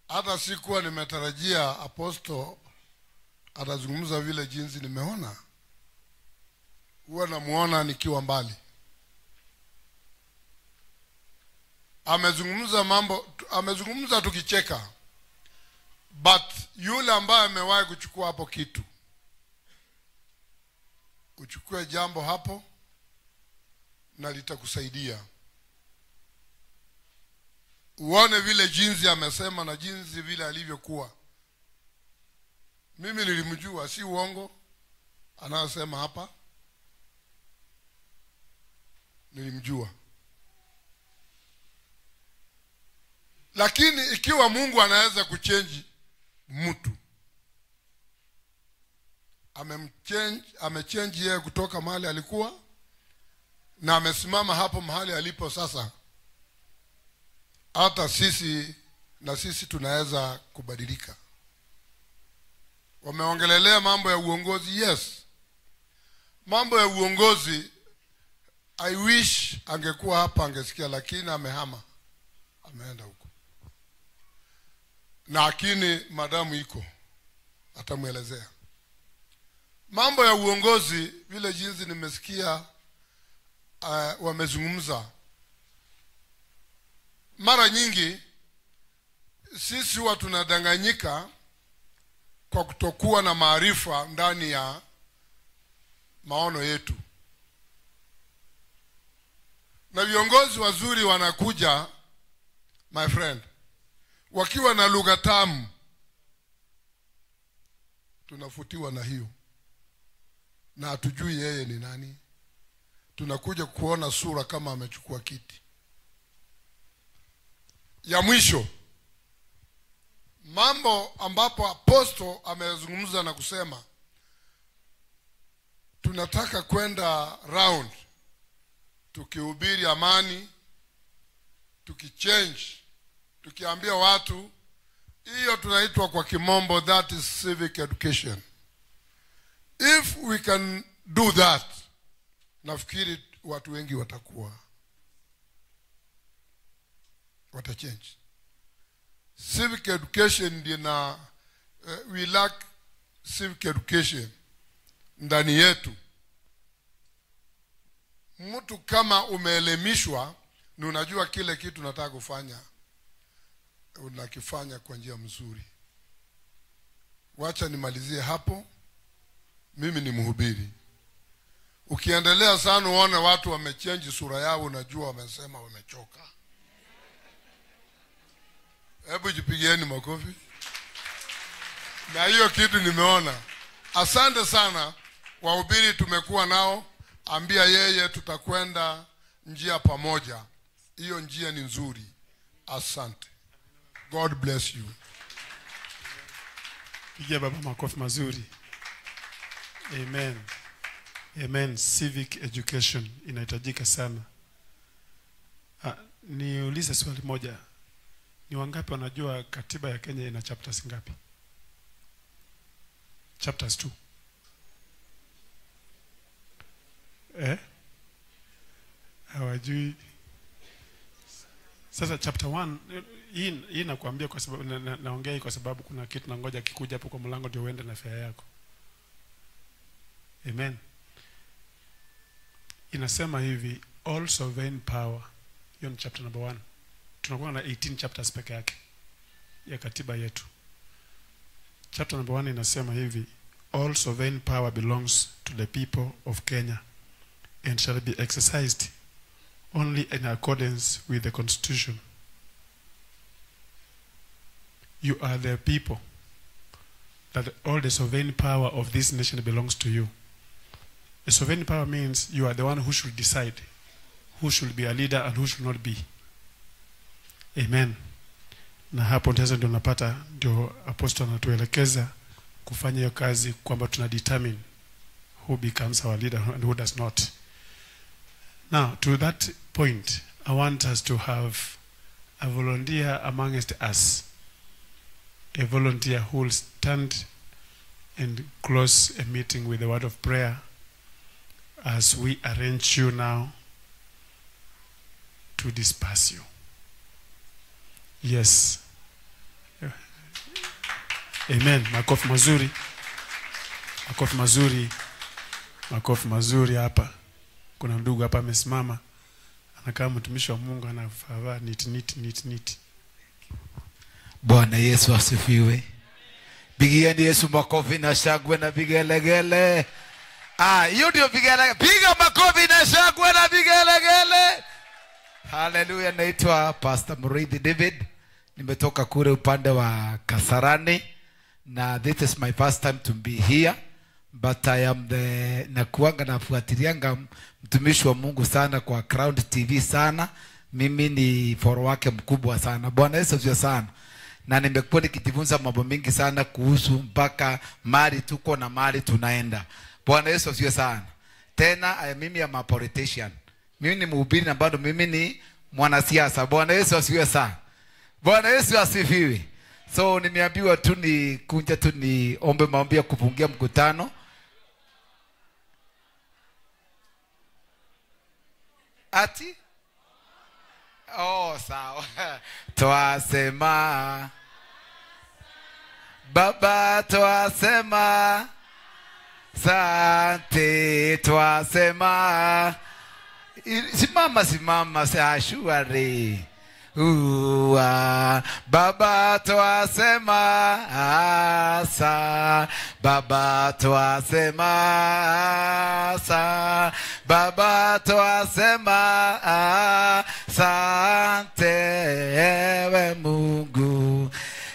S11: Hata sikuwa nimetarajia Apostle atazungumza vile jinsi nimeona. Huwa namuona nikiwa mbali. Amezungumza mambo, amezungumza tukicheka. But yule ambaye amewahi kuchukua hapo kitu, uchukue jambo hapo na litakusaidia. Uone vile jinsi amesema na jinsi vile alivyokuwa. Mimi nilimjua, si uongo anasema hapa. Nilimjua. Lakini ikiwa Mungu anaweza kuchange mtu, amechange yeye kutoka mahali alikuwa na amesimama hapo mahali alipo sasa, hata sisi na sisi tunaweza kubadilika. Wameongelelea mambo ya uongozi. Yes, mambo ya uongozi, I wish angekuwa hapa angesikia, lakini amehama, ameenda huko. Lakini madamu iko atamuelezea mambo ya uongozi. Vile jinsi nimesikia wamezungumza, mara nyingi sisi huwa tunadanganyika kwa kutokuwa na maarifa ndani ya maono yetu. Na viongozi wazuri wanakuja, my friend, wakiwa na lugha tamu, tunafutiwa na hiyo. Na hatujui yeye ni nani. Tunakuja kuona sura kama amechukua kiti. Ya mwisho, mambo ambapo Apostle amezungumza na kusema tunataka kwenda round tukihubiri amani, tukichange, tukiambia watu, hiyo tunaitwa kwa kimombo that is civic education. If we can do that, nafikiri watu wengi watakuwa watachange. Civic education ndiyo na we lack civic education ndani yetu. Mtu kama umeelimishwa Ni unajua kile kitu nataka kufanya, unakifanya kwa njia mzuri. Wacha nimalizie hapo. Mimi ni mhubiri. Ukiendelea sana uone watu wamechange sura yao, unajua wamesema wamechoka. Hebu jipigieni makofi. Na hiyo kitu nimeona. Asante sana wahubiri tumekuwa nao. Ambia yeye tutakwenda njia pamoja. Hiyo njia ni nzuri. Asante. God bless you.
S3: Pigia baba makofi mazuri. Amen. Amen. Civic education inahitajika sana. Niulize swali moja. Ni wangapi wanajua katiba ya Kenya ina chapters ngapi? Chapters 2. Hawajui. Sasa chapter 1 hii nakuambia kwa sababu naongea hii kwa sababu kuna kitu nangoja kikuja hapo kwa mlango ndio uende na fare yako. Amen. Inasema hivi, all sovereign power. Hiyo ni chapter number 1. Tunakuwa na 18 chapters peke yake ya katiba yetu. Chapter number 1 inasema hivi, all sovereign power belongs to the people of Kenya and shall be exercised only in accordance with the constitution. You are the people, that all the sovereign power of this nation belongs to you. The sovereign power means you are the one who should decide who should be a leader and who should not be. Amen. Na hapo sasa ndio napata, ndio apostle anatuelekeza kufanya hiyo kazi kwamba tuna determine who becomes our leader and who does not. Now, to that point, I want us to have a volunteer amongst us. A volunteer who will stand and close a meeting with a word of prayer as we arrange you now to disperse you. Yes. Amen. Makofi mazuri. Makofi mazuri. Makofi mazuri hapa. Kuna ndugu hapa amesimama. Anakaa mtumishi wa Mungu, anavaa niti niti niti niti.
S12: Bwana Yesu asifiwe. Pigieni Yesu makofi na shangwe na vigelegele. Hiyo ndio vigelegele. Piga makofi na shangwe na vigelegele. Hallelujah. Naitwa Pastor Murithi David. Nimetoka kule upande wa Kasarani. Na this is my first time to be here. But I am the nakuanga nafuatilianga mtumishi wa Mungu sana kwa Crown TV sana. Mimi ni follower wake mkubwa sana. Bwana Yesu asifiwe sana. Na nimekuwa nikijifunza mambo mengi sana kuhusu mpaka mali tuko na mali tunaenda. Bwana Yesu asifiwe sana. Tena mimi am a politician. Mimi ni mhubiri na bado mimi ni mwanasiasa. Bwana Yesu asifiwe sana. Bwana Yesu asifiwe. So nimeambiwa tu ni kunja tu ni ombe maombi ya kufungia mkutano. Ati? Oh, sawa. Twasema Baba, twasema sante, twasema. Simama, simama, sashwari. Uwa, Baba twasema asa, Baba twasema asa, Baba twasema asante ewe Mungu.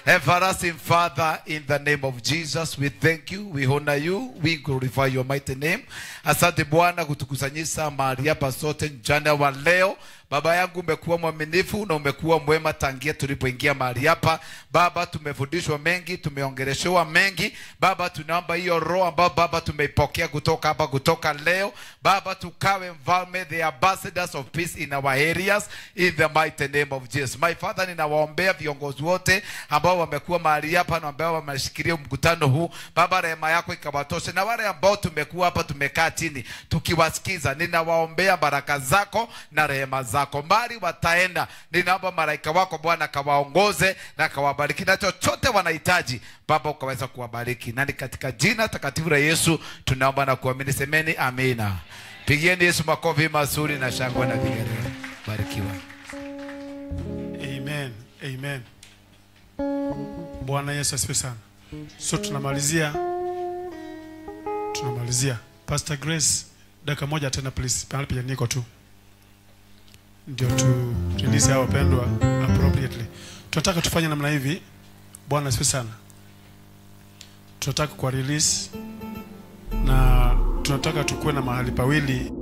S12: Everlasting Father, in the name of Jesus, we thank you, we honor you, we glorify your mighty name. Asante Bwana kutukusanyisha mahali hapa sote mchana wa leo. Baba yangu umekuwa mwaminifu na umekuwa mwema tangia tulipoingia mahali hapa. Baba tumefundishwa mengi, tumeongeleshwa mengi. Baba tunaomba hiyo roho ambayo Baba tumeipokea kutoka hapa, kutoka leo. Baba tukawe mfalme, the ambassadors of peace in our areas, in the mighty name of Jesus. My Father, ninawaombea viongozi wote ambao wamekuwa mahali hapa na ambao wameshikilia mkutano huu. Baba rehema yako ikawatoshe, na wale ambao tumekuwa hapa tumekaa chini tukiwasikiza, ninawaombea baraka zako na rehema zako. Mbali wataenda, ninaomba malaika wako Bwana kawaongoze na kawabariki, na chochote wanahitaji Baba ukaweza kuwabariki. Na ni katika jina takatifu la Yesu tunaomba na kuamini, semeni amina. Pigieni Yesu makofi mazuri na shangwe na vigelegele. Barikiwa.
S3: Amen. Amen. Bwana Yesu asifiwe sana. So tunamalizia. Pastor Grace, dakika moja tena please. Pahali penye niko tu. Ndio tu release hao wapendwa appropriately. Tunataka tufanye namna hivi. Bwana asifiwe sana. Tunataka kwa release na tunataka tukue na mahali pawili.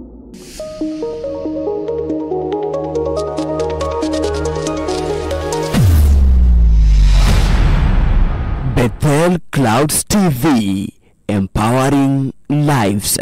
S1: Bethel Clouds TV, empowering lives.